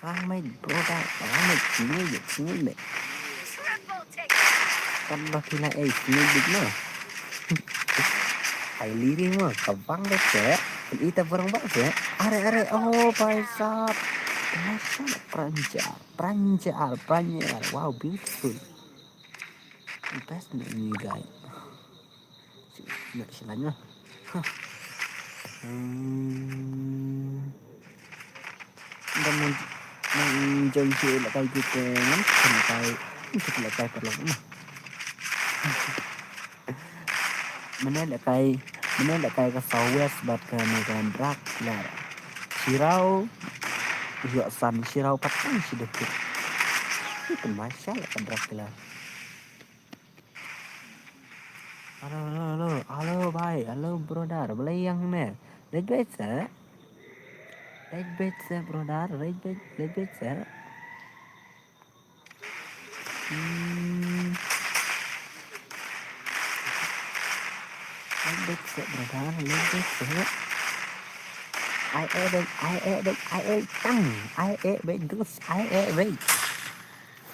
Kawang bait, brother, kawang bait, sngewbha bait, sngewbha bait. Kan ba phi la ei, sngewbha bait, no? Ai liri mo, kawang bait, eh. Ita barang bait, eh. Are, are, oh, bhai sahab. Masya Allah, pranjal, pranjal, pranjal. Wow, beautiful. Best ni, ni, guys. Nak silang lah. Hah. Hmm. Dan nang, nang jong ji lehkai kita, kan? Lehkai, kita lehkai paralok mah. Mane lehkai, mane lehkai ka South West bad ka Meghan Drag, la. Shirau, ïoh san shirau patang shi depit. Itu masya lehkai Drag la. Hello, hello, hello. Hello, bhai. Hello, brother. Balei ïa hangne? Leit beit sa? Red bed se brother, red bed, red bed se. Hmm. Red bed se brother, red bed se. Ai e bed, ai e bed, ai e tang, ai e bed dus, ai e bed.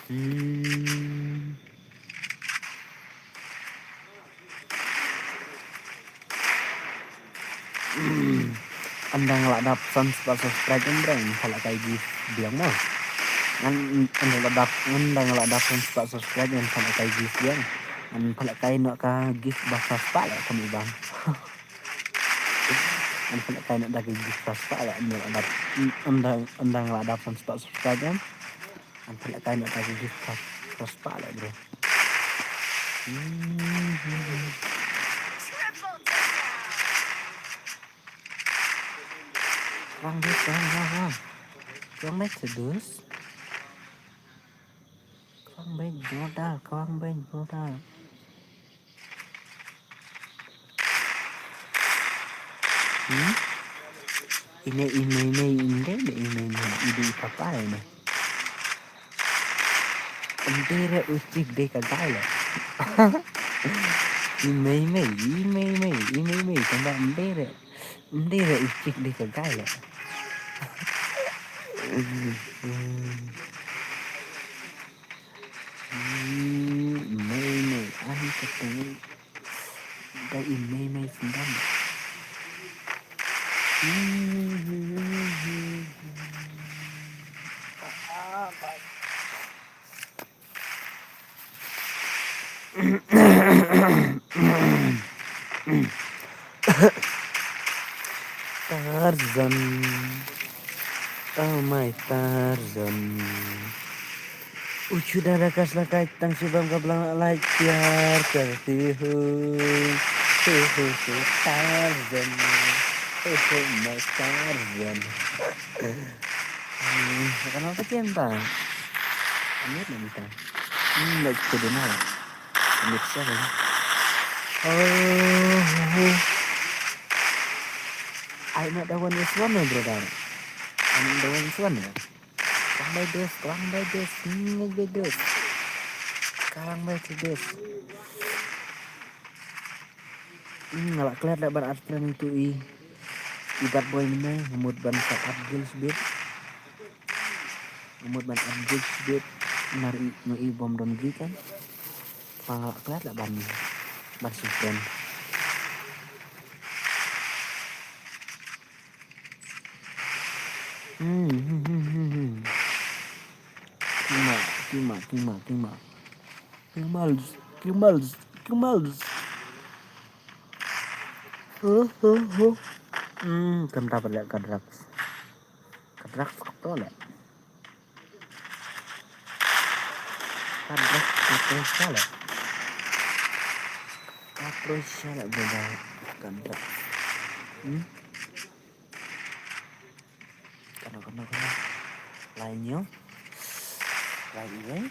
Hmm. Ynda nga la dap san spah subscribe ym breng, pha la kai gift biang mo. Ngan ynda la dap, ynda nga la dap san spah subscribe ngan pha la kai gift biang. Ngan pha la kai noh ka gift ba phra spah leh kum i bang. Ngan pha la kai noh da ka gift phra spah leh ynda la dap, ynda, ynda nga la dap san spah subscribe ngan. Ngan pha la kai noh da ka gift phra, phra spah leh bro. Kwang beit, kwang, kwang, kwang. Kwang beit, dus. Kwang beit, brother, kwang beit, brother. Hmm? Ine i mei mei inde, ine i mei mei, ide i papa ine. Ym dei re u chick dei ka guy le. I mei mei, i mei mei, i mei mei, tang ba ym dei re. Ym dei re u chick dei ka guy le. I mei mei, ani ka teng. Dei i mei mei sendam. Tarzan. Oh my Tarzan. U chuda da ka sla kai tang shibam ka blang lai pyar karti hu. Hu hu hu Tarzan. Hu hu my Tarzan. Hmm, kana ka chen ta. Amit na mita. Hmm, like to the now. Amit sa. Oh, hu hu. I not the one is one, brother. I'm the one is one. Klang bai dus, klang bai dus, hmm, bai dus. Klang bai tu dus. Hmm, nga la klet la ban at friend tu i. I bad boy mine, nga mut ban sa at gil sbit. Nga mut ban at gil sbit. Nar i, nga i bom don gil kan. Nga la klet la ban, ban sa friend. Hmm, hmm, hmm, hmm, hmm. Tingma, tingma, tingma, tingma. Tingmals, tingmals, tingmals. Huh, huh, huh. Hmm, kam ta pala ka drugs. Ka drugs ka to le. Ka drugs ka to shala. Ka to shala beda ka drugs. Hmm? Kano, kano, kano. Lai nyo. Lai iwei.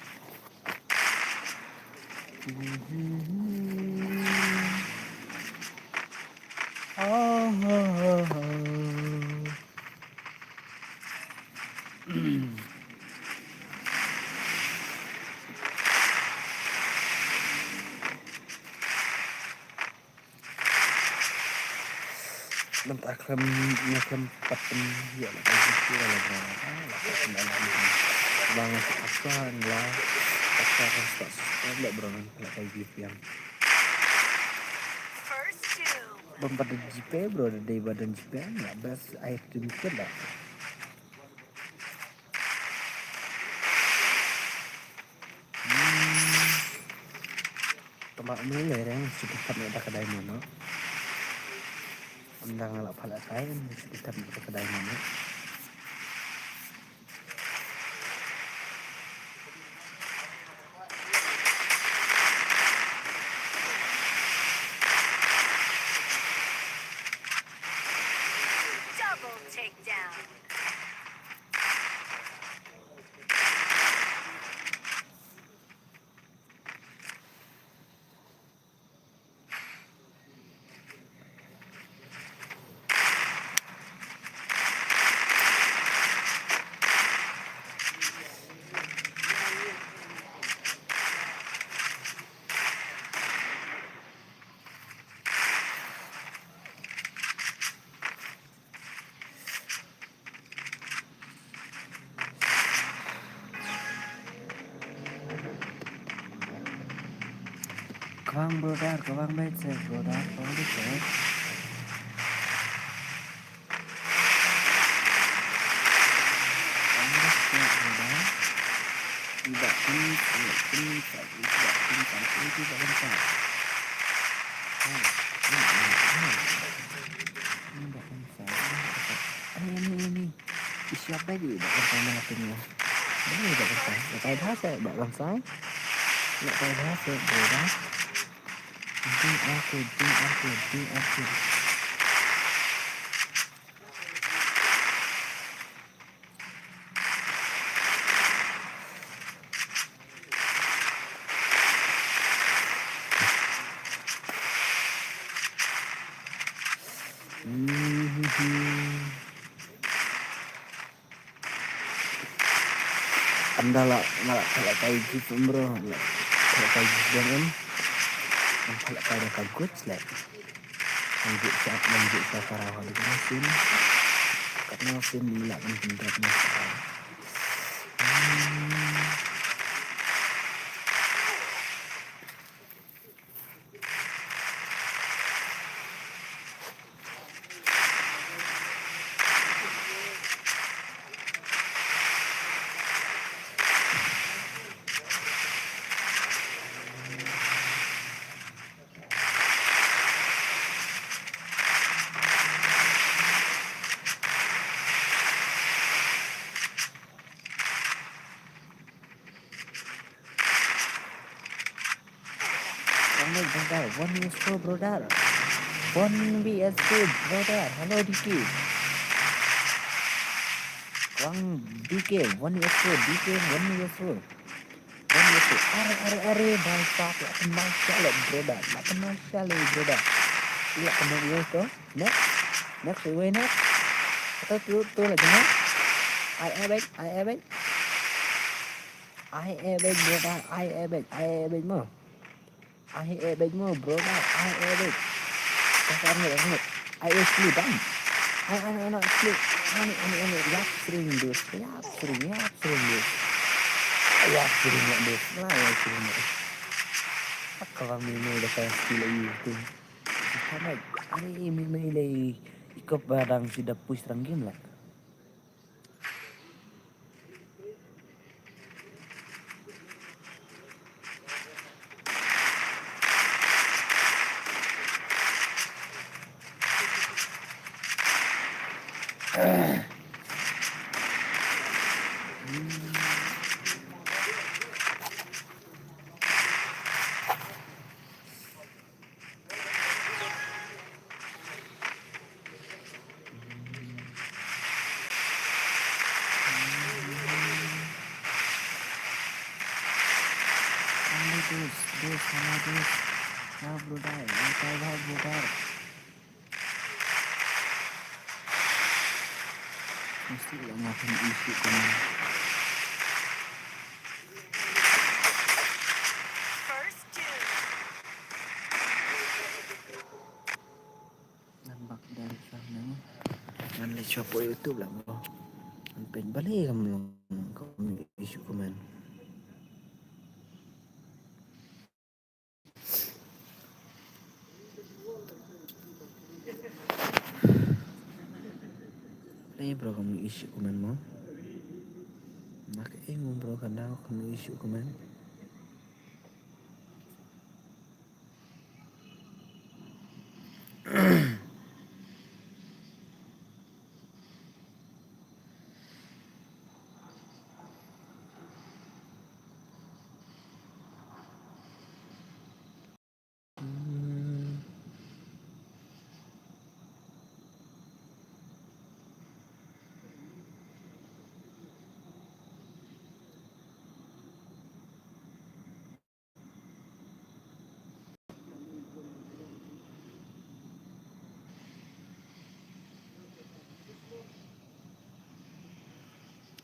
Oh, oh, oh, oh. Mynta khlem, nga khlem pat pynïoh la ka gift ïa la bro. Ah, la ka pynïoh la gift. Ba nga sa ap ka la, ap ka ka start subscribe la bro, la ka gift ïa. Bym pat da GPay bro, da dei ba don GPay la best item kit la. Hmm. Tama ym lei lei re, shu tap na da ka diamond no. Ym dang la phala kai, shu tap na da ka diamond no. Double takedown. Brother, ka bang beit seh, brother, ka bang beit seh. Ka bang beit seh, brother. Tidak, ini, ini, ini, tidak, ini, tidak, ini, tidak, ini, tidak. Oh, ini, ini, ini. Ini tidak, ini tidak. Ini, ini, ini. Ish, apa lagi? Tidak, ini tidak, ini tidak. Ini tidak, ini tidak. Tidak, tidak, tidak, tidak. Tidak, tidak, tidak, tidak. Be active, be active, be active. Mhm. Ynda la, nga la, la kai gift em bro, la, la kai gift dang em. Nga la kai da ka goods leh. Ngan gift sa, ngan gift sa ka rawa di ka machine. Katno sim ni la kan pyntrap ni sa. Hmm. One brother, one V S four brother. One V S four brother. Hello, D K. One D K, one V S four, D K, one V S four. One V S four. Are, are, are, bhai sahab, la kena shale, brother. La kena shale, brother. La kena, yes, to. Next. Next, wait, next. Ito, tu, tu lagi, no? I have it, I have it. I have it, brother. I have it, I have it mo. I have it mo, brother. I have it. Kasar ni, kasar ni. I have it, bang. I, I, I, I, sleep. Ani, ani, ani. Yap, sering, dus. Yap, sering, yap, sering, dus. Yap, sering, yap, dus. Lah, yap, sering, yap. Apa kau ni, ni dah kayak skill lagi tu. Kamai, ani, mi, mi, lagi. Ikut barang sudah push terang game lah. Hello, dos, dos, hello, dos. Hello, brother. Hello, brother. Mesti lah ngapain issue kau ni. Ngan bak direct sa hangne mo. Ngan leit sha pdeng YouTube lah mo. Ngan peit balei kam long kam issue comment. Balei bro kam issue comment mo. Nak eh mo bro ka daw kam issue comment.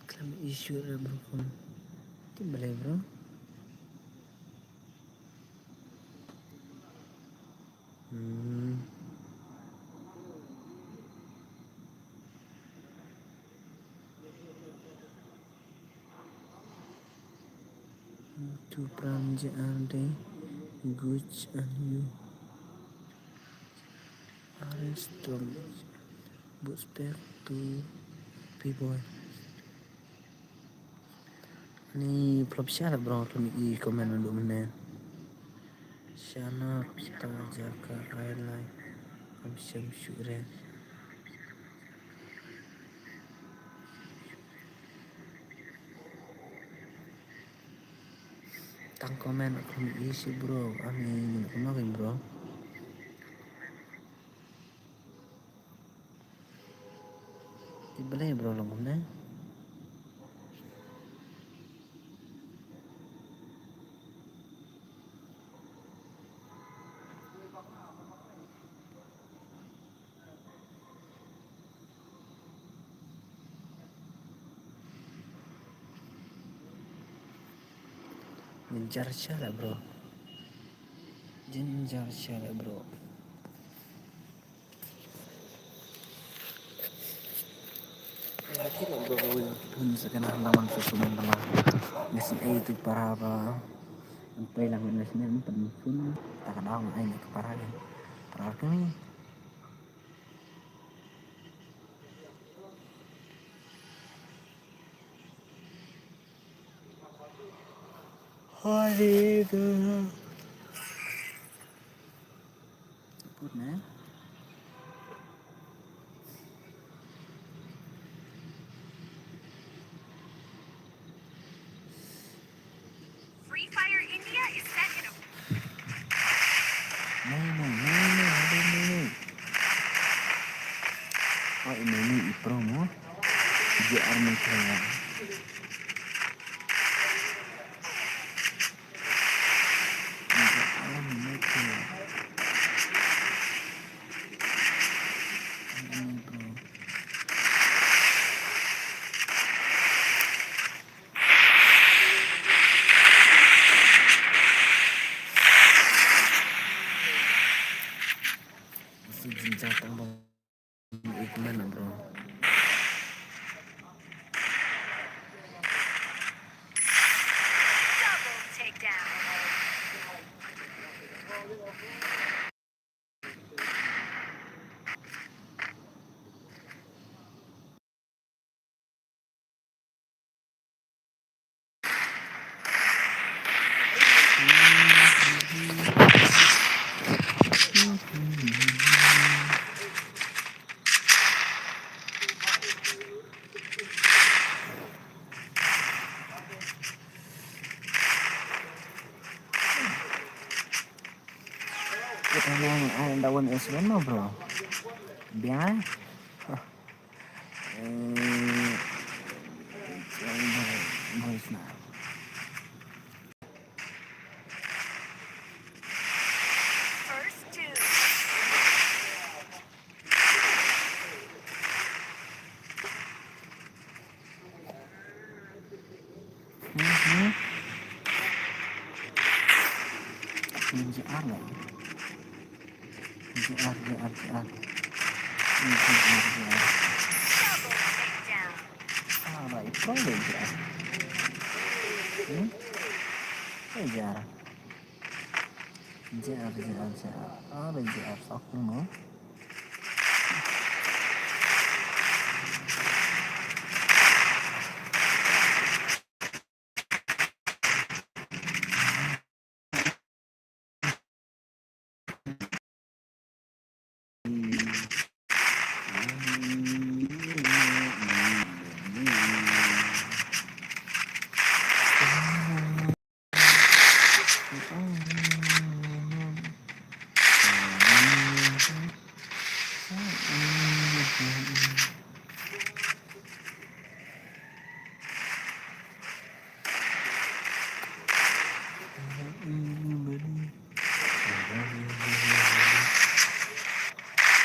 Klam issue re bro kum. Ti balai bro. Hmm. Tu pram je ar de. Good on you. Arrest from bootstrap to P-boy. Ani phlop sha la bro, phlop i comment naduh mynne. Shana ta jaka ai lai. Am sham shu re. Tang comment phlop i shi bro, ani phlop bro. Ti balei bro long kumne? Jynjar sha la bro. Jynjar sha la bro. Lagi lah bro, pun sekenah lawan susunan telah. Ngesin ai tu para apa? Sampai lawan ngesin ai empat pun tak ada orang ai ke para kan. Para kami. Hari tu. Put na. Free Fire India is set in a Nai, nai, nai, nai, nai, nai, nai. Oh, ini, ini i pro mo. J R Mekhiya. J R Mekhiya. Ini pro. Mesti jinjang tambah. Ikuman bro. Double takedown. Kita nang ada one S one no bro. Biar. Eh, boys now. First two. Mhm. Ini J R lah. J R, J R, J R. Ini J R, J R. Double takedown. Ah, baik, pro deh J R. Hmm? Eh, J R. J R, J R, J R. Ah, baik, J R. Sok dulu.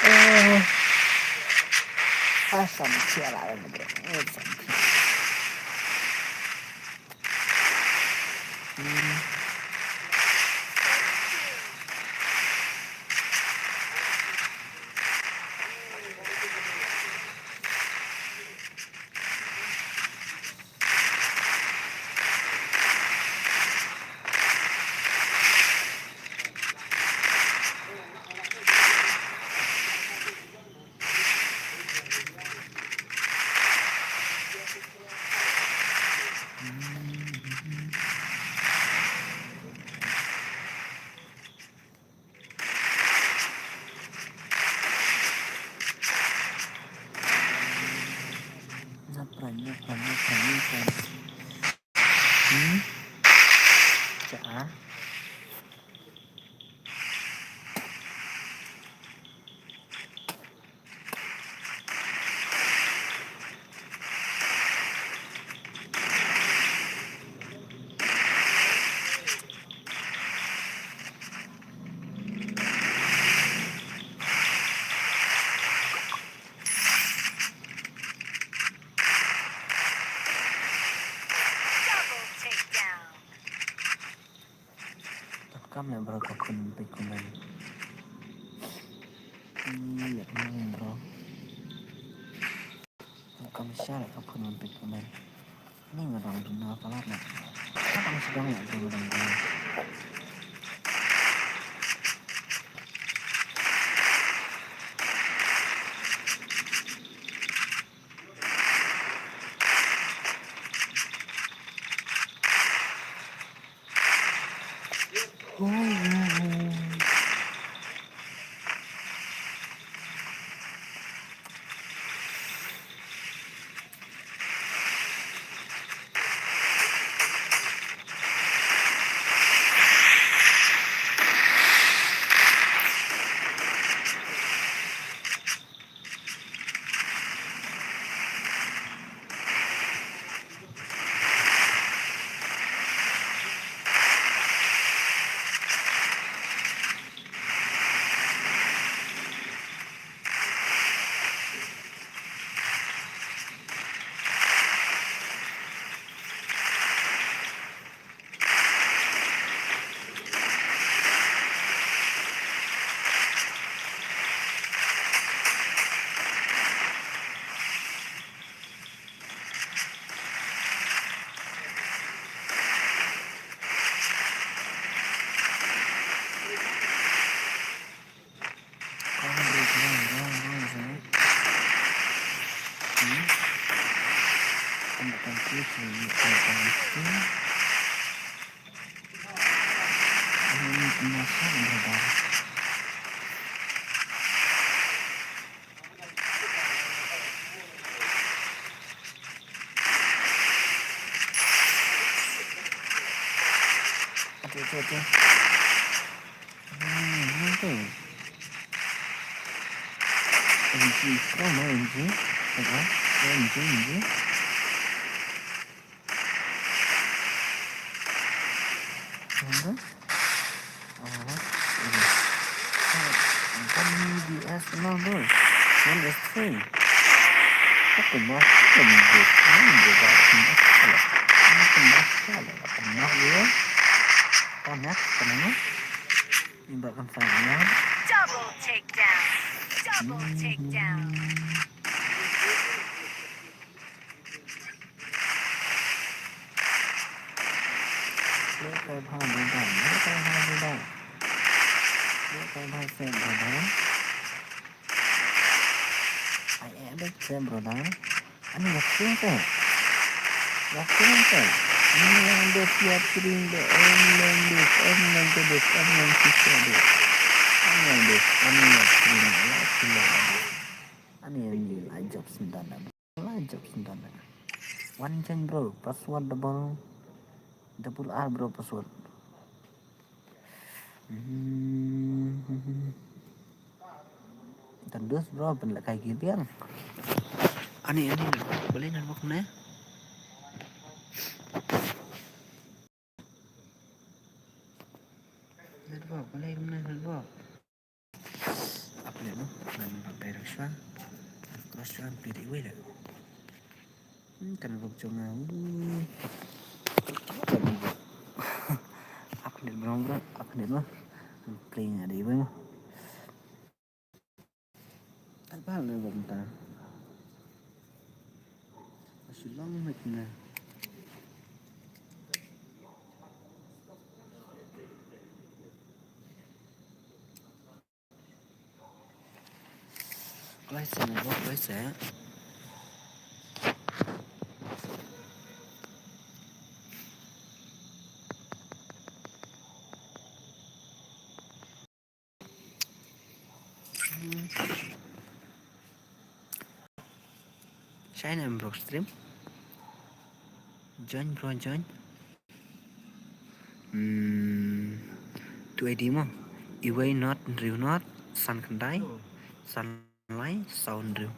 Eh. Ah, sampai lah, bro. Eh, sampai. Hmm. Kam leh bro ka khun peit comment. Hmm, leh comment bro. Kam sha leh ka khun peit comment. Ni nga dang duna palat leh. Ka dang sdang leh ka dang duna. One V S no, bro. One is three. Aku mah kan bro. Ini bro, bro. Aku mah salah. Aku mah salah. Aku mah, bro. Kau nak kenapa? Ini bakal saya. Double takedown. Double takedown. Leh kai bha bha bha. Leh kai bha bha bha. Leh kai bha se bha bha. Ai eh bek se bro da. Ani yak sing se. Yak sing se. Ani yang de siap sering de em leng de em leng de de em leng sisa de. Ani yang de ani yak sing yak sing de. Ani yang de lai job sendana. Lai job sendana. One change bro, password double, double R bro password. Hmm. Tandus bro, pynlehkai ki biang. Ani, ani, balei network ne? Network, balei ne network? Update noh, ngan update shuwa. Cross shuwa, update iwei da. Hmm, kan vok jong nga. Update bro, bro, update noh. Play nga da iwei noh. Tabal ne bok mta. Shillong met na. Kloi se ne bok, kloi se. Shine and Brook Stream. Join bro, join. Hmm. Tu I D mo. Iwei not, hynriew not, san khyndai, san lai, saw hynriew.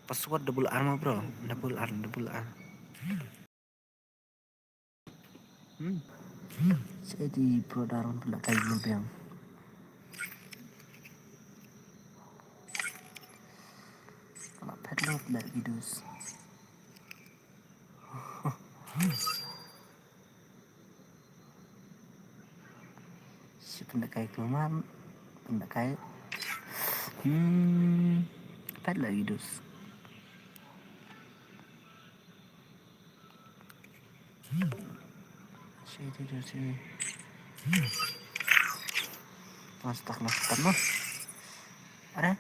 Password double R mo bro. Double R, double R. Hmm. Sa iti bro da rong pynlehkai biang. Ka la phet lut leh videos. Kemar, pynda kai. Hmm, pet lagi dus. Sini, sini, sini. Mas tak, mas tak, mas. Are?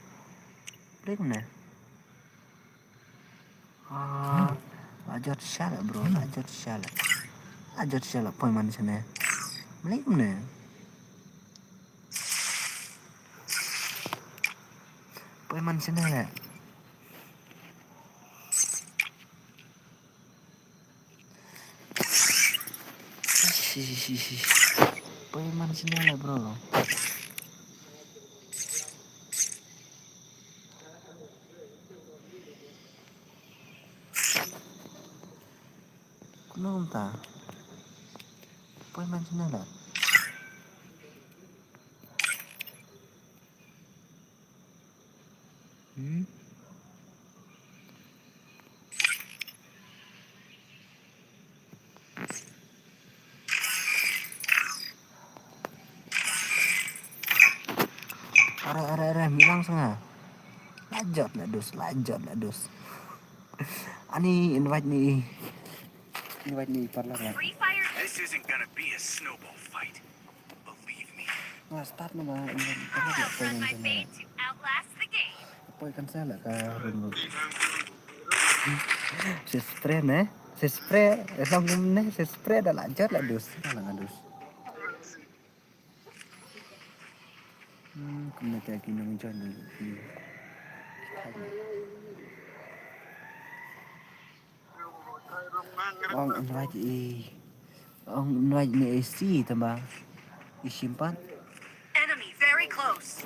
Beli mana? Ah, la jot shalak, bro, la jot shalak. La jot shalak, poi man shane. Malik mana? Poi man shane. Shi, shi, shi. Poi man shane, bro. Kumno kumta? Poi man shane la. Hmm? Are, are, are, milang sanga. La jot la dus, la jot la dus. Ani invite ni. Invite ni parlor la. This isn't gonna be a snowball fight. Believe me. Nga start na ba, invite ni parlor la, poi kan sala. Poi kan sala ka room room. Sa spray ne? Sa spray, long ne, sa spray da la jot la dus. Da la nga dus. Hmm, kumne te ki nongjoin ni. Ong invite i. Ong invite ni i si tamba. I shim pat. Enemy very close.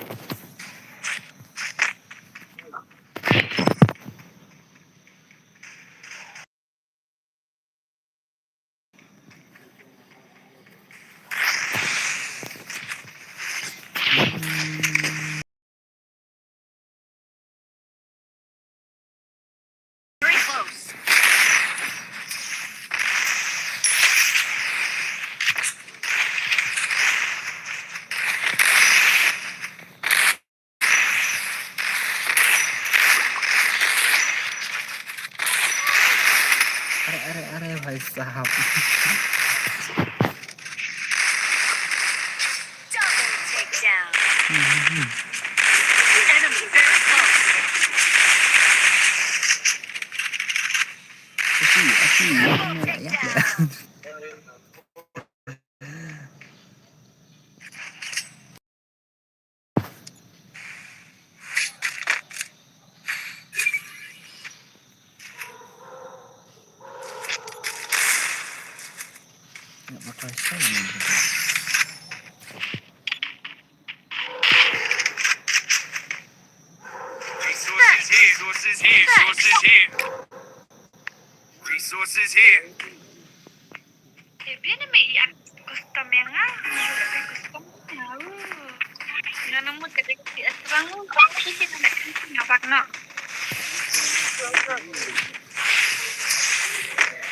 Very close. Are, are, are, bhai sahab. Double takedown. Enemy very close. Asi, asi. Double takedown. Resources here, resources here, resources here. Resources here. Eh, bine me i at custom yang ah. Custom yang. Nga nemu tadi si asrang. Sisi nak sisi nak bak nak.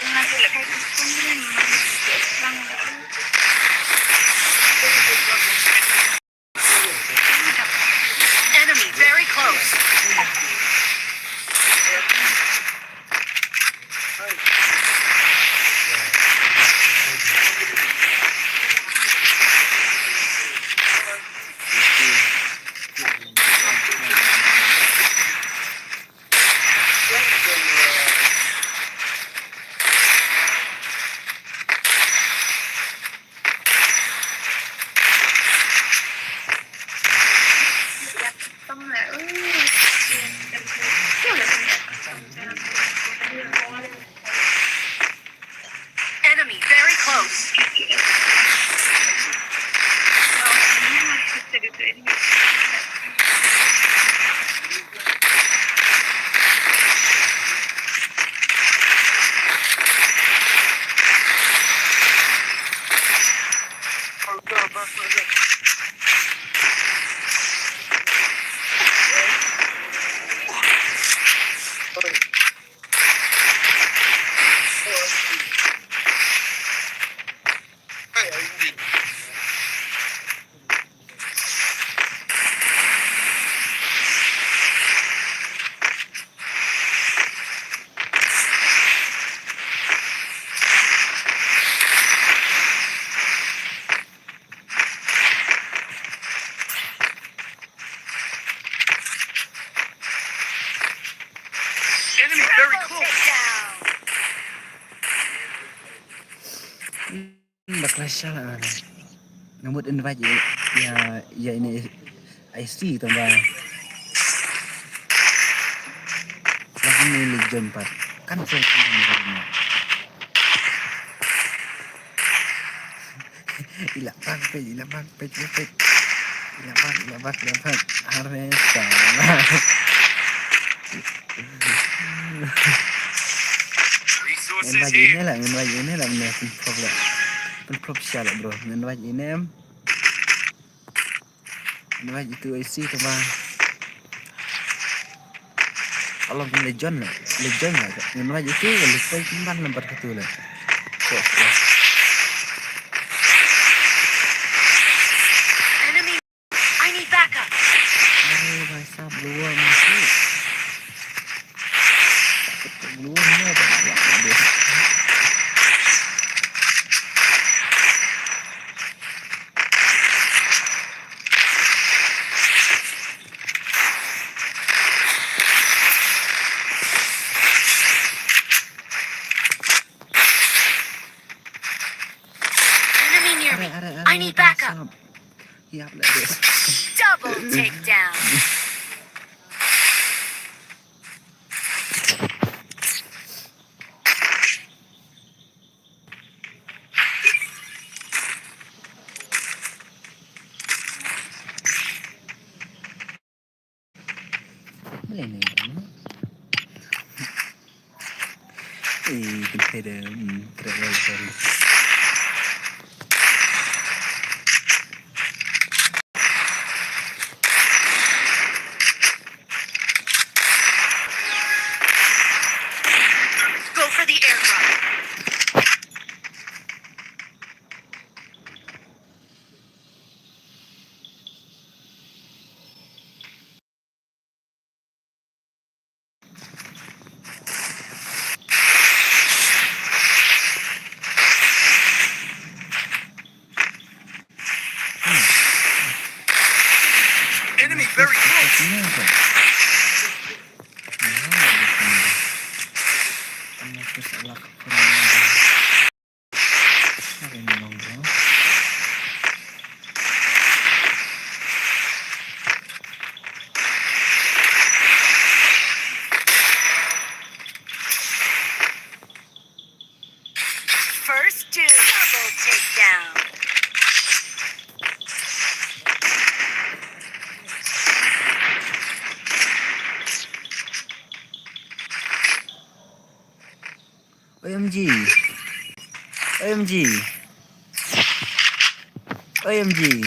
Nga tu lekai custom ni. Asrang. Enemy very close. Mashallah. Nga mut invite ïa, ïa, ïa ine I C tang ba. Lagi ni Legion pat. Kan saya ni. Ila bang pej, ila bang pej, ila pej. Ila bang, ila bang, ila bang. Are salah. Ngan bagi ini lah, ngan bagi ini lah, ngan pynprop lah. Pynprop sha lah, bro. Ngan bagi ini em. Ngan bagi itu isi tu bang. Alam pun Legion lah, Legion lah. Ngan bagi itu, lupa pun bang nomor satu lah. Enemy. I need backup. Ayo, bhai sahab, luar masuk. Luar ni ada banyak dia. Enemy near me. Are, are, are, I need backup. Sahab. Yap lah dia. Double takedown. Boleh ni. Eh, kena ada, hmm, kena ada. Go for the airdrop. Enemy very close. First two. Double takedown. O M G. O M G. O M G.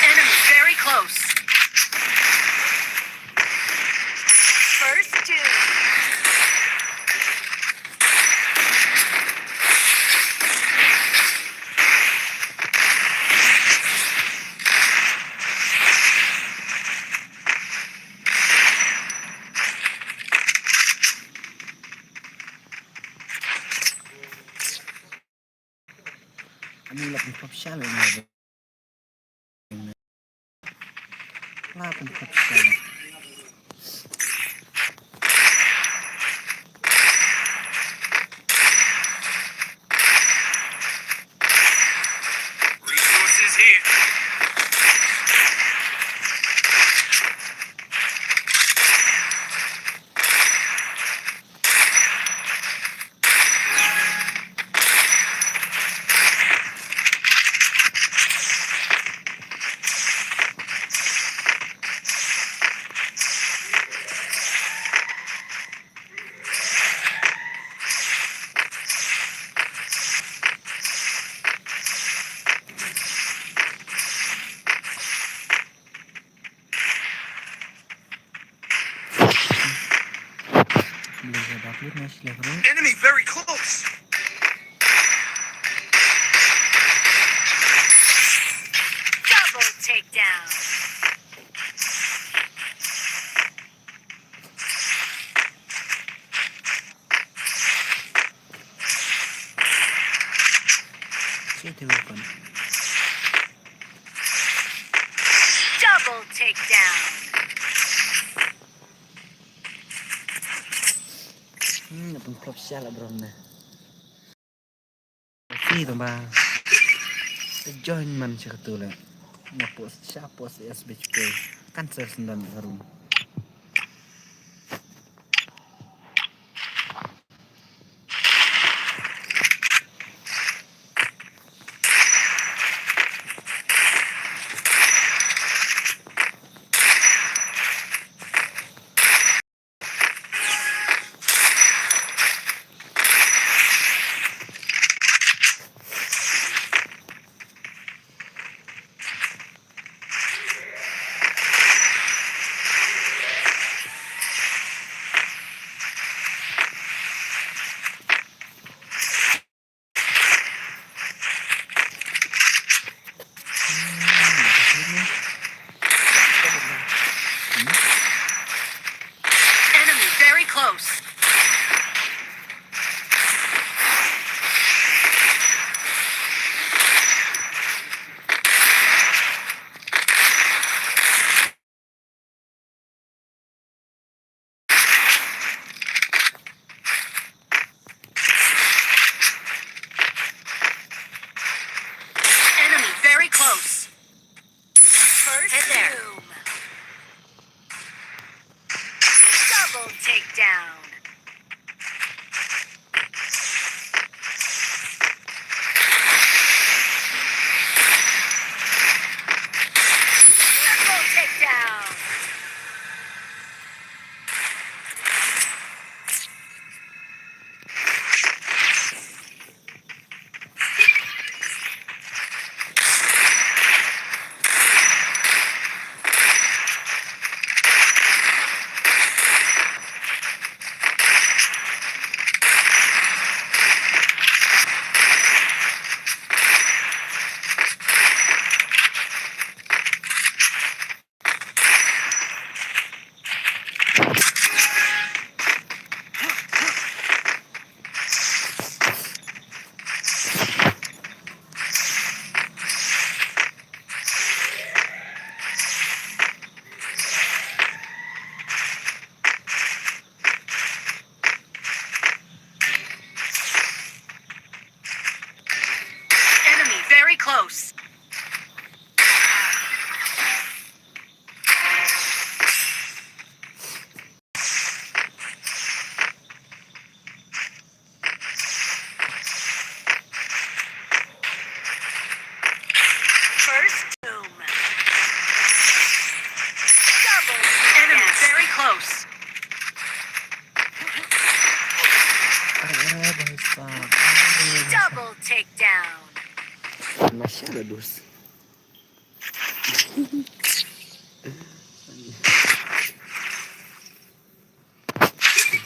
Enemy very close. First two. Ani la pynprop shallow. La pynprop shallow. Resources here. Enemy very close. Double takedown. Double takedown. Hmm, na pun klop shala brom na. Si tamba. Join man sha katu le. Na post sha post S B H P. Cancel sendan harum. Enemy very close. Enemy very close. First doom. Double takedown. Triple takedown. Enemy very close. First doom. Double. Enemy very close. Double takedown. Masya ada dus.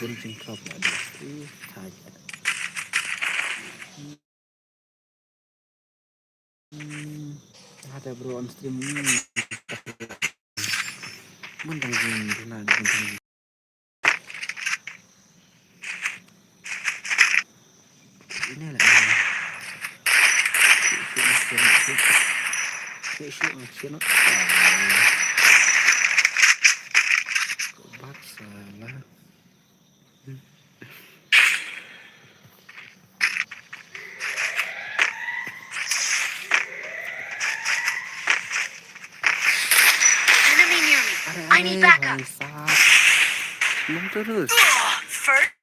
Gun jingkop ada dus. Hai. Hmm, ada bro on stream ni. Mun dang jing duna di gun jing. Ini lah. Shoot, shoot, shoot, shoot. Shoot, shoot, shoot. Kau baksa lah. Enemy near me. I need backup. Belum terus. First.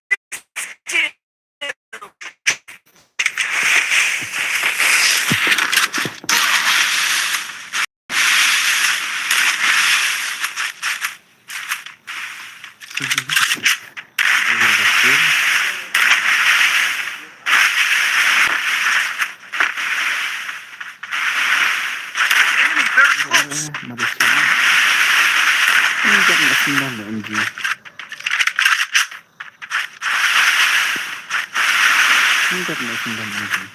Ni kat na sumban ni.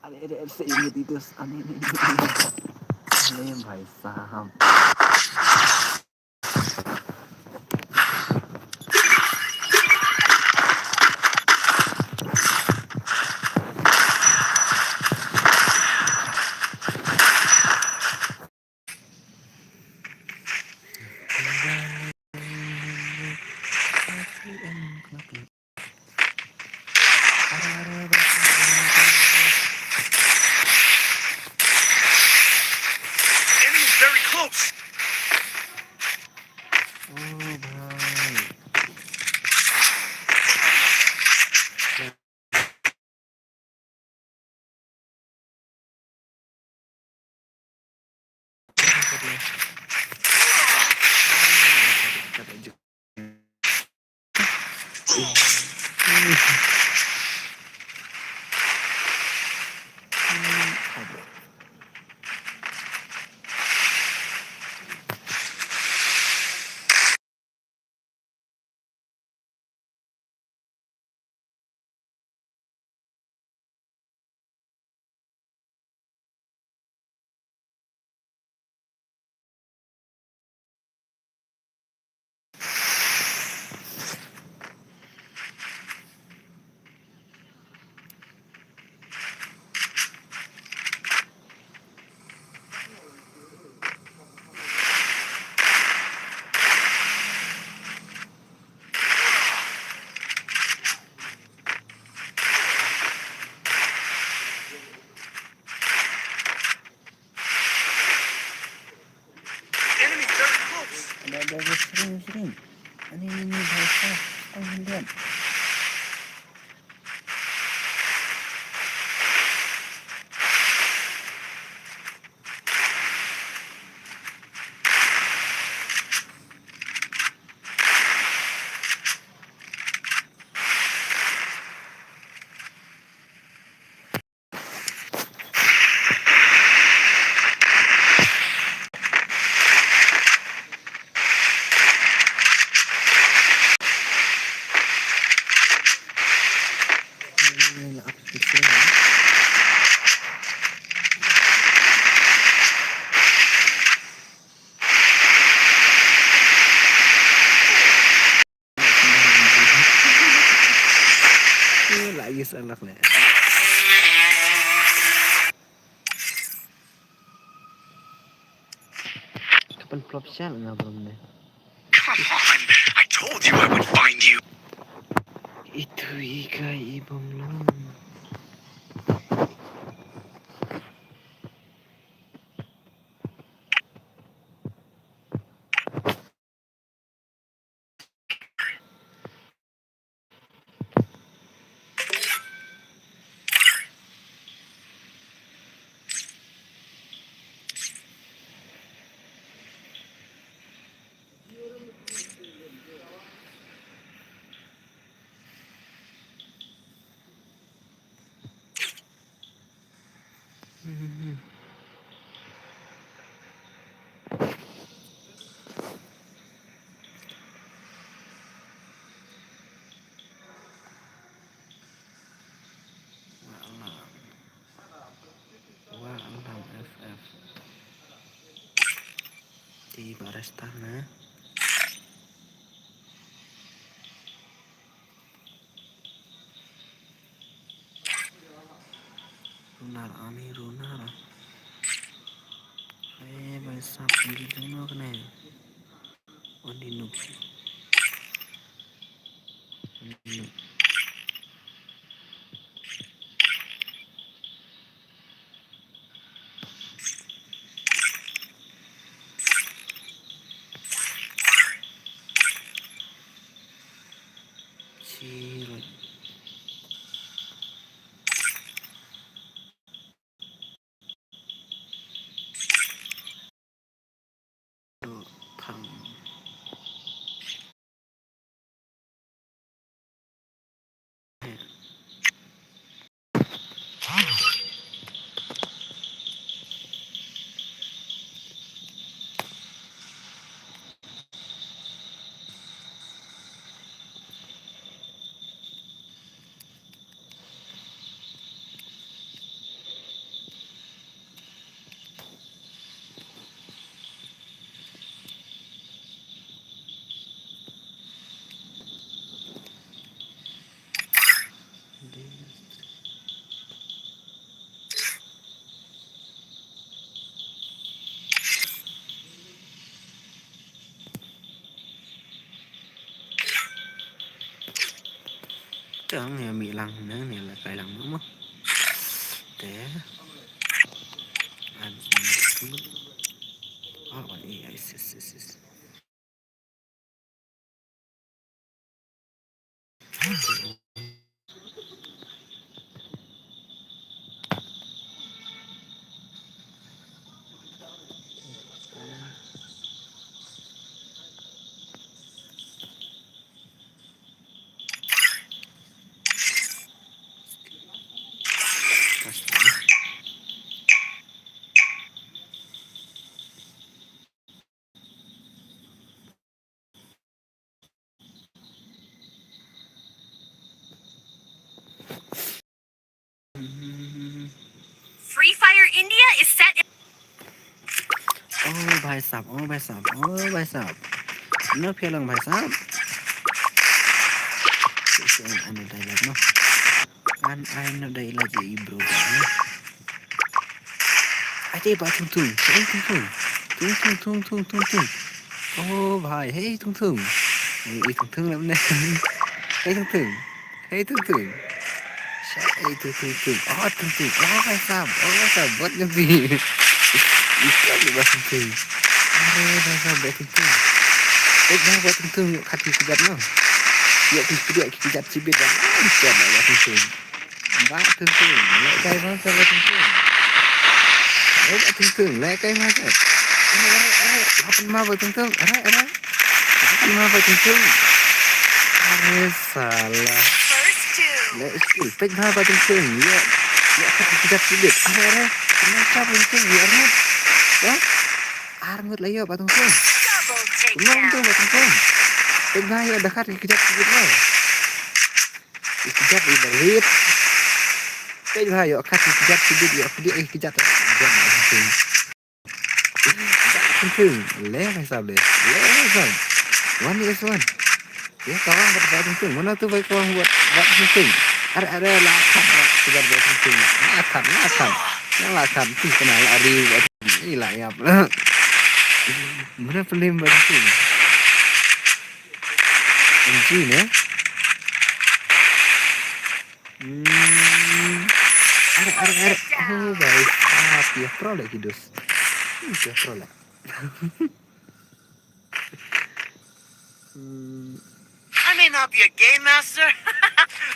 अरे, अरे, अरे, सही में दीदस, अरे, नहीं, नहीं, नहीं। अरे भाई साहब। Enemies very close. Oh, bhai. Enemy very close. Ada, ada, ada, sering, sering. Ani, ni, ni, bahasa. Tang hyndiat. Lagi salah ne. Kapan plop shell nga bro ne. Come on, I told you I would find you. Itu ikai ibang lang. Barista na. Runar ani runar. Eh, bhai sahab, pynjah jong no kane. Oni nuk. Oni nuk. Chi roi. Doh thang. Tang ïa mih lang ne, ne la kai lang mo. Te. An. Ah, wan, eh, sis, sis, sis. Free Fire India is set in Oh, bhai sahab, oh, bhai sahab, oh, bhai sahab. No phi long, bhai sahab. An ai no dialogue, no. An ai no dialogue, eh, bro, no. Ai te ba Tung Tung, eh, Tung Tung. Tung Tung, Tung Tung, Tung Tung. Oh, bhai, hey, Tung Tung. Eh, eh, Tung Tung lam ne. Hey, Tung Tung. Hey, Tung Tung. Sa, hey, Tung Tung Tung. Oh, Tung Tung. Oh, bhai sahab. Oh, bhai sahab. Bot nabi. Ika ni ba Tung Tung. Are, bhai sahab, ba Tung Tung. Eh, bhai, ba Tung Tung. Khat ki kjat no. Ïa ki kjat, ki kjat chibit dah. Ah, ika ba Tung Tung. Ba Tung Tung. Leh kai ba sa ba Tung Tung. Eh, ba Tung Tung. Leh kai ba sa. Are, are, are. Ba Tung Tung. Are, are. Ba Tung Tung. Are, sala. First two. Leh skill. Peit ba ba Tung Tung. Ïa. Ïa ka kjat chibit. Are, are. Kenapa ba Tung Tung? Ïa, are. Ïa. Ar ngut la ïoh ba Tung Tung. Double takedown. Kumno Tung Tung ba Tung Tung. Peit ba ïa da khat ki kjat chibit ba. Ki kjat i ba rit. Peit ba ïoh khat ki kjat chibit ïoh kdi ki kjat. Kjat ba Tung Tung. Ba Tung Tung. Leh ba sahab leh. Leh ba sahab. One is one. Ïa ka wang ba Tung Tung. Mana tu ba ka wang ba Tung Tung. Are, are, la khat ba, ba Tung Tung. La khat, la khat. La khat tu kena la ri ba Tung Tung. Ila ïap. Mana pelim ba Tung Tung. M G ne? Hmm. Are, are, are. Oh, bhai sahab, ïa pro leh ki dos. Hmm, ïa pro leh. Hmm. I may not be a game master,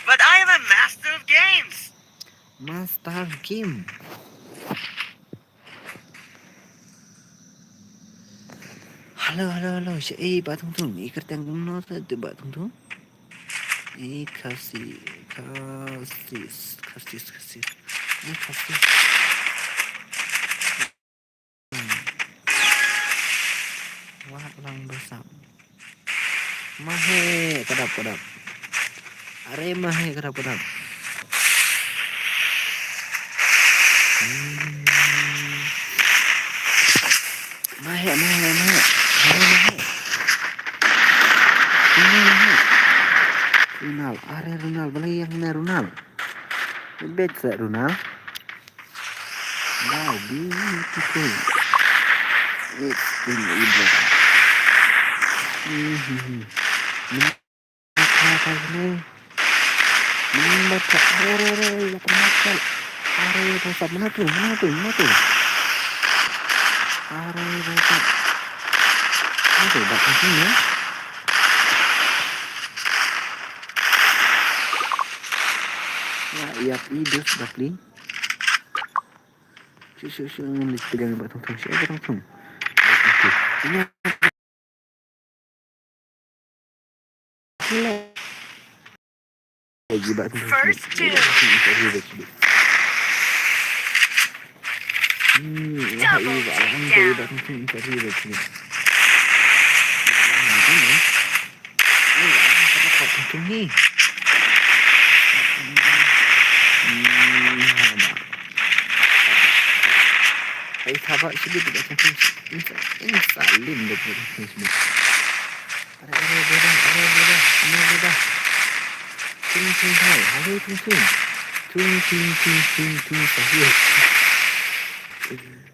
but I am a master of games. Master of game. Hello, hello, hello. Sha, eh, ba Tung Tung. Eh, kyrteng kumno te, te ba Tung Tung. Eh, Khasi, Khasi, Khasi, Khasi. Eh, Khasi. Hmm. Wah, lang ba sahab. Mahe, ka dap, ka dap. Are mahe, ka dap, ka dap. Hmm. Mahe, mahe, mahe. Are Ronald, balei ïa nga Ronald. Bit sa Ronald. Wow, beautiful. It's been a blessing. Mhm. Ni apa ini? Ni apa? Are, are, are, are, are, mana tu? Mana tu? Mana tu? Are, are, are. Mana tu? Bak sini ya. Ya, ya, idus bakli. Shu, shu, shu, ngam leh pegang bak tong tong, shu, bak tong tong. Ini. Lagi bak tong tong. First kill. Hmm, wah, double takedown. Bak tong tong, interview bak sini. Macam ni. Hmm, haba. Ai, haba, sibit, sibit, sibit, sibit. Insa, insa, lim, sibit, sibit. Are, are, beda, are, beda, are, beda. Tung, tung, hai, halo, tung, tung. Tung, tung, tung, tung, tung, sahur.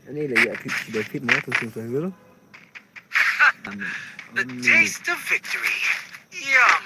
Ani lagi aktif, sudah fit, mana tung, tung, sahur. The taste of victory. Yum.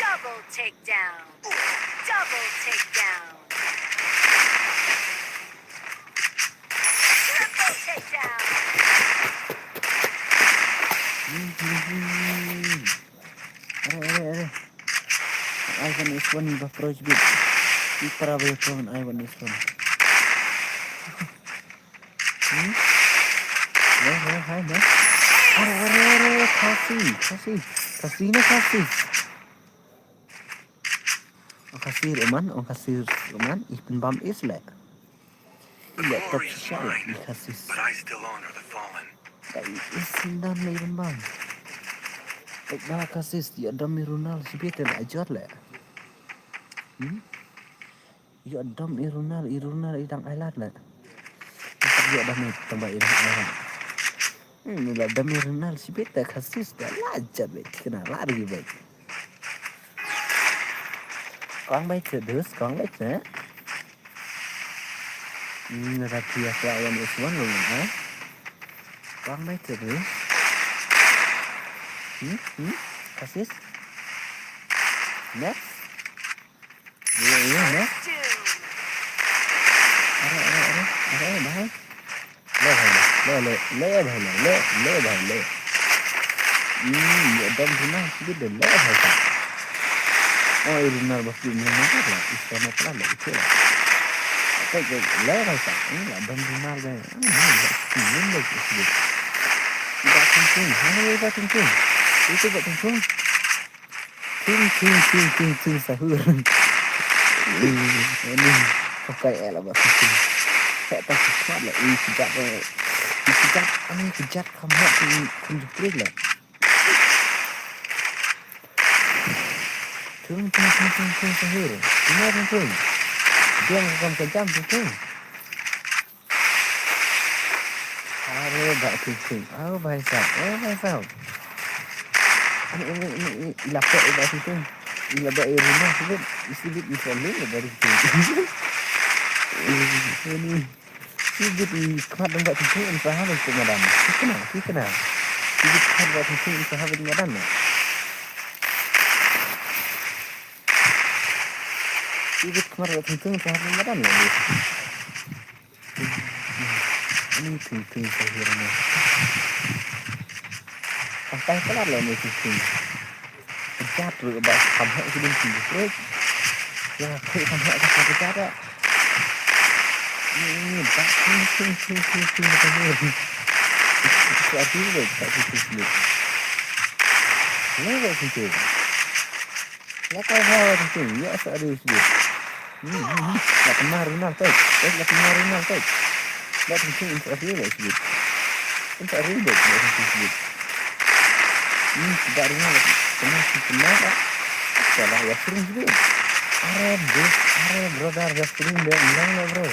Double takedown. Double takedown. Triple takedown. Are, are, are. Ai wan S one ba approach bit. Ipara ba wan ai wan S one. Hmm? Weh, weh, hai, weh. Are, are, are, are, Khasi, Khasi. Khasi ne Khasi. Ong Khasi ruh man, ong Khasi ruh man, ich bin bam is le. Ila top shisha le, i Khasi. But I still honor the fallen. Kai is sindan le i bin bam. Tek dala Khasi, ïa dam i Ronald, sibit le, ajot le. Hmm? Ïa dam i Ronald, i Ronald i dang ai lad le. Ïa dam i tang ba i dang ai lad. Hmm, ïa dam i Ronald sibit da Khasi da la jat beit kena la ri beit. Kong beit se dus, kong beit se. Hmm, da pia kwa wan is wan lo ha. Kong beit se dus. Hmm, hmm, Khasi. Next. Iya, iya, no? Are, are, are, are, bahai. Le, bahai, le, le, le, le, bahai, le, le, le, bahai, le. Hmm, ïa dam sina, sibit de, le, bahai, sa. Oh, i Ronald bas di, ni, ni, la, isa, na, pala, le, ite, la. Oke, oke, le, bahai, sa. Hmm, ïa dam sina, le. Hmm, le, sibit, le, sibit. Ida, tung, tung. Hai, ida, tung, tung. Ito, ida, tung, tung. Ting, ting, ting, ting, ting, sahur. Ani, pakai ela ba ting. Ka ta ki khmat la, i ki jat la. I ki jat, ani ki jat kham hok ki khun juprik la. Tung, tung, tung, tung, tung, tung, tung. Ina tung, tung. Diang kam ka jam tung, tung. Are ba tung, tung. Oh, bhai sahab. Oh, bhai sahab. Ani, ani, ani, ani. Ila pok ba tung, tung. Ila ba i rumah sebut. Sebut misalnya ba tung, tung. Ini. Ki jut i khmat dang ba tung tung in sa ha ba tung madan. Ki kena, ki kena. Ki jut khmat ba tung tung in sa ha ba tung madan na. Ki jut khmat ba tung tung in sa ha ba tung madan na. Ani tung tung sa hi rana. Ang tai palat la ni tung tung. Jat ruh ba kham hok ki ding ki jut ruh. Ya, khui kham hok ka ka jat ah. Ni, ni, ba, ting, ting, ting, ting, ting, ka ni. Ka ti le, ka ti, ti, ti. Le, le, ti, ti. Le, ka, ka, ka, ti, ti. Ya, sa, ri, ti. Hmm, hmm, hmm. La kena Ronald, tai. Tai, la kena Ronald, tai. La kena Ronald, tai. Ronald, tai. Hmm, ba Ronald, kena, kena, kena. Salah, ya, sering, sering. Are, bro, are, brother, ya, sering, dia, menang, ya, bro.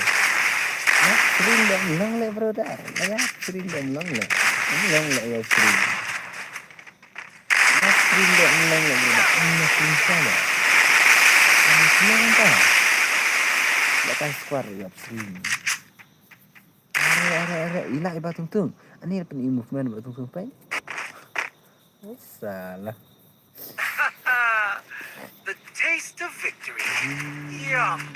Ya, sering, dia, menang, ya, brother. Ya, sering, dia, menang, ya. Menang, ya, sering. Stream deh, menang lagi dah. Ini stream sama. Ini senang tau. Dah kai squad ya stream. Are, are, are. Ila i ba tung tung. Ani pen i movement ba tung tung pen. Oh, salah. The taste of victory. Yum.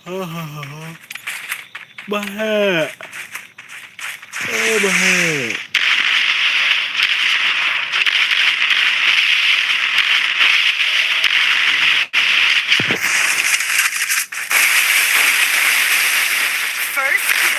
Ha, ha, ha, ha. Bahaya. Oh, bahaya. First kill.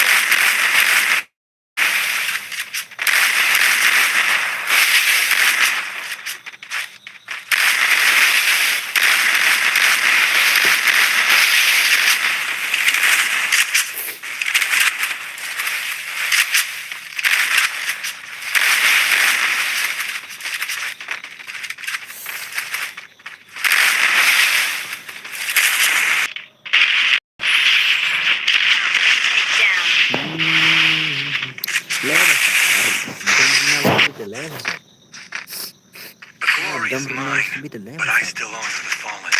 The glory is mine, but I still long for the fallen.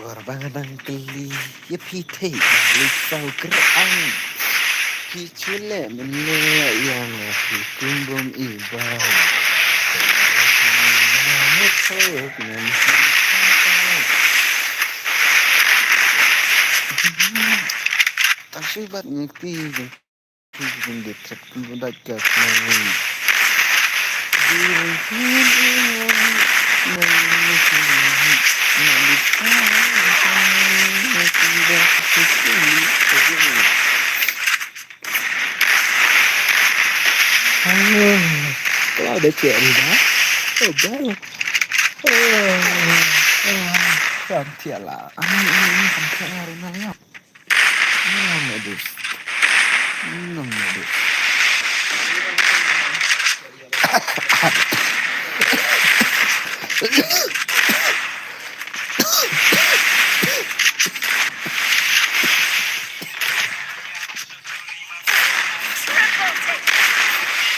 Por ba nga dang kylli ïa phi te, li saw kyrang. Phi chule men le ïa nga phi kum bom i ba. Tang shu bat ngti. Kalau ada cek ni dah. Oh, baru. Oh, oh, oh. Sampai lah. Ani, ani, ani, sampai lah, Ronald, ya. Nang na dei. Nang na dei.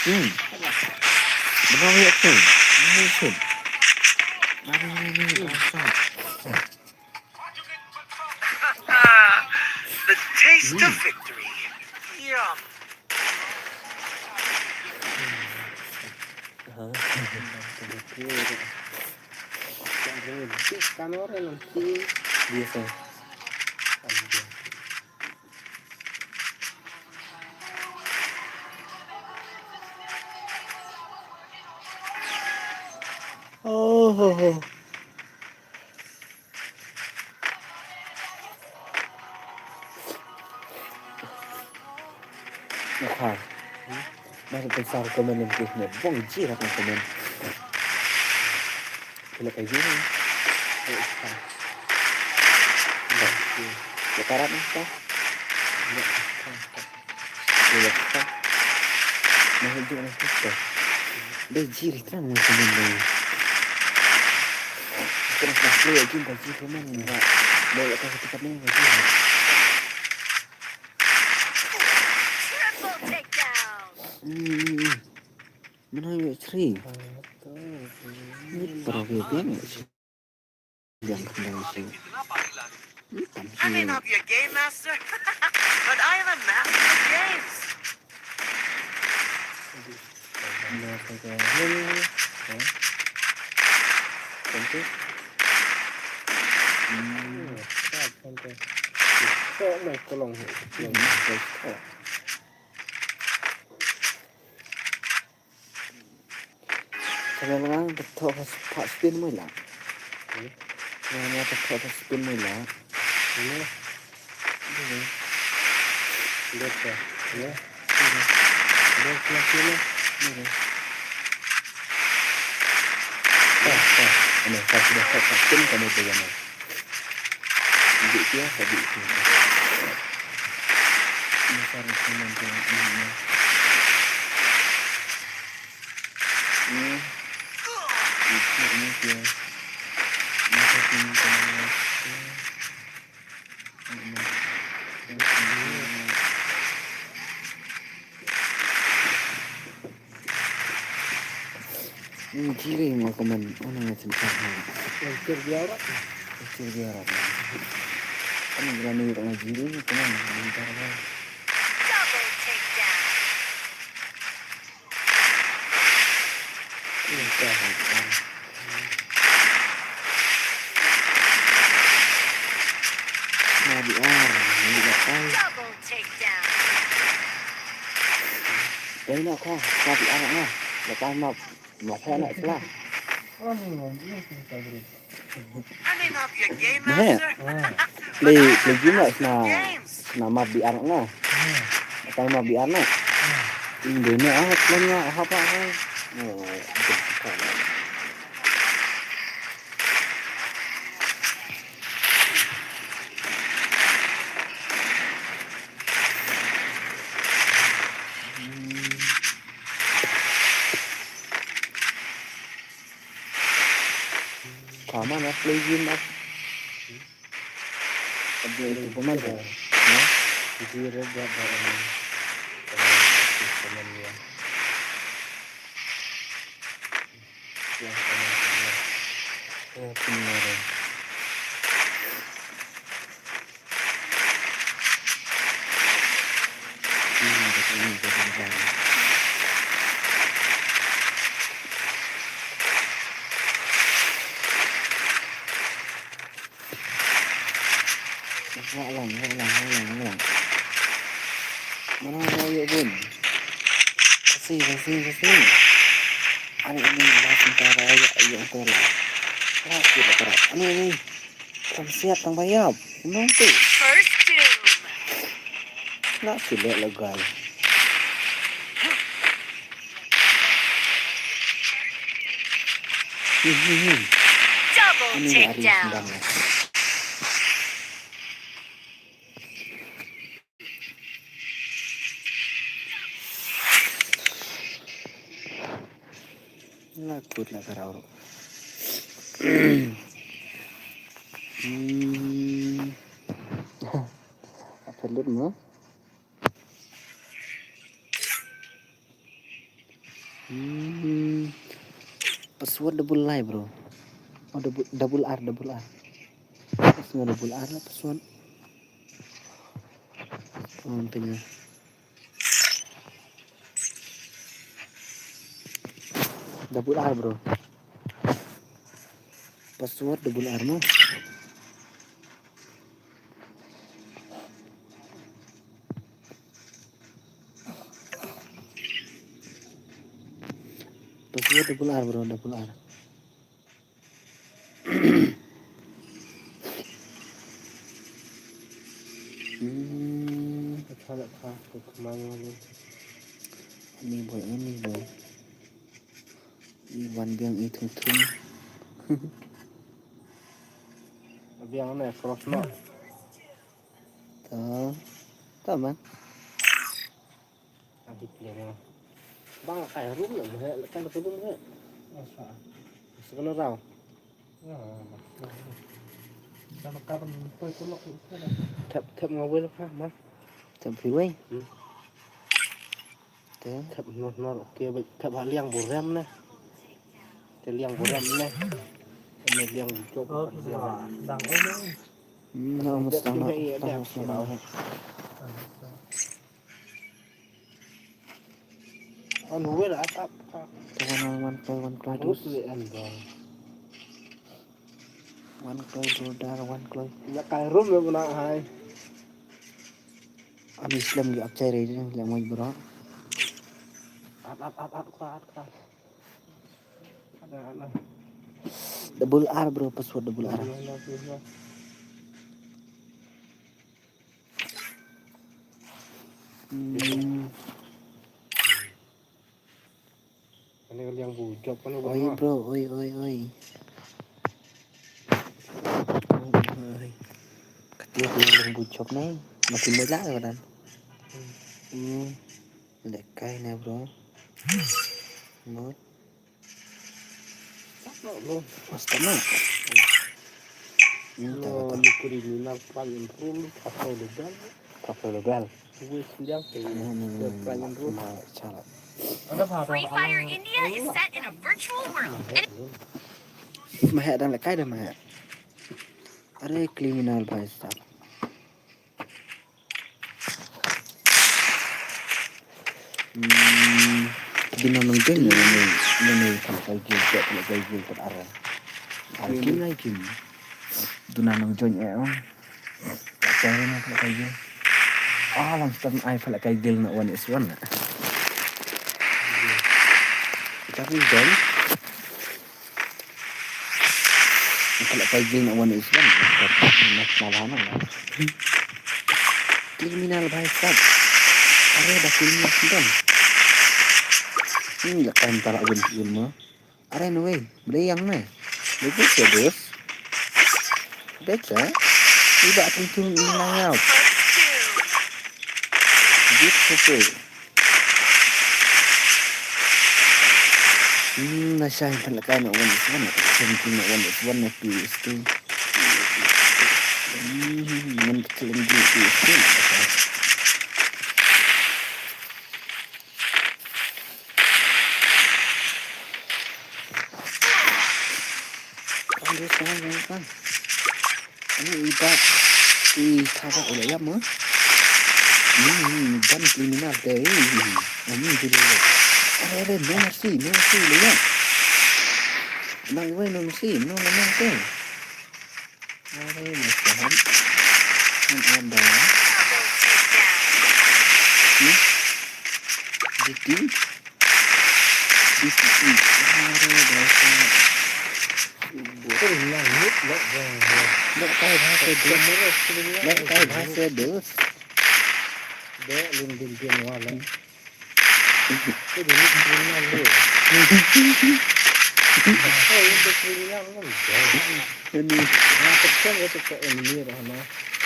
Hmm. Benar ya tu. Benar ya tu. Mari, mari, mari. Awesome. The taste of victory. Yum. Biasa. Oh, oh, oh. Nga khar. Nga ri pensar komen ym kis ne bong ji rak komen. Kila kai ji. Ya karat ni ta. Kila ta. Nah, itu anak kita. Dia jiri terang ni komen dia. Terus nak play lagi bagi komen ni. Boleh kau ketika ni lagi. Triple takedown. Hmm. Mana yang three? Ni para dia yang yang kena sih. Ni tam I may sih. Not be a game master, but I am a master of games. Nah, kau kau. Ni ni ni. Ha? Cantik. Hmm. Stop, cantik. Stop, mai kolong. Hmm, stop. Kala nga ta thoh ka spin mo la. Hmm? Kala nga ta thoh ka spin mo la. Ini. Ini. Lihat ya. Ini. Ini. Ini. Ini. Ah, ah. Ini, pas sudah thoh ka spin kamu pegang. Duduk dia, tadi tu. Ini sarung tangan tu, ini, ini. Ini. Ini, ini dia. Ini satu ni, ini. Ini. Ini. Ini jiri mo kaman, oh, nang ngacin ka ha. Ngacin dia ora? Ngacin dia ora? Kan berani orang jiri ni kaman, ngacin ka ha. Double takedown. Ini ka ha. Nah, di ar, ini dapat. Double takedown. Dai na ka, ka bi anak na. Lepas ma, ma pha na sla. I may not be a game master, but I have mastered games. Play, play game lah sna, sna ma bi anak na. Lepas ma bi anak. Ini dai na ah, plan na ah, apa ah. Oh, betul. Kama na play game up. Update itu pemain tu. Ha? Zero buat dah ini. Pemain, pemain dia. Ya, pemain dia. Oh, pemain dia. Wah lang, wah lang, wah lang, wah lang. Mana mau yuk bun? Kasih, kasih, kasih. Ani ini lah sementara ya, ya, sementara. Lah, kita, kita. Ani ini. Tang siat, tang bayap. Nong tu. First doom. Nak sila legal. Hmm, hmm, hmm. Double takedown. Ini hari sendang lah. Lakut na karau. Hmm. Apa lut mo? Hmm. Password double lai, bro. Oh, double, double R, double R. Password double R lah, password. Oh, tanya. Double R, bro. Password double R mo. Password double R, bro, double R. Hmm. Ka kha la kha, ka kha ma nga lo. Ani boy, ani boy. I wan biang i thung thung. Biang ne cross no. To. To man. Ang hip le mo. Bang kai rum ne mo he, kai rum he. Asa. Asa kana rau. Thep, thep nga wei la pha ma. Thep phi wei. Hmm. Te. Thep nor nor, okay, ba thep ha liang bu rem ne. Te liang bu rem ne. Ne liang bu jop. Oh, liang. Dang, oh, no. Hmm, no, mesti dang, dang, dang. Wan wei la tap. Te wan, wan, wan, wan, wan, wan, wan. Wan kloi brother, wan kloi. Ïa kai rum le bna hai. Ani slem gi ap chai re le mo bro. At, at, at, at, at, at. Ada, ada. Double R bro, password double R. Ada, ada, ada. Hmm. Kane ka liang bu jop kane. Oi bro, oi, oi, oi. Oi, oi. Kata ka liang bu jop ne. Masih mula ka dan. Hmm. Lekai ne bro. Mut. Stop na bro. Oh, stop na. Hmm, tak, tak. Ni kuri ni na pan room, tak, tak, tak. Kapal legal. Wis liang ke. Hmm, hmm, hmm. Kapal room. Cuma cara. Free Fire India is set in a virtual world. Mahek dan lekai dah mahek. Are criminal bhai sahab. Hmm, duna nang jeng ne ne ne ne kan kai jil, kan kai jil kan ara. Ara kim lai kim. Duna nang jeng eh, oh. Sorry, na phalak kai gil. Ah, lang start ai phalak kai gil na one is one na. Tapi dong. Phalak kai gil na one is one. Na, na, na, na. Criminal bhai sahab. Are da criminal sahab. Hmm, ya kan pala win win mo. Are no way, blei yang ne. Blei tu serius. Beca. Iba tung tung ini nayau. Beautiful. Hmm, na shai phalak kai na one is one. Seventeen na one is one na two is two. Hmm, ngan kecil lagi two is two. Kan dia sekarang kan. Ini iba i thara oleh ya mo. Hmm, ban kriminal deh. Ini dulu. Are, are, no mercy, no mercy le ya. Nang iwei no mercy, no, no, no, no. Are, no, no. An an da. Hmm? Diti. Diti. Are, da. Lok kai bha se dus. Lok kai bha se dus. Ini. Ini dah tak, ini dah tak, ini dah tak.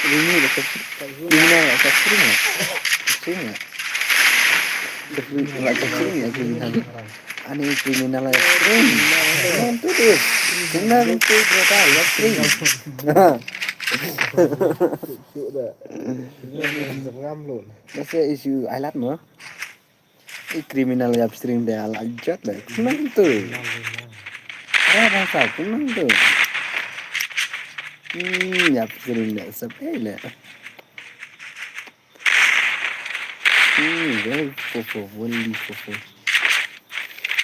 Ini dah tak, ini dah tak. Ani criminal ya. Criminal tu dia. Criminal tu berapa ya, krim. Ngam lun. Masa isu alat mo. I criminal ya, string de ala jat de. Criminal tu. Ada bahasa criminal tu. Hmm, ya, string de. Sampai le. Hmm, very fofo, very fofo.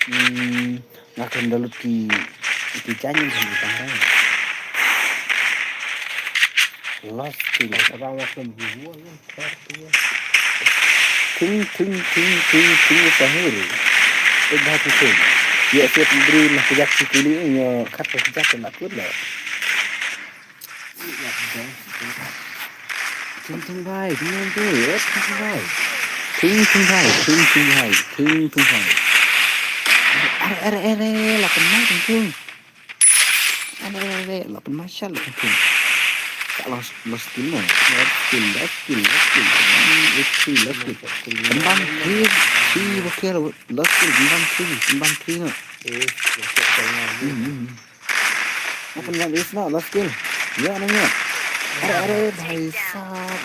Hmm, Nga khlem da lut ki, ki jaiñ, nga khlem da lut. Lost ki. Thing, thing, thing, thing, thing, thing, sa hur. Ek bha ki thing. Ye se pindri lah kejap si kuli, nyo khat ko kejap na kut lah. Thing, thing, bhai, thing, thing, thing, eh, thing, thing, bhai. Thing, thing, bhai, thing, thing, bhai. Thing, thing, bhai. Are, are, are, are, la kena, thing, thing. Are, are, are, la kena, shal, thing, thing. Ka long, long skill mo. Long skill, long skill, long skill. Hmm, long skill, long skill. Kembang three, three, bakal, long skill, kembang three, kembang three no. Hmm, hmm, hmm. Open gun is not, let's kill. Ya, nang ya. Are, are, bhai sahab.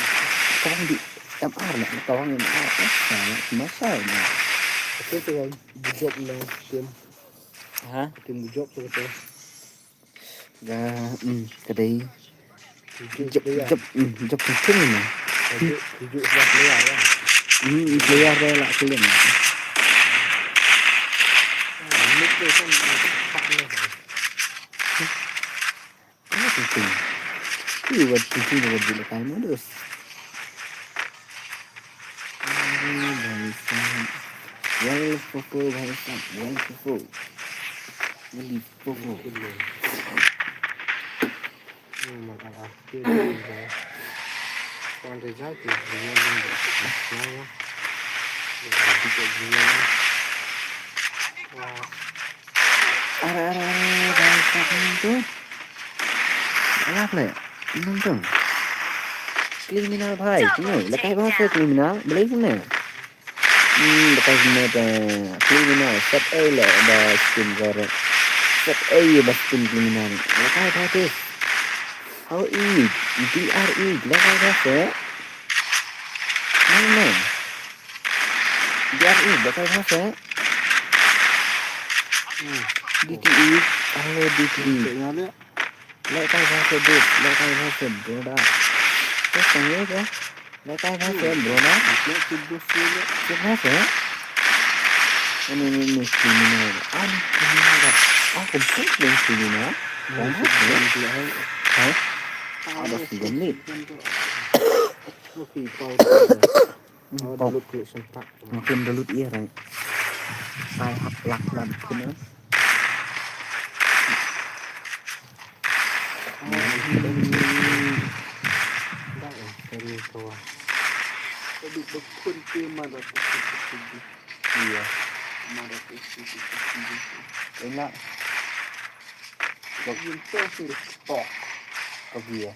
Kawang di M R na, kawang M R. Eh, sangat masal na. Aku tengah bujok na, Sim. Ha? Tim bujok tu kata. Ga, hmm, kedai. Bujok, bujok, hmm, bujok tu na. Bujok, bujok sebelah keluar lah. Hmm, keluar dah lah, keluar. Ah, ini tu kan, ah, tak ni. Hah? Apa tu? Ini buat kucing buat bila kain modus. Aduh, bangsa. Well, fofo, bangsa. Well, fofo. Well, fofo. Hmm, makan akhir ni, guys. Kau ada jadi, dia ni, dia ni. Dia ni. Wah. Are, are, are, bhai sahab, nang tu. Alah, le. Nang tu. Criminal bhai, tu ni. Lekai bhai sahab criminal, boleh tu ni. Hmm, lekai sahab tu. Criminal, set A le, da skin gore. Set A ba skin criminal. Lekai bhai tu. How E, D R E, lekai bhai sahab. Nang, nang. D R E, lekai bhai sahab. Hmm. D T E, oh, D T E. Cek nga dia. Lekai bhai sahab, lekai bhai sahab, bro da. Terus tanya ke? Lekai bhai sahab, bro da. Dia tu bos dia. Cek bhai sahab. Ini, ini, ini criminal. Ah, ini criminal dah. Ah, komplit dengan criminal. Komplit dengan criminal. Hah? Ada sih ni. Okay, pau. Hmm, pau. Download collection pack. Makin download iya, right. Sai hak lak lan kuna. Iya. Enak. Kau, kau dia.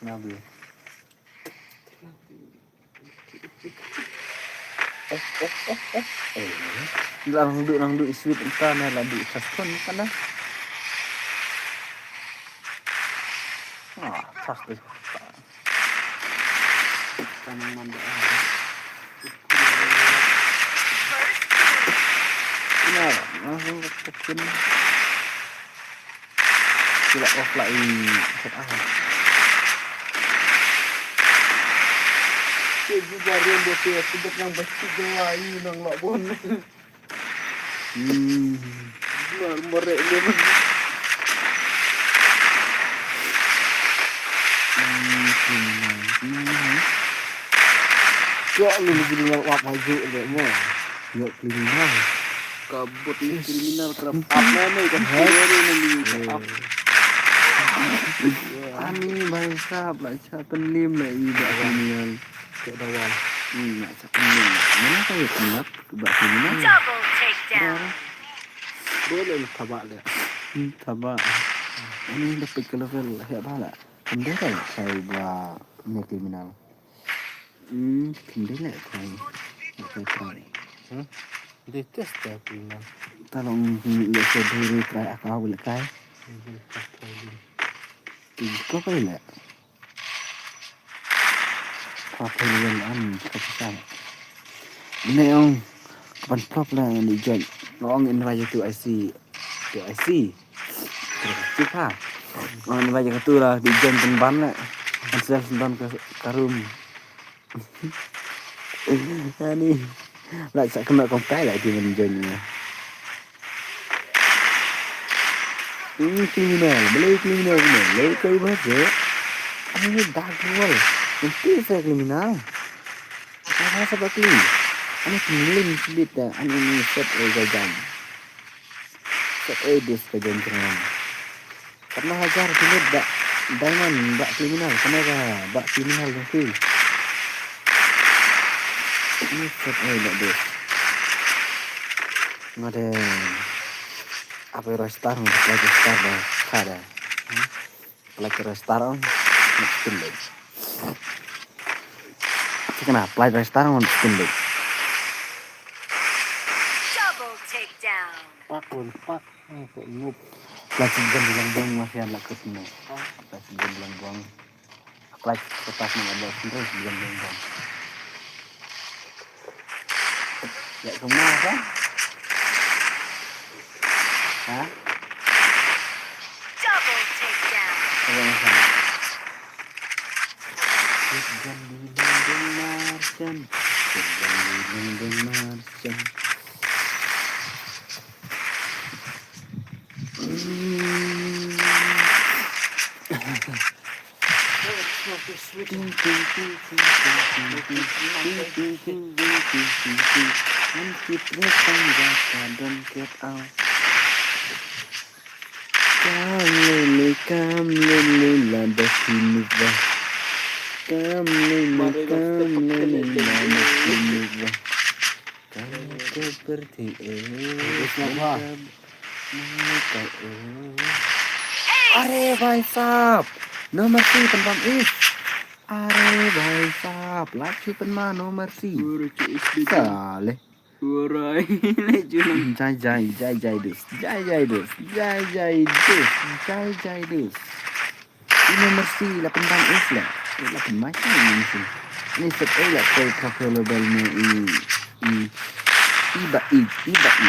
Nabi. Eh, eh, eh, eh. Eh. Lang duk, lang duk, sweet entah na, lang duk, tas pun kan dah. Ah, tas tu. Kanang manda. Ina, langsung ke sini. Sila offline. Ah. Ke juga rin dia tu, aku dah nang baca jawai nang lak bon. Hmm. Mar, marek dia mah. Hmm, hmm, hmm, hmm. Kau lu lagi dengar wak maju dia mah. Ya, kriminal. Kabut ni kriminal kerap. Apa ni kan? Apa ni? Ani bangsa pelajar penlim lah ibu kriminal. Cek dawan. Hmm, nak cek penlim. Mana kau ya kenap? Double takedown. Boleh lah tabak dia. Hmm, tabak. Ini dah pick level lah, ya bala. Kendera lah saya buat ni kriminal. Hmm, kendera lah saya. Nak saya try. Hmm? Dia test dah kriminal. Tolong ni ya saya dulu try aku awal kai. Hmm, tak try dulu. Tiga kau pilih. Kau pilih yang an kau pesan. Ini yang kapan prop lah yang di join. Long in raja tu I C. Tu I C. Terus cik ha. Long in raja tu lah di join pun ban lah. Ansel semban ke karum. Ani. La sa kena kong kai la di men jon ni. Ini kriminal, beli kriminal ni. Lei kai ba je. Ani dak wal. Nanti saya kriminal. Saya rasa bakli. Ani kriminal sibit dah. Ani ni set oi gajang. Set oi dis gajang jrang. Katno hajar bilet ba diamond ba kriminal, katno ka ba kriminal dong ki. Ni set ai ba de. Ngade. Apa rockstar ngade rockstar ba kada. Lagi rockstar on. Next bilet. Cik na play rockstar on bilet. Double takedown. Pak on pak. Plastik jam bilang buang masih anak kusno. Plastik jam bilang buang. Plastik kertas ni ada terus bilang buang. Ya semua kan? Hah? Double takedown. Apa yang salah? Jam bilang buang marjan. Jam bilang buang marjan. Kam lele, kam lele, lada sini bah. Kam lele, kam lele, lada sini bah. Kam ke berhenti, eh. Are bhai sahab, no mercy, pynbam is. Are bhai sahab, lait shu pynma, no mercy. Sale. Jai jai, jai jai dus, jai jai dus, jai jai dus, jai jai dus. Ino mercy la pynban is la. La pynban is la mercy. Ni set ei la poi proper level ni i i i ba i i ba i.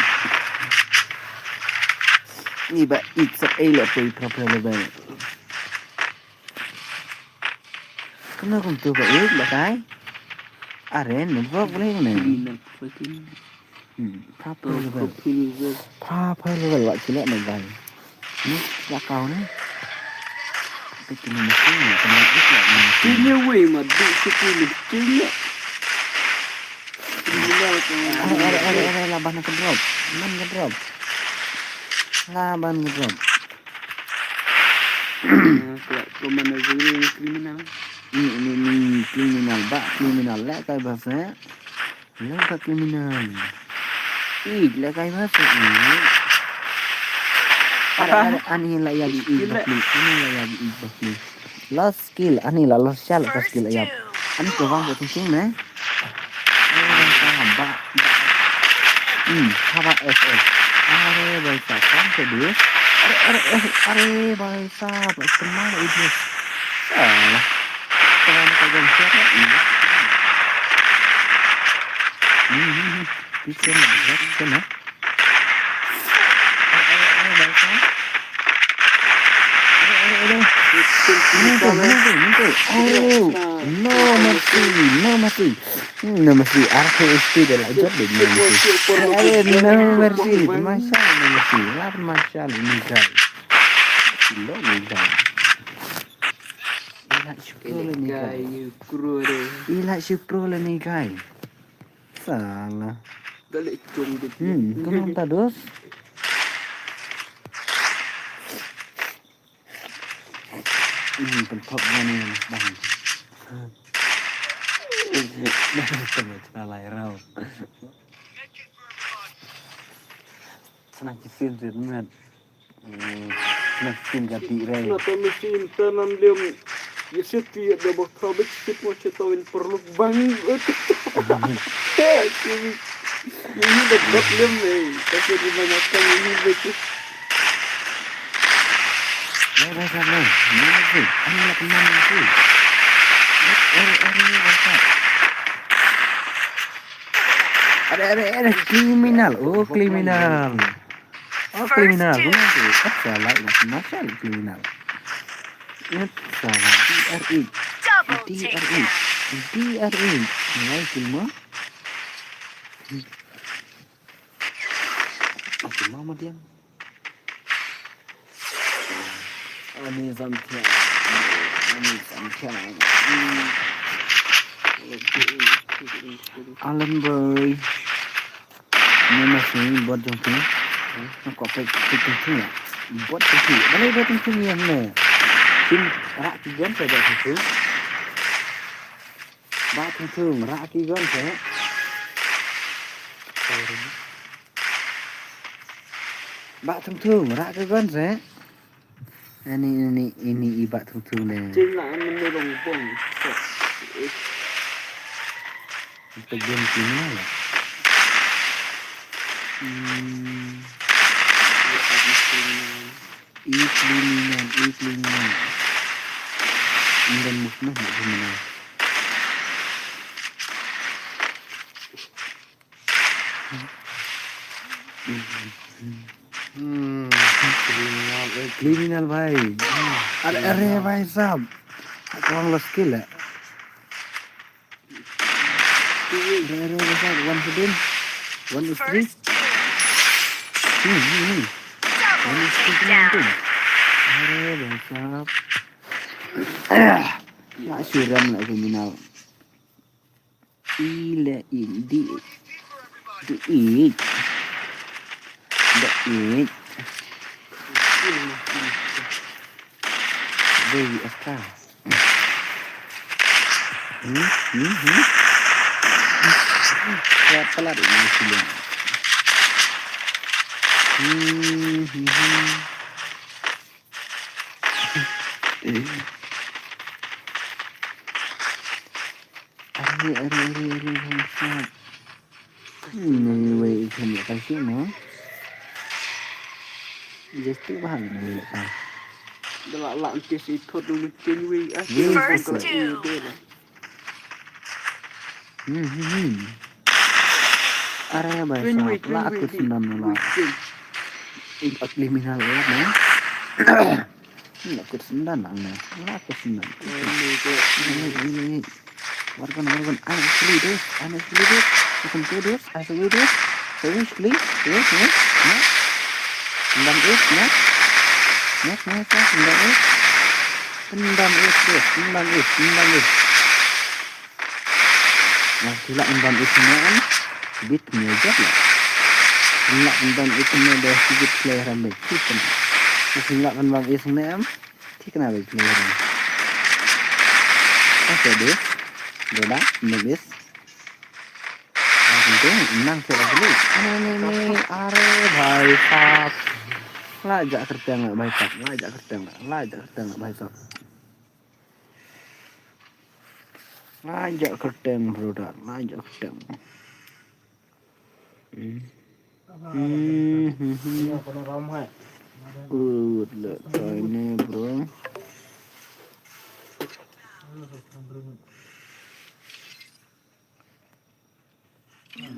Ni ba i set ei la poi proper level. Kena kum tu ba i la kai. Are ni ba boleh ni. Proper level. Proper level wak cilek na gai. Ni la kau ni. Tapi kena mesti ni kena ikut ni. Kena wei ma duk situ ni kena. Are are are are laban ke drop. Man ke drop. Laban ke drop. Kalau mana juri ni kriminal. Ni ni ni kriminal ba kriminal lek kai bahasa. Lengkap kriminal. Ih, gila kai masuk ni. Ada ada ani la ya bi ih bakli. Ani la ya bi ih bakli. Lost skill, ani la lost shell ka skill ayap. Ani ko wang ko tingting ne. Ba ba. Hmm, haba F F. Are bai sa kan ke dia. Are are are bai sa ba kena idris. Salah. Kau nak kau jangan siapa ini. Hmm, hmm, hmm. Bisa nak, bisa nak. Ayo, ayo, ayo, bangsa. Ayo, ayo, ayo. Muncul, muncul, muncul. Oh, no mercy, no mercy. Hmm, no mercy. Arah ke S P dah lah jawab dia, no mercy. Ayo, no mercy. Masya Allah, no mercy. Lah, masya Allah, ni guys. Gila ni guys. Ila syukur lah ni guys. Ila syukur lah ni guys. Salah. Dale cung de. Hmm, kemam tadus. Hmm, pentok mana bang. Tengah celah lai rau. Senang kisin sih, men. Hmm, nah, sim ka ti re. Nah, ta machine ta nan liam. Ya sit ti ya da ba ka bit sit mo che tawin perlu bang. Ini da dot liam ni. Ta ke di mana ka ini bit. Lai lai lai lai. Ni ni. Ani la kena ni. Are are are are kriminal. Oh, kriminal. Oh, kriminal. Guna tu. Apa salah ini? Masya Allah, kriminal. Apa salah? D R E. D R E. D R E. Nilai kriminal. Ati mama diam. Ani samkhia. Ani samkhia. Alan boy. Ni ma sini bot jong phi. Na ko pe pe pe pe. Bot jong phi. Mana bot jong phi ni ne? Phin rak ki gun sa bot jong phi. Bah Thung Thung, rak ki gun sa. Bah Thung Thung, rak ki gun sa. Ini, ini, ini i Bah Thung Thung de. Jing la an menu rong bong. Kita game criminal ya. Hmm. I criminal, i criminal. Ini dan musnah, i criminal. Hmm, criminal, eh, criminal bhai. Are, are bhai sahab. Kong lo skill eh. Are, are bhai sahab, one hidden. One is three. Hmm, hmm, hmm. One is three, hmm, hmm. Are bhai sahab. Nak suram nak criminal. Ila in di di it di it. Very fast. Hmm, hmm, hmm. Ya, pelat ini sila. Hmm, hmm, hmm. Are, are, are, are, bhai sahab. Ni wei i khen ka shi mo. Just tu bhang ni wei ka. Dah lah lah antis i thot dulu kin wei. Ah, wei, first two. Hmm, hmm, hmm. Are bhai sahab, la aku sendan la. In ugly minal ya, man. Ini aku sendan ang na. Ini aku sendan. Ini, ini, ini. Wargan, wargan. I actually this. I actually this. I can do this. I can do this. So which please? Yes, yes. No. Sendam is, no. Yes, yes, yes. Sendam is. Sendam is, yes. Sendam is. Sendam is. Nga sila ngan ban itne am bit ne jat la. Nga ngan ban itne da sigit player am bit ne. Nga ngan ban itne am thikna bit player am. Apa dia? Doda, nubis. Aku tu nang kira dulu. Ane ne ne are bhai sahab. La ja kerteng bhai sahab. La ja kerteng. La ja kerteng bhai sahab. Lajak kerteng, brother, lajak kerteng. Hmm. Hmm, hmm, hmm. Good luck, try ni, bro.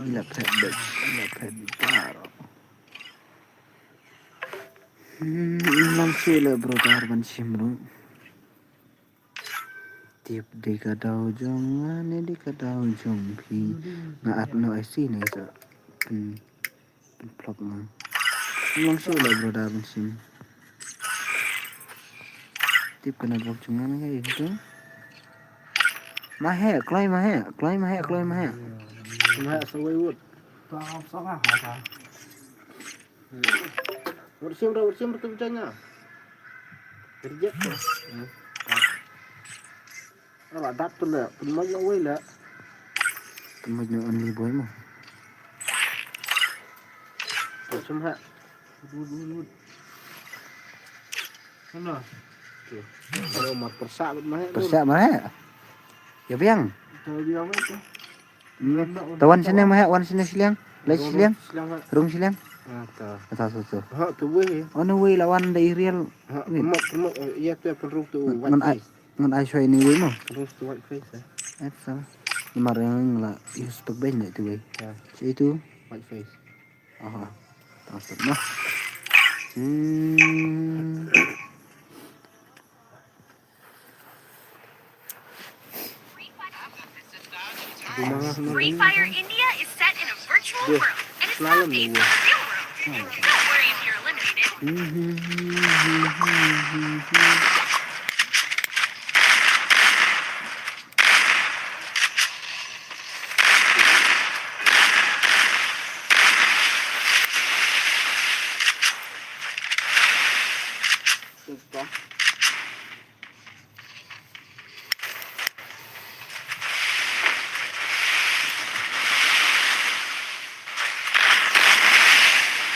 Left head back, left head bar. Hmm, nang sila, brother, ban shim, bro. Tip di ka daw jong nga ne di ka daw jong phi. Nga at no I C ne sa. Pyn, pynplop nga. Long shu la, brother, ban shim. Tip ka network jong nga ne ka issue. Ma he, kloi ma he, kloi ma he, kloi ma he. Ma he sa wei wut. Wat sim ra, wat sim ra tu janya. Reject ko. Ala dat tu le, pynmoj la wei le. Pynmoj na only boy mo. Wat sim ha. Wut, wut, wut. Mana? Tu. Kalau mar persa ma he. Persa ma he. Ya biang. Kalau biang tu. Hmm. Ta wan sini ma he, wan sini shiliang. Lai shiliang. Rung shiliang. Ah, ta. Ta, ta, ta. Ha, tu wei. Oh, no wei la wan da i real. Ha, wei. Mat, mat, eh, ya tu pynrung tu. Ngan ai, ngan ai shwai ni wei mo. Rung tu white face, eh. Eh, sa. Namar yang la use pek ben tu wei. Ya. Itu. White face. Aha. Transfer mo. Hmm. Free Fire India is set in a virtual Duh, slalom ni. Don't worry if you're eliminated.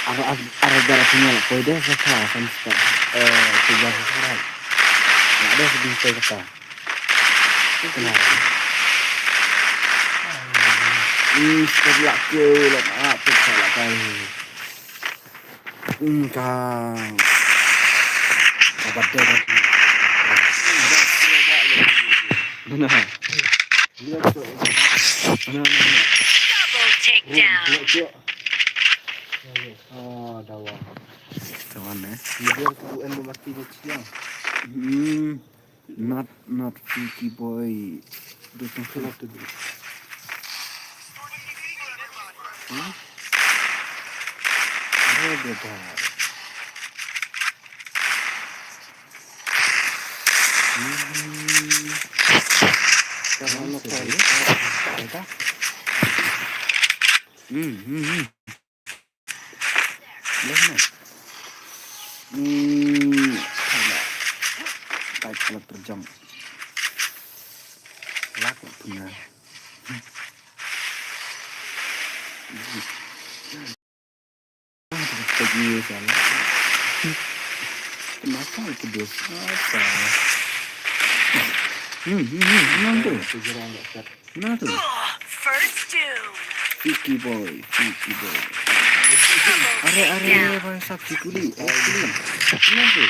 Ara, ara, ara, ara, poi de sa ka, kan sta. Eh, tiga sa ka. Ya, de sa di poi kata. Kenal. Hmm, sebelah ke, lah, ah, pecah lah kai. Hmm, ka. Kabat dia kan. Mana? Mana, mana, mana? Double takedown. Oh, dawa. Kawan, eh. Dia tu endo mati dia siang. Hmm. Not, not Pinky Boy. There's nothing left to do. Huh? Where the dog? Mm-hmm. Mm-hmm. Boleh, boleh. Hmm, ada. Baik, kalau terjang. Lak lah punya. Pergi sana. Kenapa itu dia? Apa? Hmm, hmm, hmm, kenapa? Nah tu. First doom. Vicky boy, Vicky boy. Double takedown. Are, are, are, are, sab sikuli. Eh, kuli. Kenapa?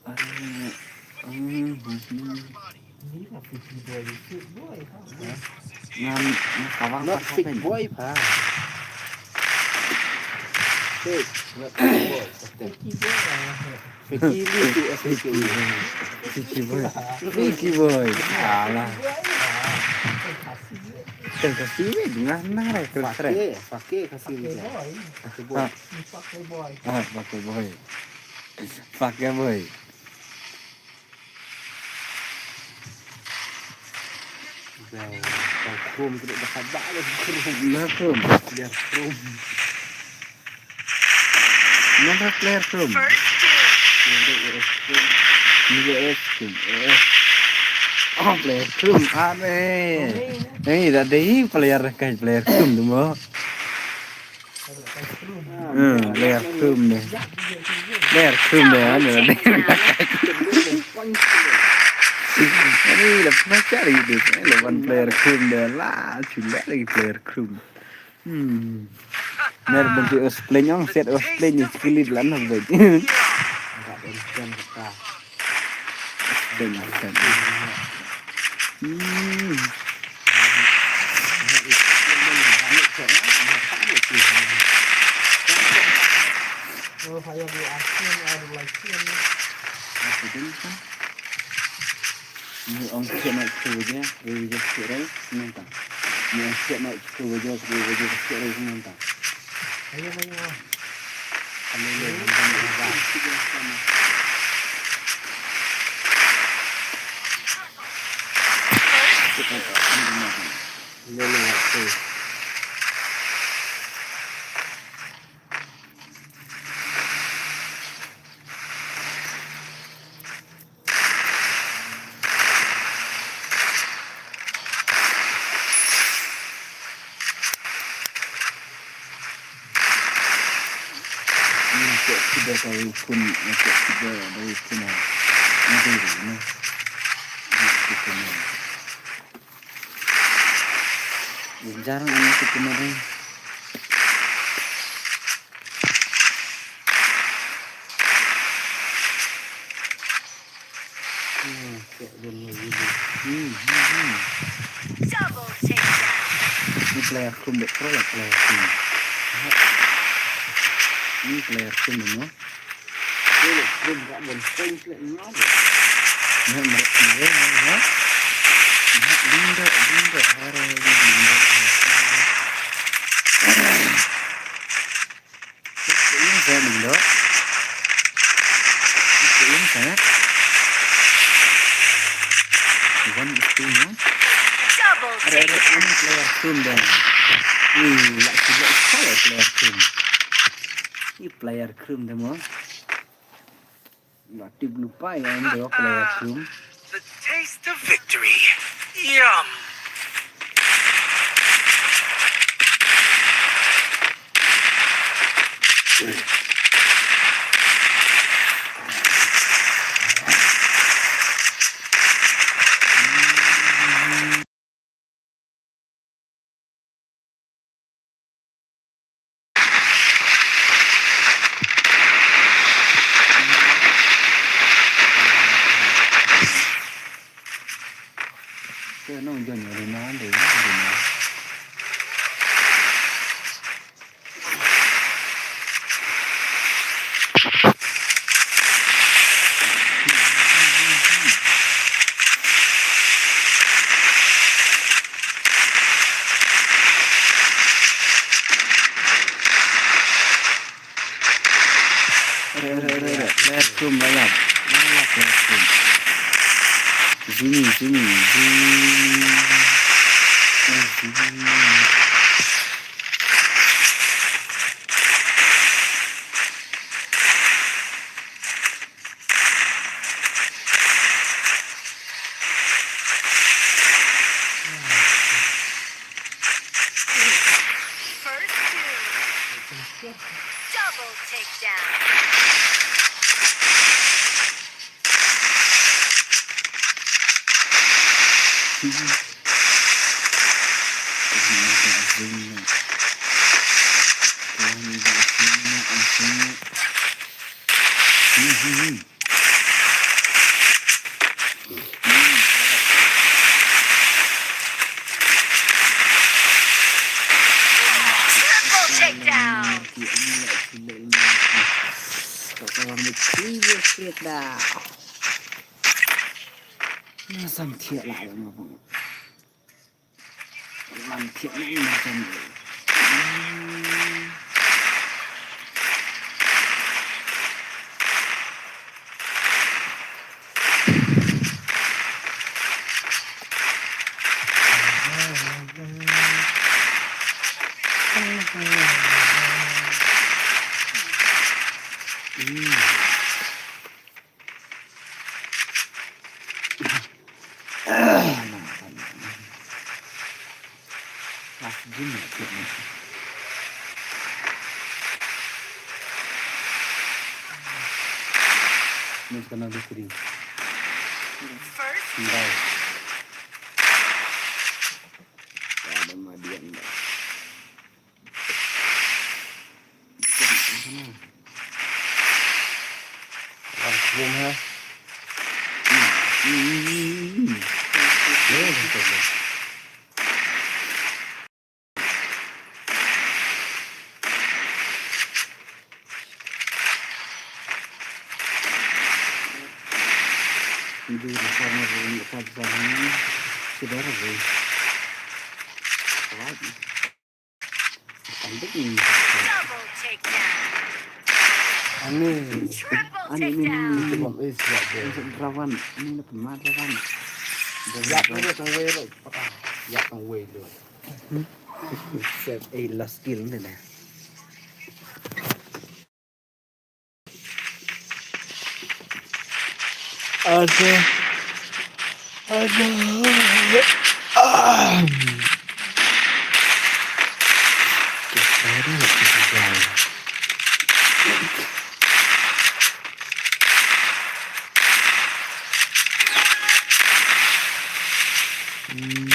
Are, hmm, hmm, hmm. Ngan, ngan kawang. Not fake boy pa. Fake, not fake boy. Fake boy. Fake boy. Fake boy. Fake boy. Fake boy. Alah. Kan kasi ni dengar nang rai keren keren. Fake, fake kasi ni. Fake boy. Ah, fake boy. Fake boy. Dah, dah Chrome tu dah khabar dah Chrome. Nah, Chrome. Biar Chrome. Mana player Chrome? First kill. Ni ada A S Chrome. Ni ada A S Chrome. A S. Oh, player Chrome. Aneh. Ni dah dei player kai player Chrome tu mo. Hmm, player Chrome dei. Player Chrome dei, ano dei. Ani la pernah cari dei. La wan player Chrome dei. La, cuma lagi player Chrome. Hmm. Mer bentuk os pleng, ong set os pleng ni sekali belan nak baik. Dengan kan. Hmm. Apa dia kan? Ni ong siap nak cuba je, cuba je siap rai, sementang. Ni ong siap nak cuba je, cuba je siap rai, sementang. Ayo, ayo. Ni cek kita tahu pun, cek kita tahu pun. Ni dulu ni. Ni kita ni. Jarang ini kita ni. Hmm, hmm, hmm. Double takedown. Ni player Chrome deh, pro ya player Chrome. Ni player Chrome deh, no? Ïa, ïa, ïa, ïa, ïa. Ïa, mrek, mrek, ïa, ïa. Ïa, ding dok, ding dok, hare, ding dok, hare. Ïa, ïa, ding dok. Ïa, ïa. One is two, no? Double. Hare, hare, hare, player krum dang. Ih, la, la, la, player krum. Ih, player krum dang mo. Ba tip lupa ïa ande player krum. The taste of victory. Yum. Re, re, re, re. Left room, layap. Layap, left room. Zimi, zimi, zimi. Eh, zimi. First kill. Double takedown. Triple takedown. Masang thiah lah, ya, ma bang. Man thiah lah, masang. Ni kena dukri. First. Bye. Ada madian, bye. Langsung, ha. Ini sama dengan kat sana. Saudara, bro. Double takedown. Ani. Triple takedown. Ini bom is ya, bro. Rawan. Ini na pemad rawan. Ya, ini tang wei lo. Ya, tang wei lo. Set, eh, last kill ni na. Ada. Ada. Ah. Kita ada lagi, guys. Hmm.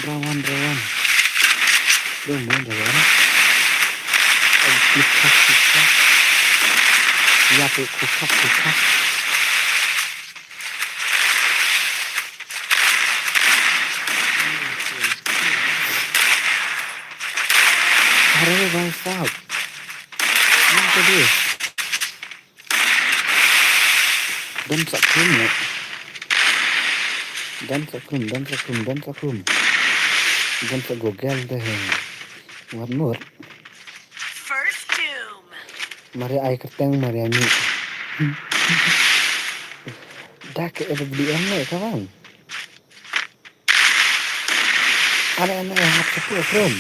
Rawan, rawan. Rawan, rawan. Ayo, klik, klik, klik. Ïa, tu, tu, tu, tu, tu. Hurry, bang, stop. Yang tadi. Dem sa krum ne. Dem sa krum, dem sa krum, dem sa krum. Dem sa Google deh. Wat mut. First doom. Mari ai kerteng, mari ai mi. Dak ke ada beli em ne, kawan. Ada, ada, hap sepuh, krum.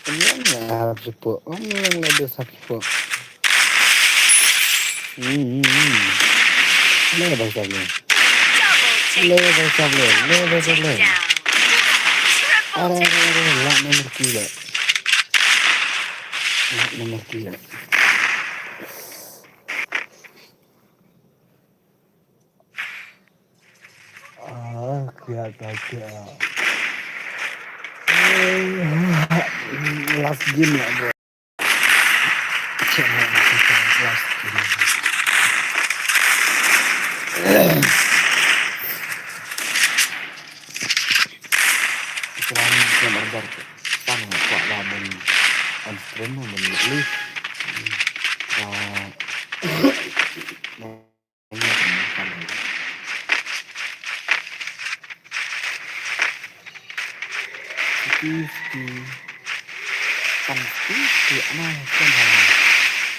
Ini yang hap sepuh. Om yang ada hap sepuh. Hmm, hmm, hmm. Ini bang Sabli. Ini bang Sabli. Ini bang Sabli. Ada, ada, ada. Lak nomor tiga. Lak nomor tiga. Ah, kya, kya, kya. Last game lah, bro. Last game. Kita ni kita berjar. Pan kuat lah, ben on stream, ben list. Ah. Siti, siti. Kan siti, siti, ana, kan, ha.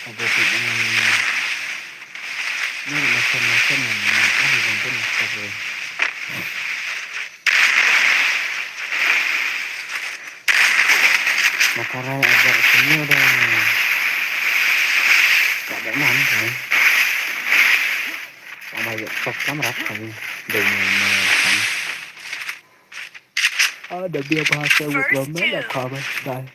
Ada tu, hmm. Ni macam, macam, hmm, ah, macam tu, macam tu. Makarai ajar sini udah. Tak ada enam, eh. Sama aja, sok kamera kami. Dengan, eh, kan. Ada dia bahasa First Ukraina, two. Lah, cover, guys.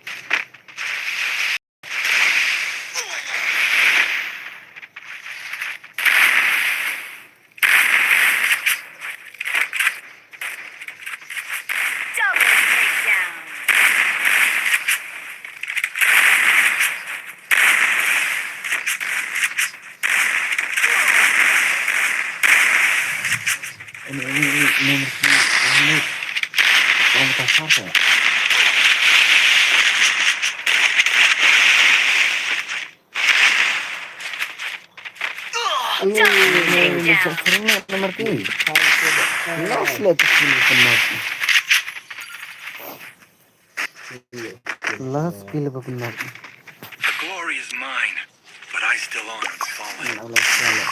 Double takedown. Ini, ini, ini, ini, ini, ini. Orang kasar, ya? Double takedown. Ini, ini, ini, ini, nomor tiga. Lost lah tu, sini kena. Last kill apa benar? The glory is mine, but I still honor the fallen. Ini Allah Taala.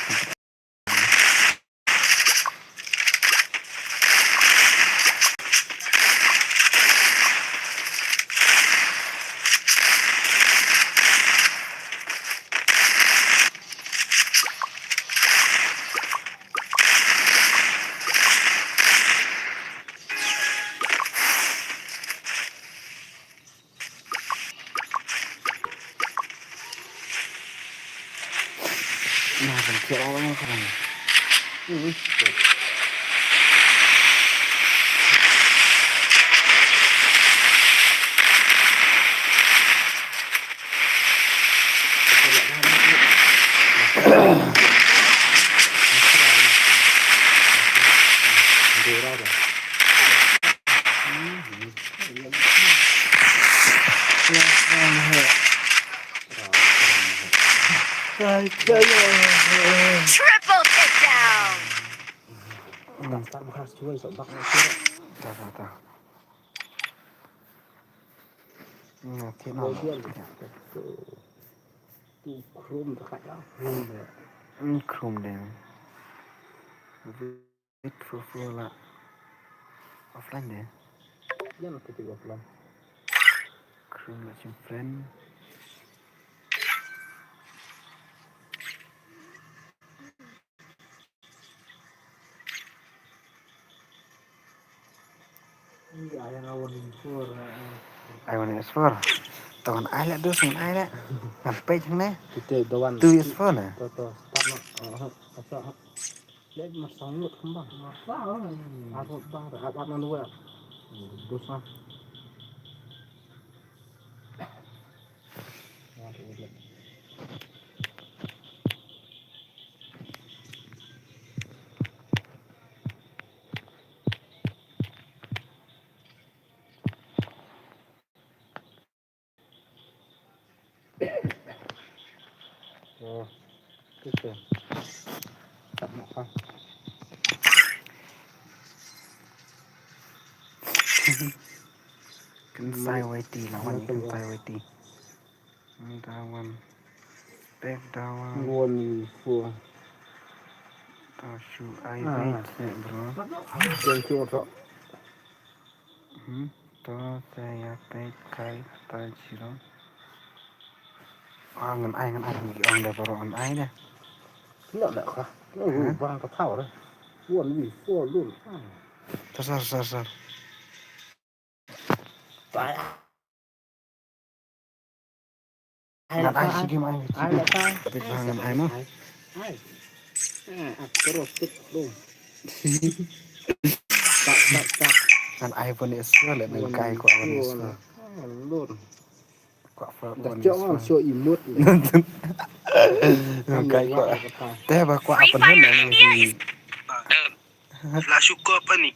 Triple takedown. Chrome de. Wait for full la offline de. Chrome la chim friend. Ai wan S four. Tong ai la dus ngan ai la. Ngan page ne. Kita dawan. Tu S four ne. To to start no. Lek masang lut kembang. Arut bang, arut nan dua. Dos lah. Ito. Tama ka. Kan sai wai ti, lawan kan sai wai ti. Dawan. Pek dawan. One four. Tao shu ai ah, wait seh, bro. Thank you, bro. Hmm. To saya pek kai tai siro. Ah, ngan ai, ngan ai, ngan ong da bro, ngan ai da. Lo da ka. Lo bang ka tau da. One four lun. Sar, sar, sar, sar. Ngan ai shi kim ai. Ai la ka. Big bang ngan ai mo. Ai. Ah, ak terus tik dum. Tak, tak, tak. Ngan ai pun is le ngan kai ko pun is. Lun. Ko fa da pun is. Jong so imut. Ngan kai ko. Te ba ko apa ni ni. Flash ko apa ni?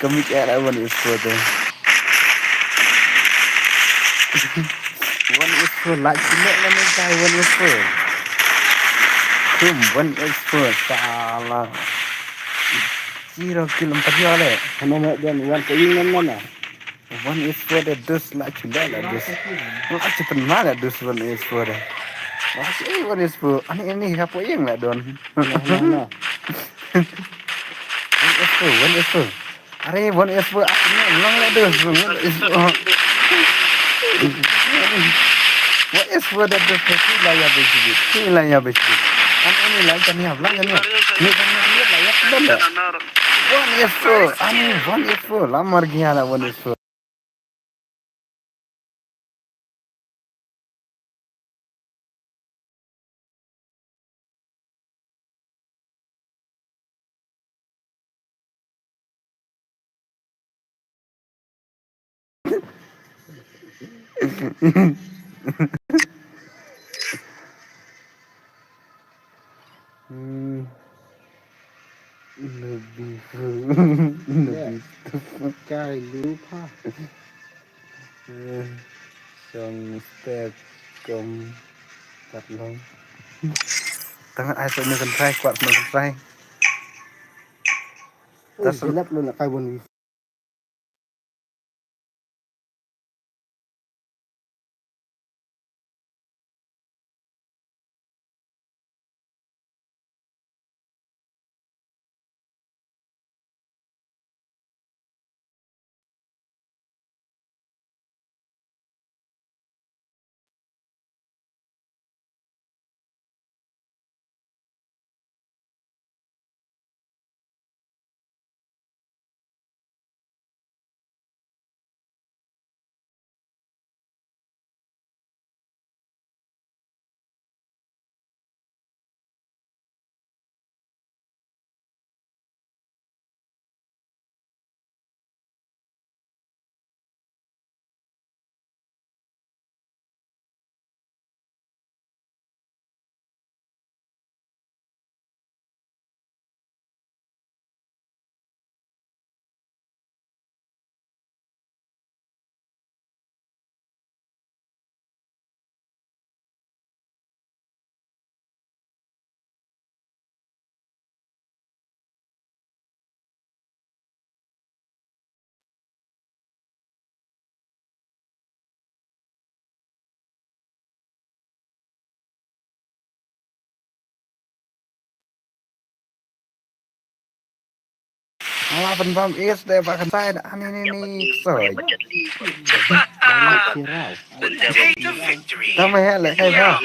Kami kaya lah one is four tu. One is four lah cuma lah ni kai one is four. Kum one is four salah. Zero kilometer ya le. Hana ma dan one ko ing nan mana. One is four de dus lah cuma lah dus. Lah cuma lah dus one is four de. Lah si one is four. Ani ini apa yang lah don. Nah, nah, nah. One is four, one is four. Are, one is four, aku ni ulang lah tu, one is four. One is four dah tu, tu lah ya betul, tu lah ya betul. Kan ini lah kan ya, lah kan ya. Ni kan ni lah ya, sudah dah. One is four, ani one is four, lamar gaya lah one is four. Hmm. Nabi fu. Nabi fu. Kai lu pha. Eh, song step kom tat long. Tangan ai song kan try, kuat song kan try. Ui, tas gelap lu nak kai bon wi. Ala pynbam is da ba kan sai da ani ni ni soi. Tama he le kai ba.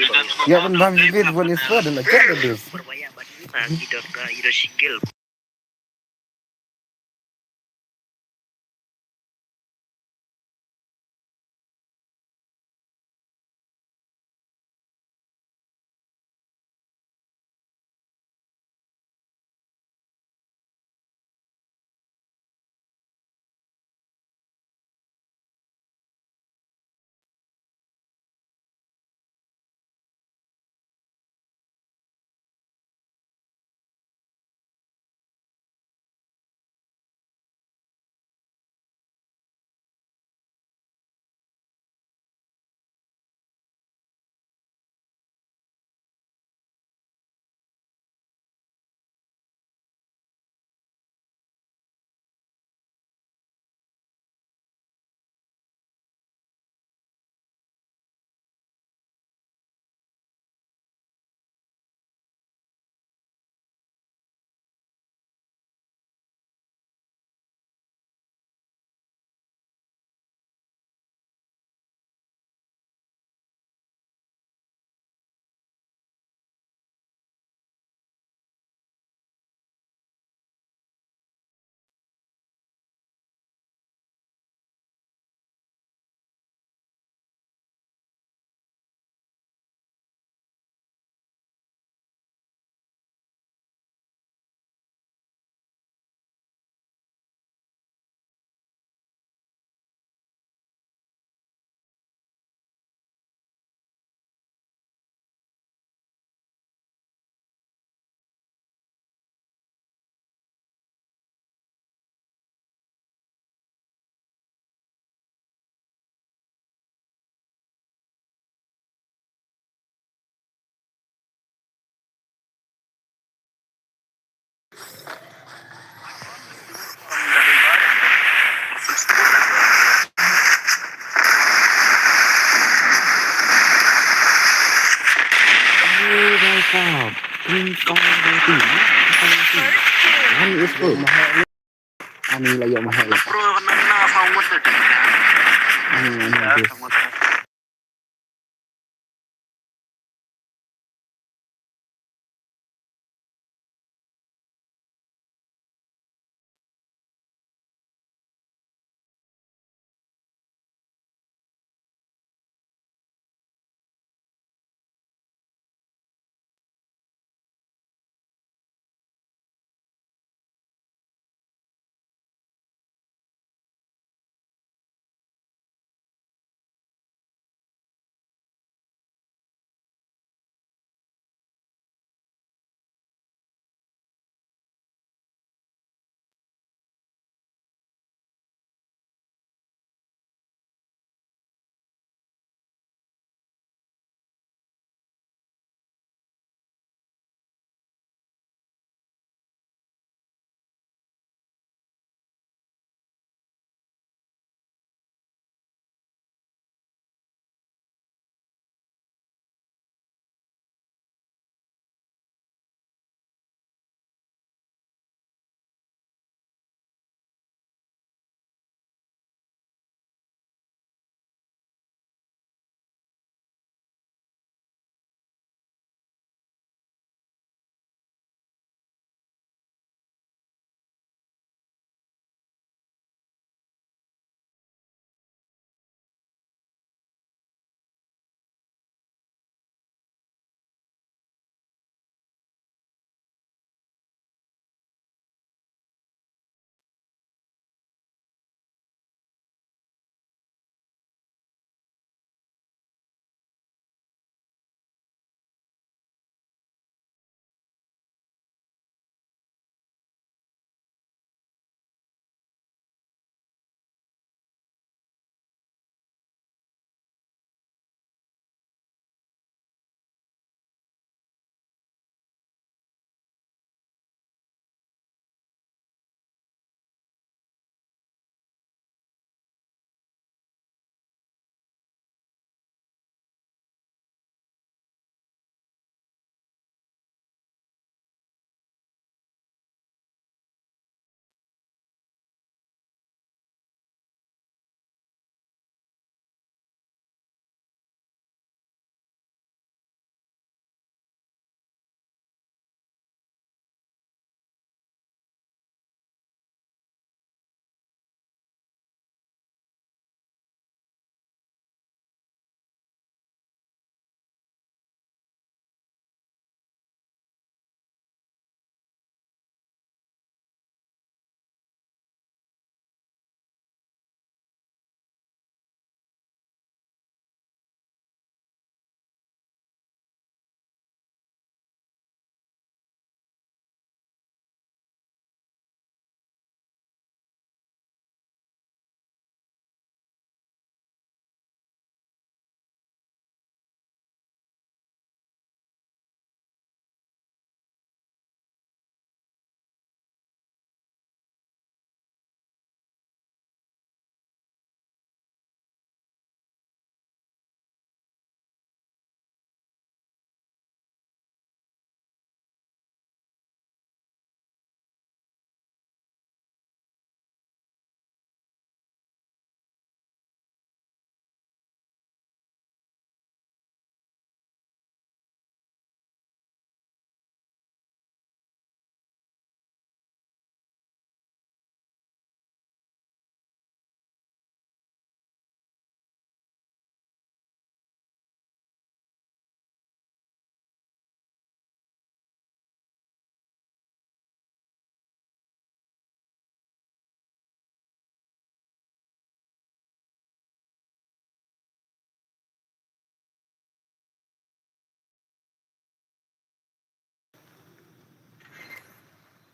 Ya pynbam bit bun is da la jet da dus. Ka pring kong dai ti. Ani is ko. Ani la ïoh mahal. Pro na na sa ngut. Ani ani.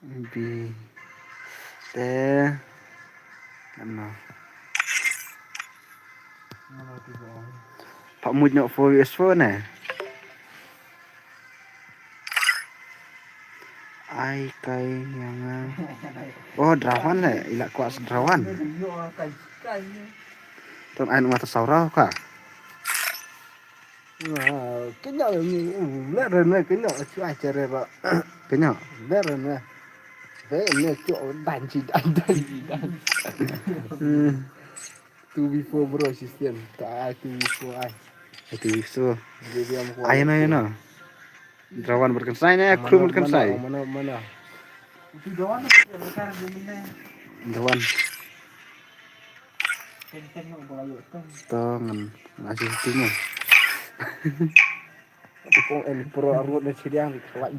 Bi te ano. Pak muj nok four vs four ne. Ai kai yang. Oh, drawan le, ila kuas drawan. Tong ai numa ta saurau ka. Wow. Kynnoh ni, le rene kynnoh, chu ai chere ba. Kynnoh. Le rene. Be ne chu dan chi dan dan chi dan. Hmm. Two v four bro, Christian. Ta ai two v four ai. Ai two v four. Jadi dia mau Ai na, ai na. Drawan berkensai ne, kru berkensai. Mana, mana. Itu drawan, ya, besar di mana? Drawan. Teng-teng nak bola yuk, teng. Tongan. Masih tinggal. Kong en pro arut ne sidiang di kelak.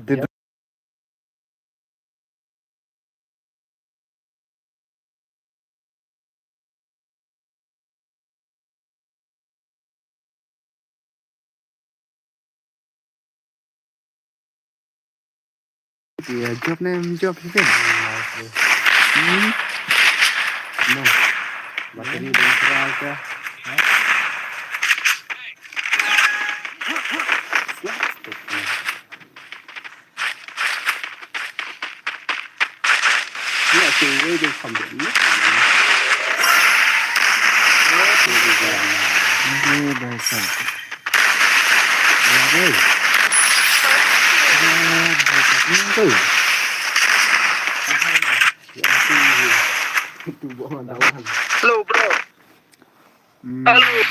Ïa jop ne em jop shisien. Hmm. No. Battery dang kra ka. Ïa, tu wei dei kham dei. Ni bai sa. Ïa, wei. Ïa, bai sa. Ni tu. Ïa, tu. Tu bo man dawan. Hello, bro. Hmm. Hello.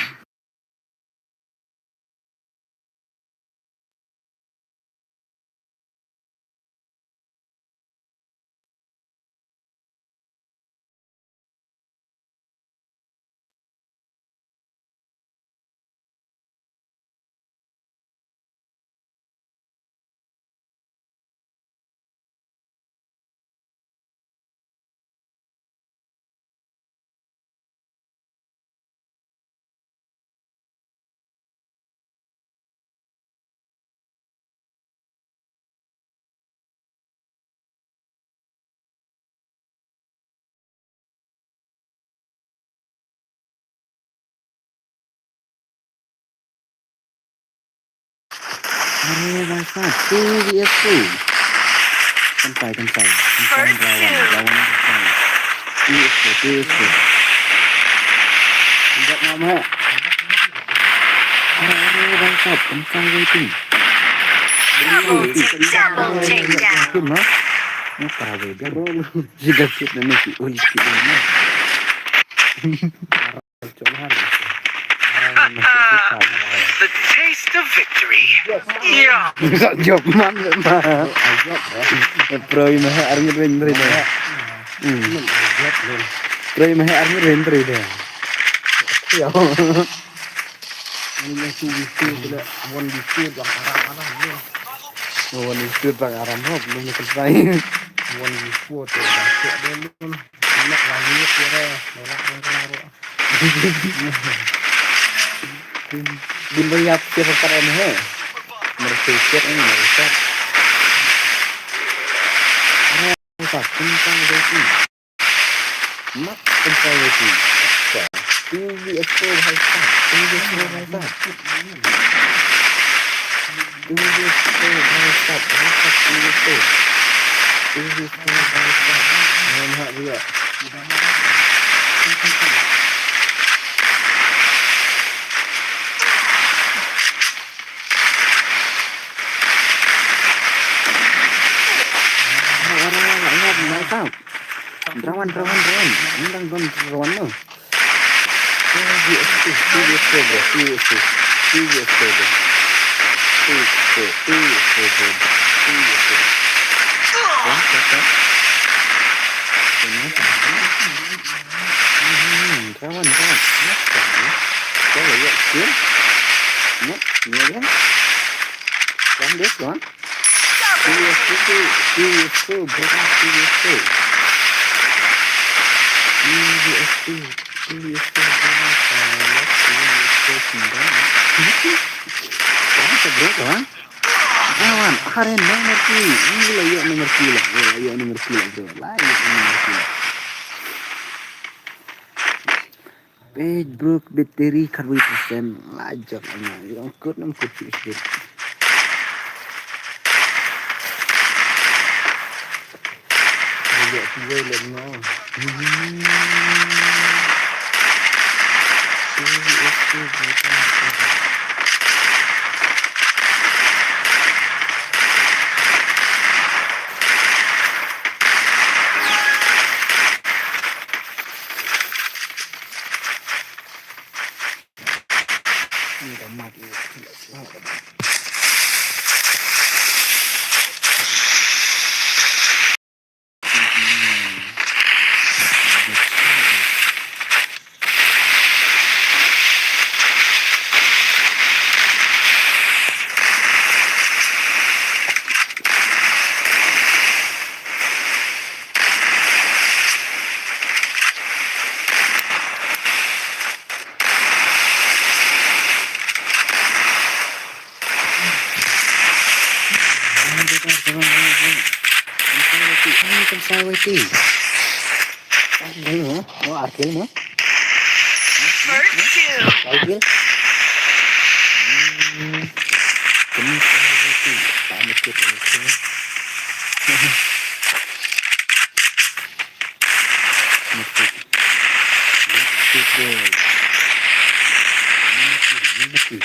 Are bhai sahab, two v two. Kansai, kansai. Kansai, rawan, rawan, kansai. Two v two, two v two. Injak ngam hai. Are, are bhai sahab, kansai waiting. Double, double takedown. Kim, ha? Ni para waiting. Jiga kit na ni ki, oi, kit na ni. The taste of victory. Yes. Yeah. Jop man, jop man. Jop, eh? Pro i ma ha ar ngi rin rin. Hmm. Jop, man. Pro i ma ha ar ngi rin rin. Ya. Ini yang two v two tu lah, one v two bang aram aram ni. One v two bang aram hop, belum selesai. One v four tu dah siap dia belum. Nak lagi ni tu dah, dah nak dah kena ro. Din ba ïap siap kat ni he. Mersi siap ni, mersi siap. Mersi siap, tentang itu. Mat pynshai ïa ki. Two v two bhai sahab. Two v two bhai sahab. Two v two bhai sahab. Bhai sahab, two v two. Two v two bhai sahab. Ngam hap juga. Bhai sahab. Rawan, rawan, rawan. Nang dang don rawan no. Two v two, two v two, bro. Two v two, two v two, bro. Two v two, two v two, bro. Two v two. What, what, what? Hmm, rawan, rawan. What the hell? Kau lagi skill? Nope, ni dia. One this one. Two v two, two v two, bro, two v two. Two v two, two v two, bro, two v two, bro. Kawan sa bro, kawan. Kawan, hari number three. Ini la ïoh number three la. La ïoh number three la, bro. La ïoh number three la. Page broke battery khatwei percent. Lajak ïa nga. Ïa kut nam kut shu shu. Ïa kuwei lem no. Two v two, two v two. Ar kill mo? Ar kill mo? Ar kill? Hmm. Mati. Mati, boy. Mati, mati.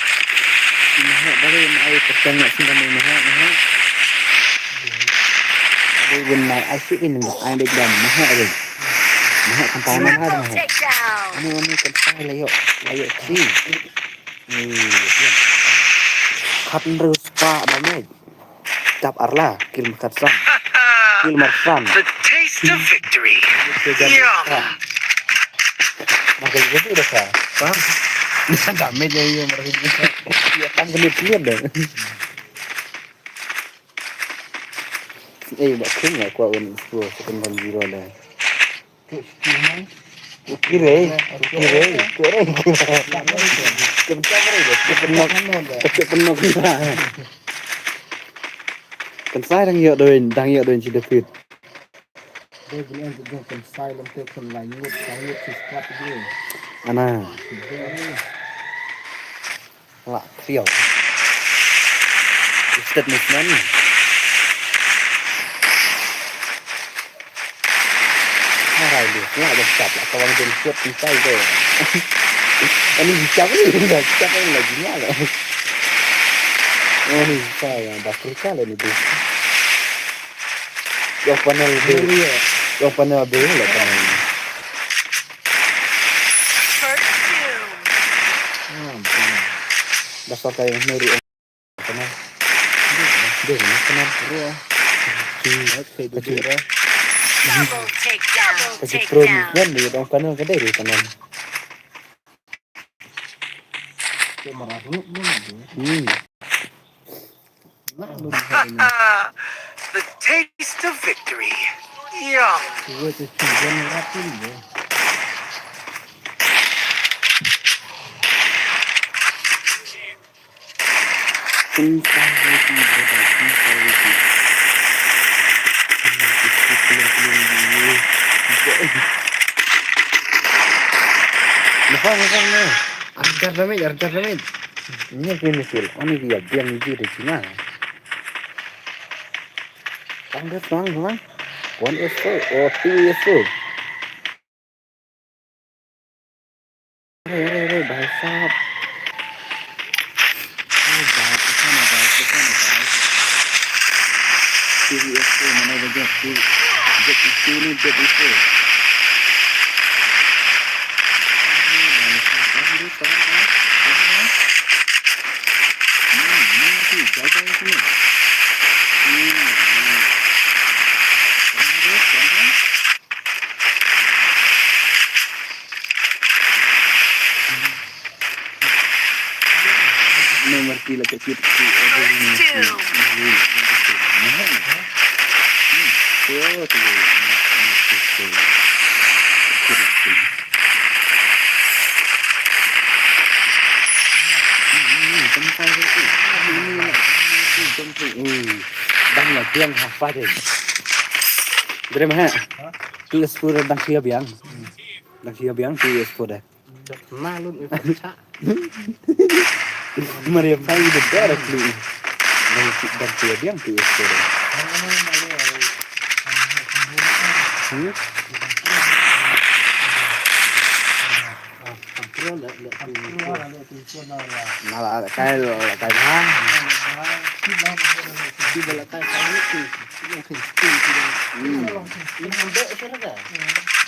Mahek balik, mahek, pertengah sini, mahek, mahek. Balik, benar, asyik ini, mahek, balik, mahek, balik. Mahek, sampai mana, mahek. Ini, ini, sampai, layok, layok, si. Ni, ya. Khat hynriew spah damage. Dap ar la, kill marsan. Kill marsan. The taste of victory. Yum. Makai gitu dah, Kak. Paham? Damage aja, marah gitu. Ya, kan gede pelit dah. Eh, bak king lah, kuat wan explore, second one zero lah. Kire, kire, kire. Kepecah kire, kepecah penok. Kepecah penok. Kan sai dang ïoh doin, dang ïoh doin si David. Dei bun en tu kan sai lam te kan la nyut, la nyut si squad dia. Ana. Dei. Lah, sial. Usted ni senan. Harai dia, lah dah siap lah, kawan dia siap, pintai dia. Ini siap ni, dah siap ni lagi ni lah. Oh, ni siap ya, dah kerja lah ni dia. Yang panel dia, yang panel dia lah panel ni. First kill. Ah, betul. Dasar kayak Mary. Kanan. Dia ni kanan. Terus. Okey, duduk dah. Double takedown. Kasi pro ni kan dia orang kanan, kedai dia kanan. Dia marah sangat pun dia. Hmm. Nak lu lihat ini. The taste of victory. Yum. Dua tu tujuan rapi dia. Pintar lagi, brother. Pintar lagi. Nafar, nafar, nafar. Arjar damage, arjar damage. Ini aku ini skill. Oh, ini dia. Dia mesti ada Cina. Tang dia, tang, tang. One is full. Oh, two is full. Arre, arre, arre, bhai sahab. Oh, bhai, kaisa na, bhai, kaisa na, bhai. Two V S four, mana baje, two, Z V two ni, Z V four. Arre, bhai sahab, arre, bhai sahab, bhai sahab. Hmm, hmm, hmm, jai, jai, sini. Hmm, hmm. Arre, arre. Nomor pila kecil tu. First kill. Bang lah biang hafal deh. Dari mana? Tu sepuluh dang sia biang. Dang sia biang tu sepuluh deh. Malu ni pecah. Maria pai de dara kli. Dan dan dia biang tu itu. Hmm? Nala kai lo kai ha. Kita la kai kai. Hmm.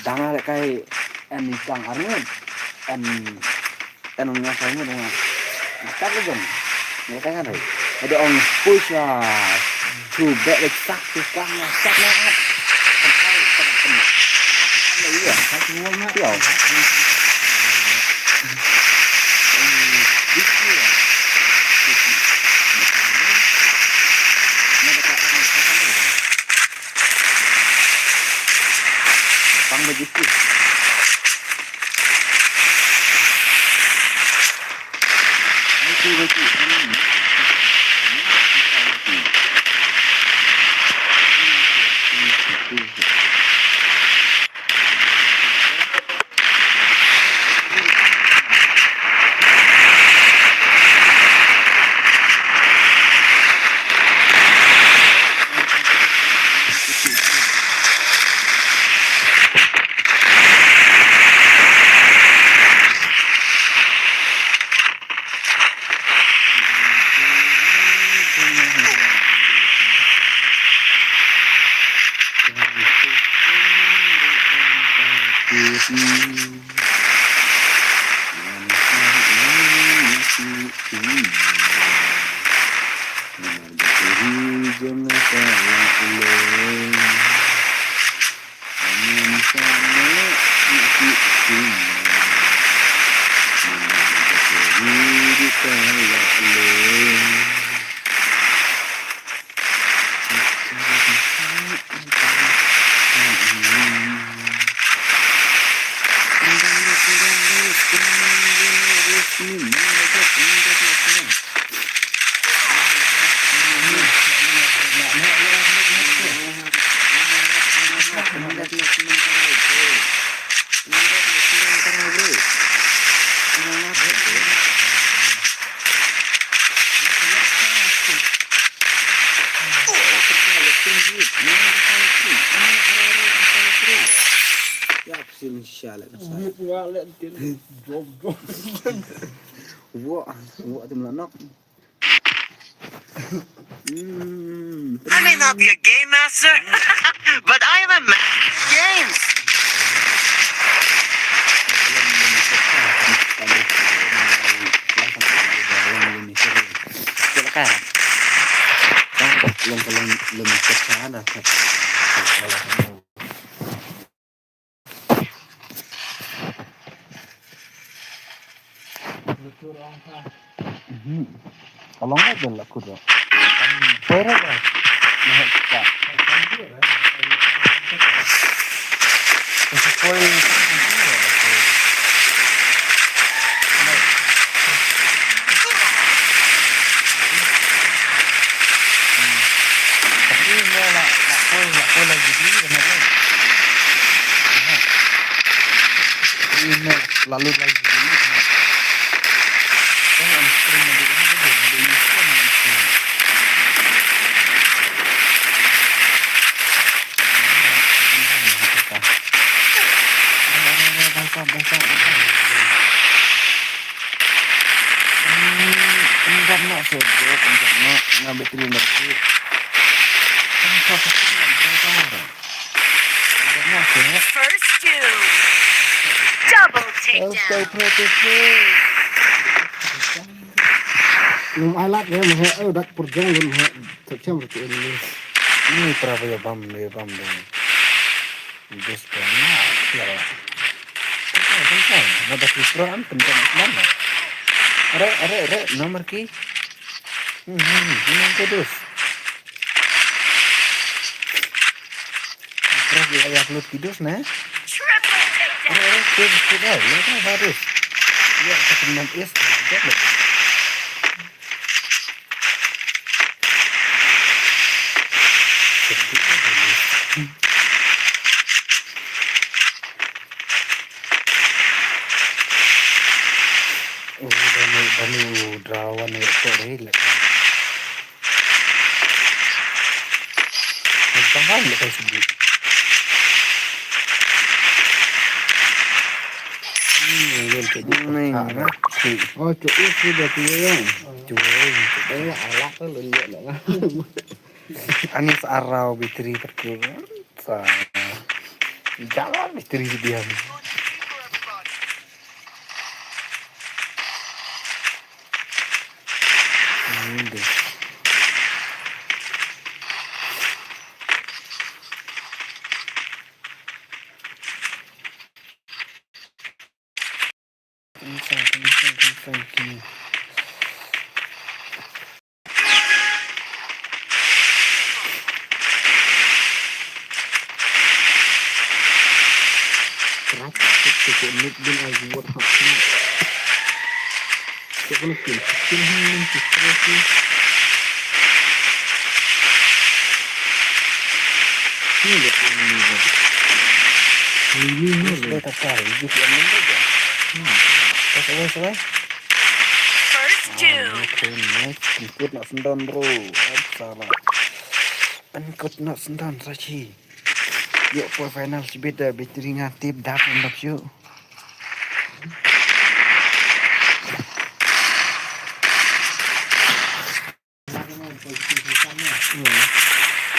Dang la kai en kang arngut. En en nga kai ngut nga. Start le jong. Nga kata kan re. Ada ong push lah. Tu bek le sak tu kuang lah. Start lah. Pang begitu. Wah, wah, tu melanak. Hmm. I may not be a game master, but I am a master of games. Mhm. Ka long ka jal la kut ro. Poi ro ba. Nah, ka. Poi. Tapi mo la, la poi, la poi lagi di, kenapa? Nah. Ini lalu lagi di, kenapa? Kan on screen lagi, kenapa dia? Dia on screen, on screen. First two. Double takedown. Ngam ai lad ïa ma he, oh, dak pyrjong lun he. Tep chem rutu ini. Ini pra ba ïa bam, ïa bam dong. Just bam. Ya. Tengok, tengok. Nada Tripura am tengok mana. Are, are, are, nomor ki. Hmm, hmm, hmm, kudus. Terus dia upload kudus, nah. Are, are, kudus, kudus. Ya, kan harus. Ya, satu enam S, dia lagi. Oh, danu, danu, drawan ni tu ri lek. Ang paham lek kan sebut. Hmm, ni tu. Ni, ha, ha. Oh, tu is sudah tu ya. Tu, tu. Eh, alat tu lu lihat dah. Ani sa arau bitri terkul. Sa jalan bitri diam. Hindi. Inside, inside, inside, sini. Keras, cukup, cukup, mid bin, I want hot snap. Cukup, cukup, cukup, cukup, cukup. Ni dia pun ni dia. Ni, ni, ni. Ni sudah tak tahu, ni dia pun ni dia. Hmm. Terus, terus, terus. First two. Ah, okay, nice. Pynkut noh syndon, bro. Ai, salah. Pynkut noh syndon, Sachi. Ïoh poi final shibit da, battery nga tip dap, dap shuh. Hmm.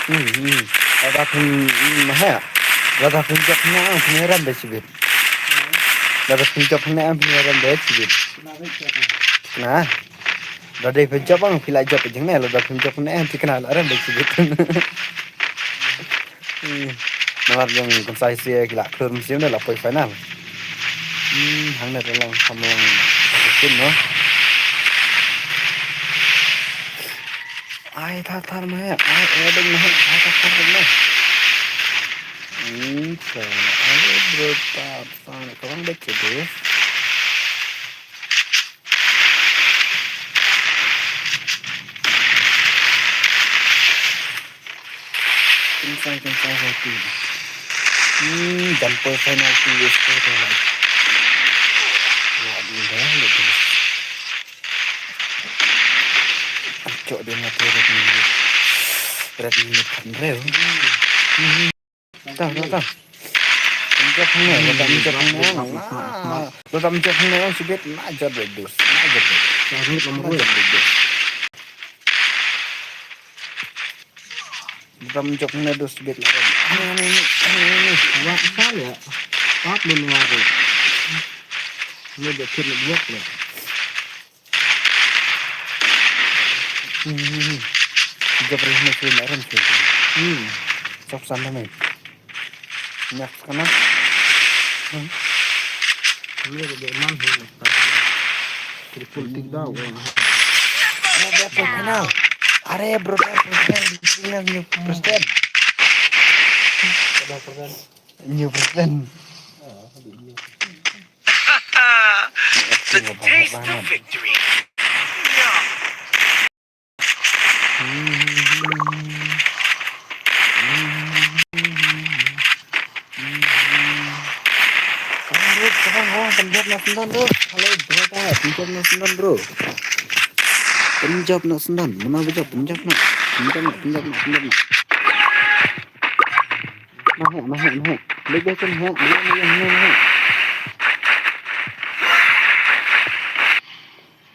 Hmm, hmm. Lada phin, hmm, ha. Lada phin jop na, phin ram da shibit. Lada phin jop na, phin ram da shibit. Na. Lada phin jop ang, phi la jop jeng ne, lada phin jop na, phi kena la ram da shibit. Hmm. Namar jong Konsai Sia ki la klur mynsiem ne la poi final. Hmm, hangne te long, ham long. Tim no. Ai, thar, thar ma he. Ai, eh, ding ma he. Ai, thar, thar, ding ma he. Hmm, so, ai, bro, thar, thar, ka bang bek ke deh. Inside, inside, right team. Hmm, jumper final team is so like. What the hell is this? Acho dia mati red ni. Red ni kan rel. Hmm. Tang, tang, tang. Pynjop hangne, lada pynjop hangne. Ah, lada pynjop hangne, shibit, na jot red dus. Na jot red. Jot red dus. Lada pynjop hangne dus shibit la red. Hangne, hangne, hangne, hangne. Wah, asal ya. Pap lu nua red. Ni dia kit ni block le. Hmm. Tiga puluh lima kilo ram sih. Hmm. Sok sana nih. Nyak sana. Hmm. Ini ada man, triple tick down. Ada dia pun kenal. Are, bro, dia pun kenal. Ini new president. Ada president. New president. The taste of victory. Sekarang, bro, sekarang orang pynjop noh syndon, bro. Halo, bro, pynjop noh syndon, bro. Pynjop noh syndon. Mana pynjop? Pynjop noh. Pynjop noh, pynjop noh, pynjop noh. Mahek, mahek, mahek. Lebih kan mahek. Mahek, mahek, mahek, mahek.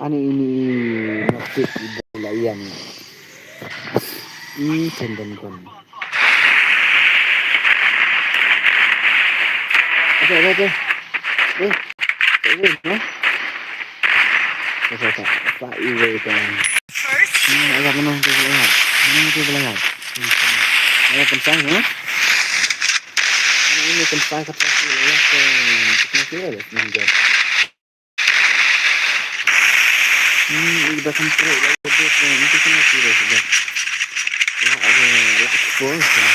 Ani ini, ini, ini. Nasib ibu layan. Hmm, tendon kon. Oke, oke, oke. Eh. Eh, eh, eh. Oke, oke. Pak Iwe itu. Hmm, agak menang tu, menang tu, menang. Agak kencang, ha? Ini kencang, kencang, ya, kencang, kencang, ya, kencang. Hmm, udah semprit lah, udah, udah, ini kita masih udah, udah. Ya, ya, ya, full, ya.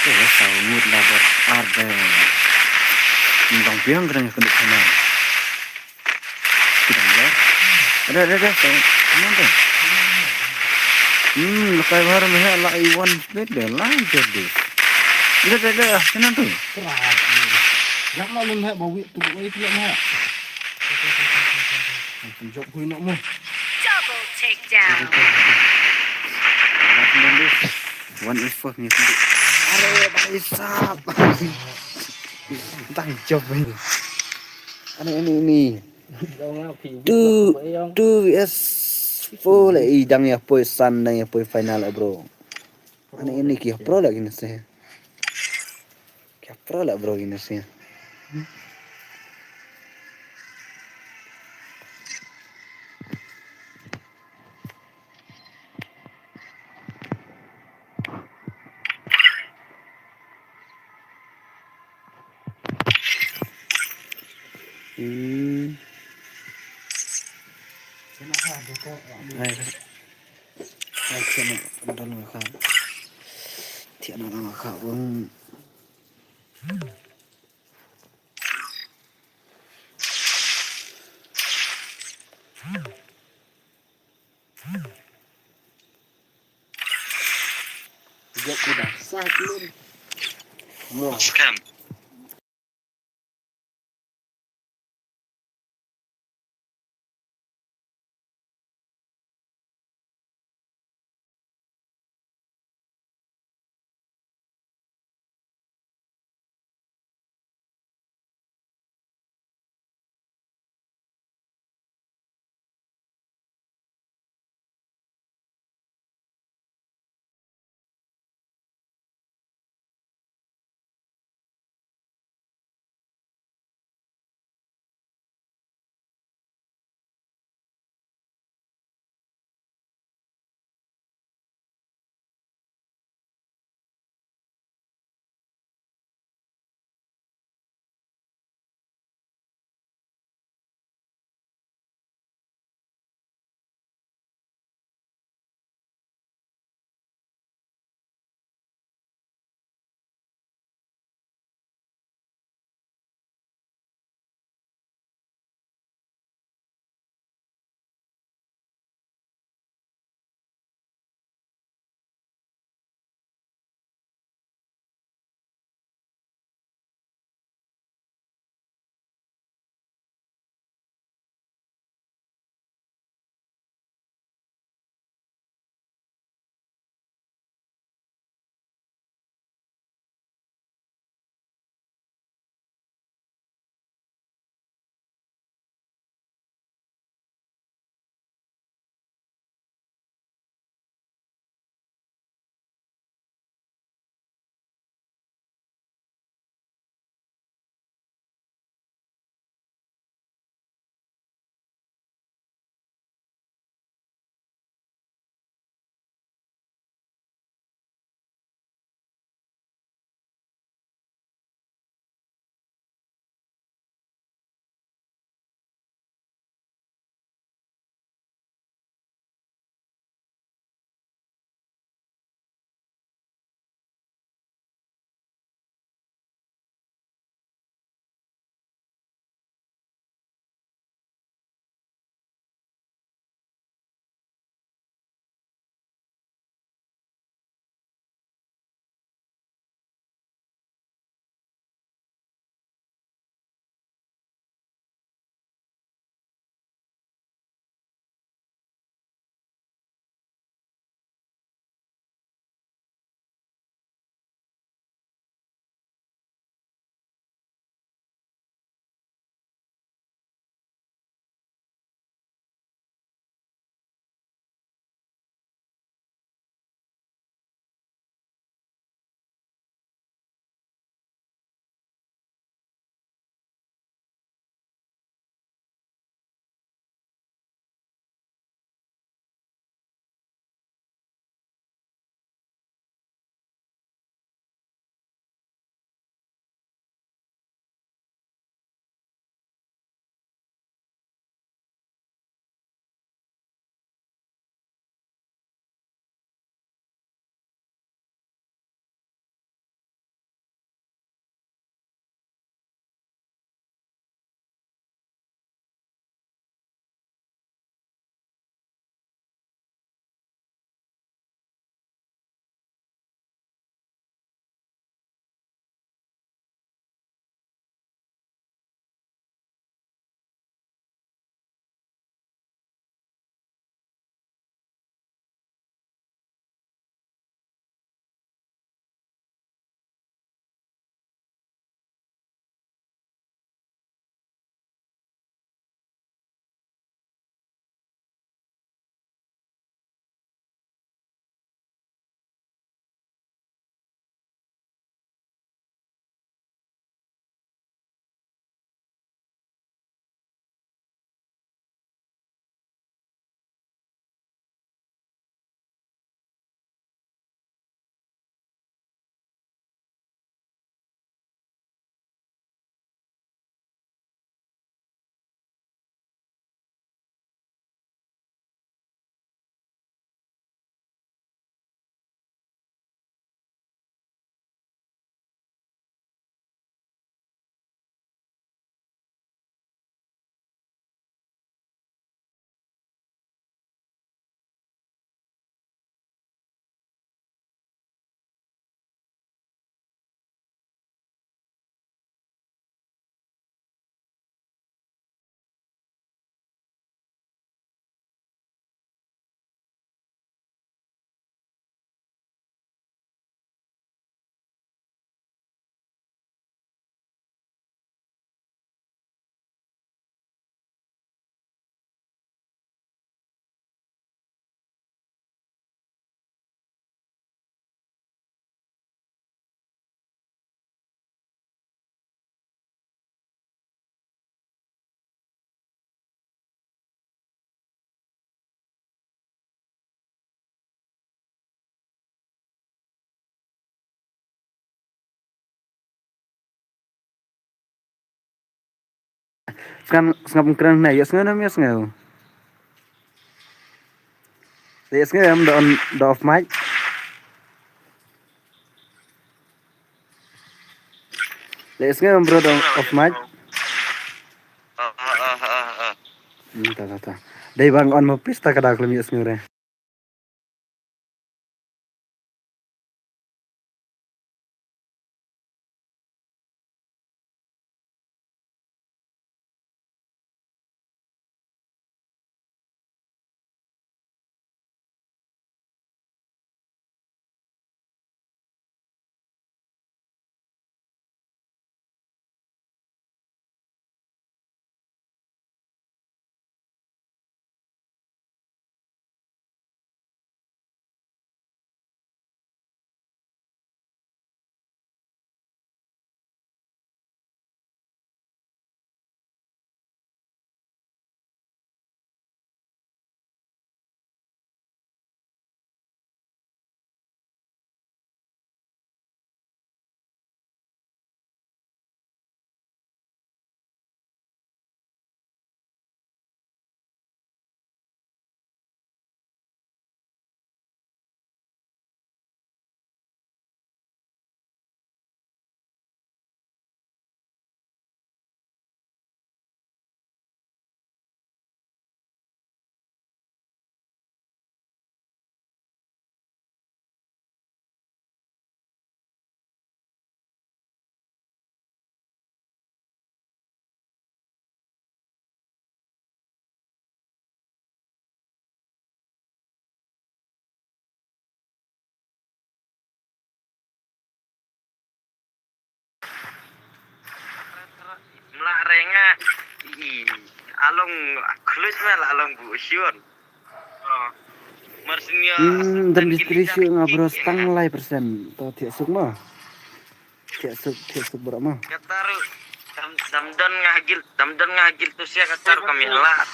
Tuh, ya, tahu, ngut lah, buat ada. Bang Piang kena kena sana. Kita mulai. Ada, ada, ada. Kenapa? Hmm, lekai bahar meh la iwan split deh, lanjut deh. Ada, ada, ada. Kenapa tu? Keras ni. Yak nak lun hak bawi tu, bawi tu yak nak. Jok hui nak mu. Double takedown. One effort ni. Are, bhai sahab. Tang jop ni. Ani, ani, ani. Two, two V S four le, i dang ïa poi san, dang ïa poi final, eh, bro. Ani ini ki pro lagi nasi. Ki pro lah, bro, ini sih. Ai, ai, thiah na don nga kha. Thiah na don nga kha bang. Jep ku dah sah lun. Mo. Scam. Sngap, sngap kren na, ïa sngew nam ïa sngew. Ïa sngew em da on, da off mic. Ïa sngew em bro da off mic. Ah, ah, ah, ah, ah. Hmm, ta, ta, ta. Dei bang on mo pista ka dak lem ïa sngew re. Mla renga. I, along, khlus ma la along bu siun. Oh. Marsinya. Hmm, dan distri shu nga bro stang lai persen. To thiak suk ma. Thiak suk, thiak suk bro ma. Kataru. Dam, dam don nga hagil, dam don nga hagil tu sia kataru kami ala.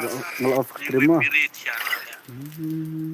Nga la off stream mo. Hmm.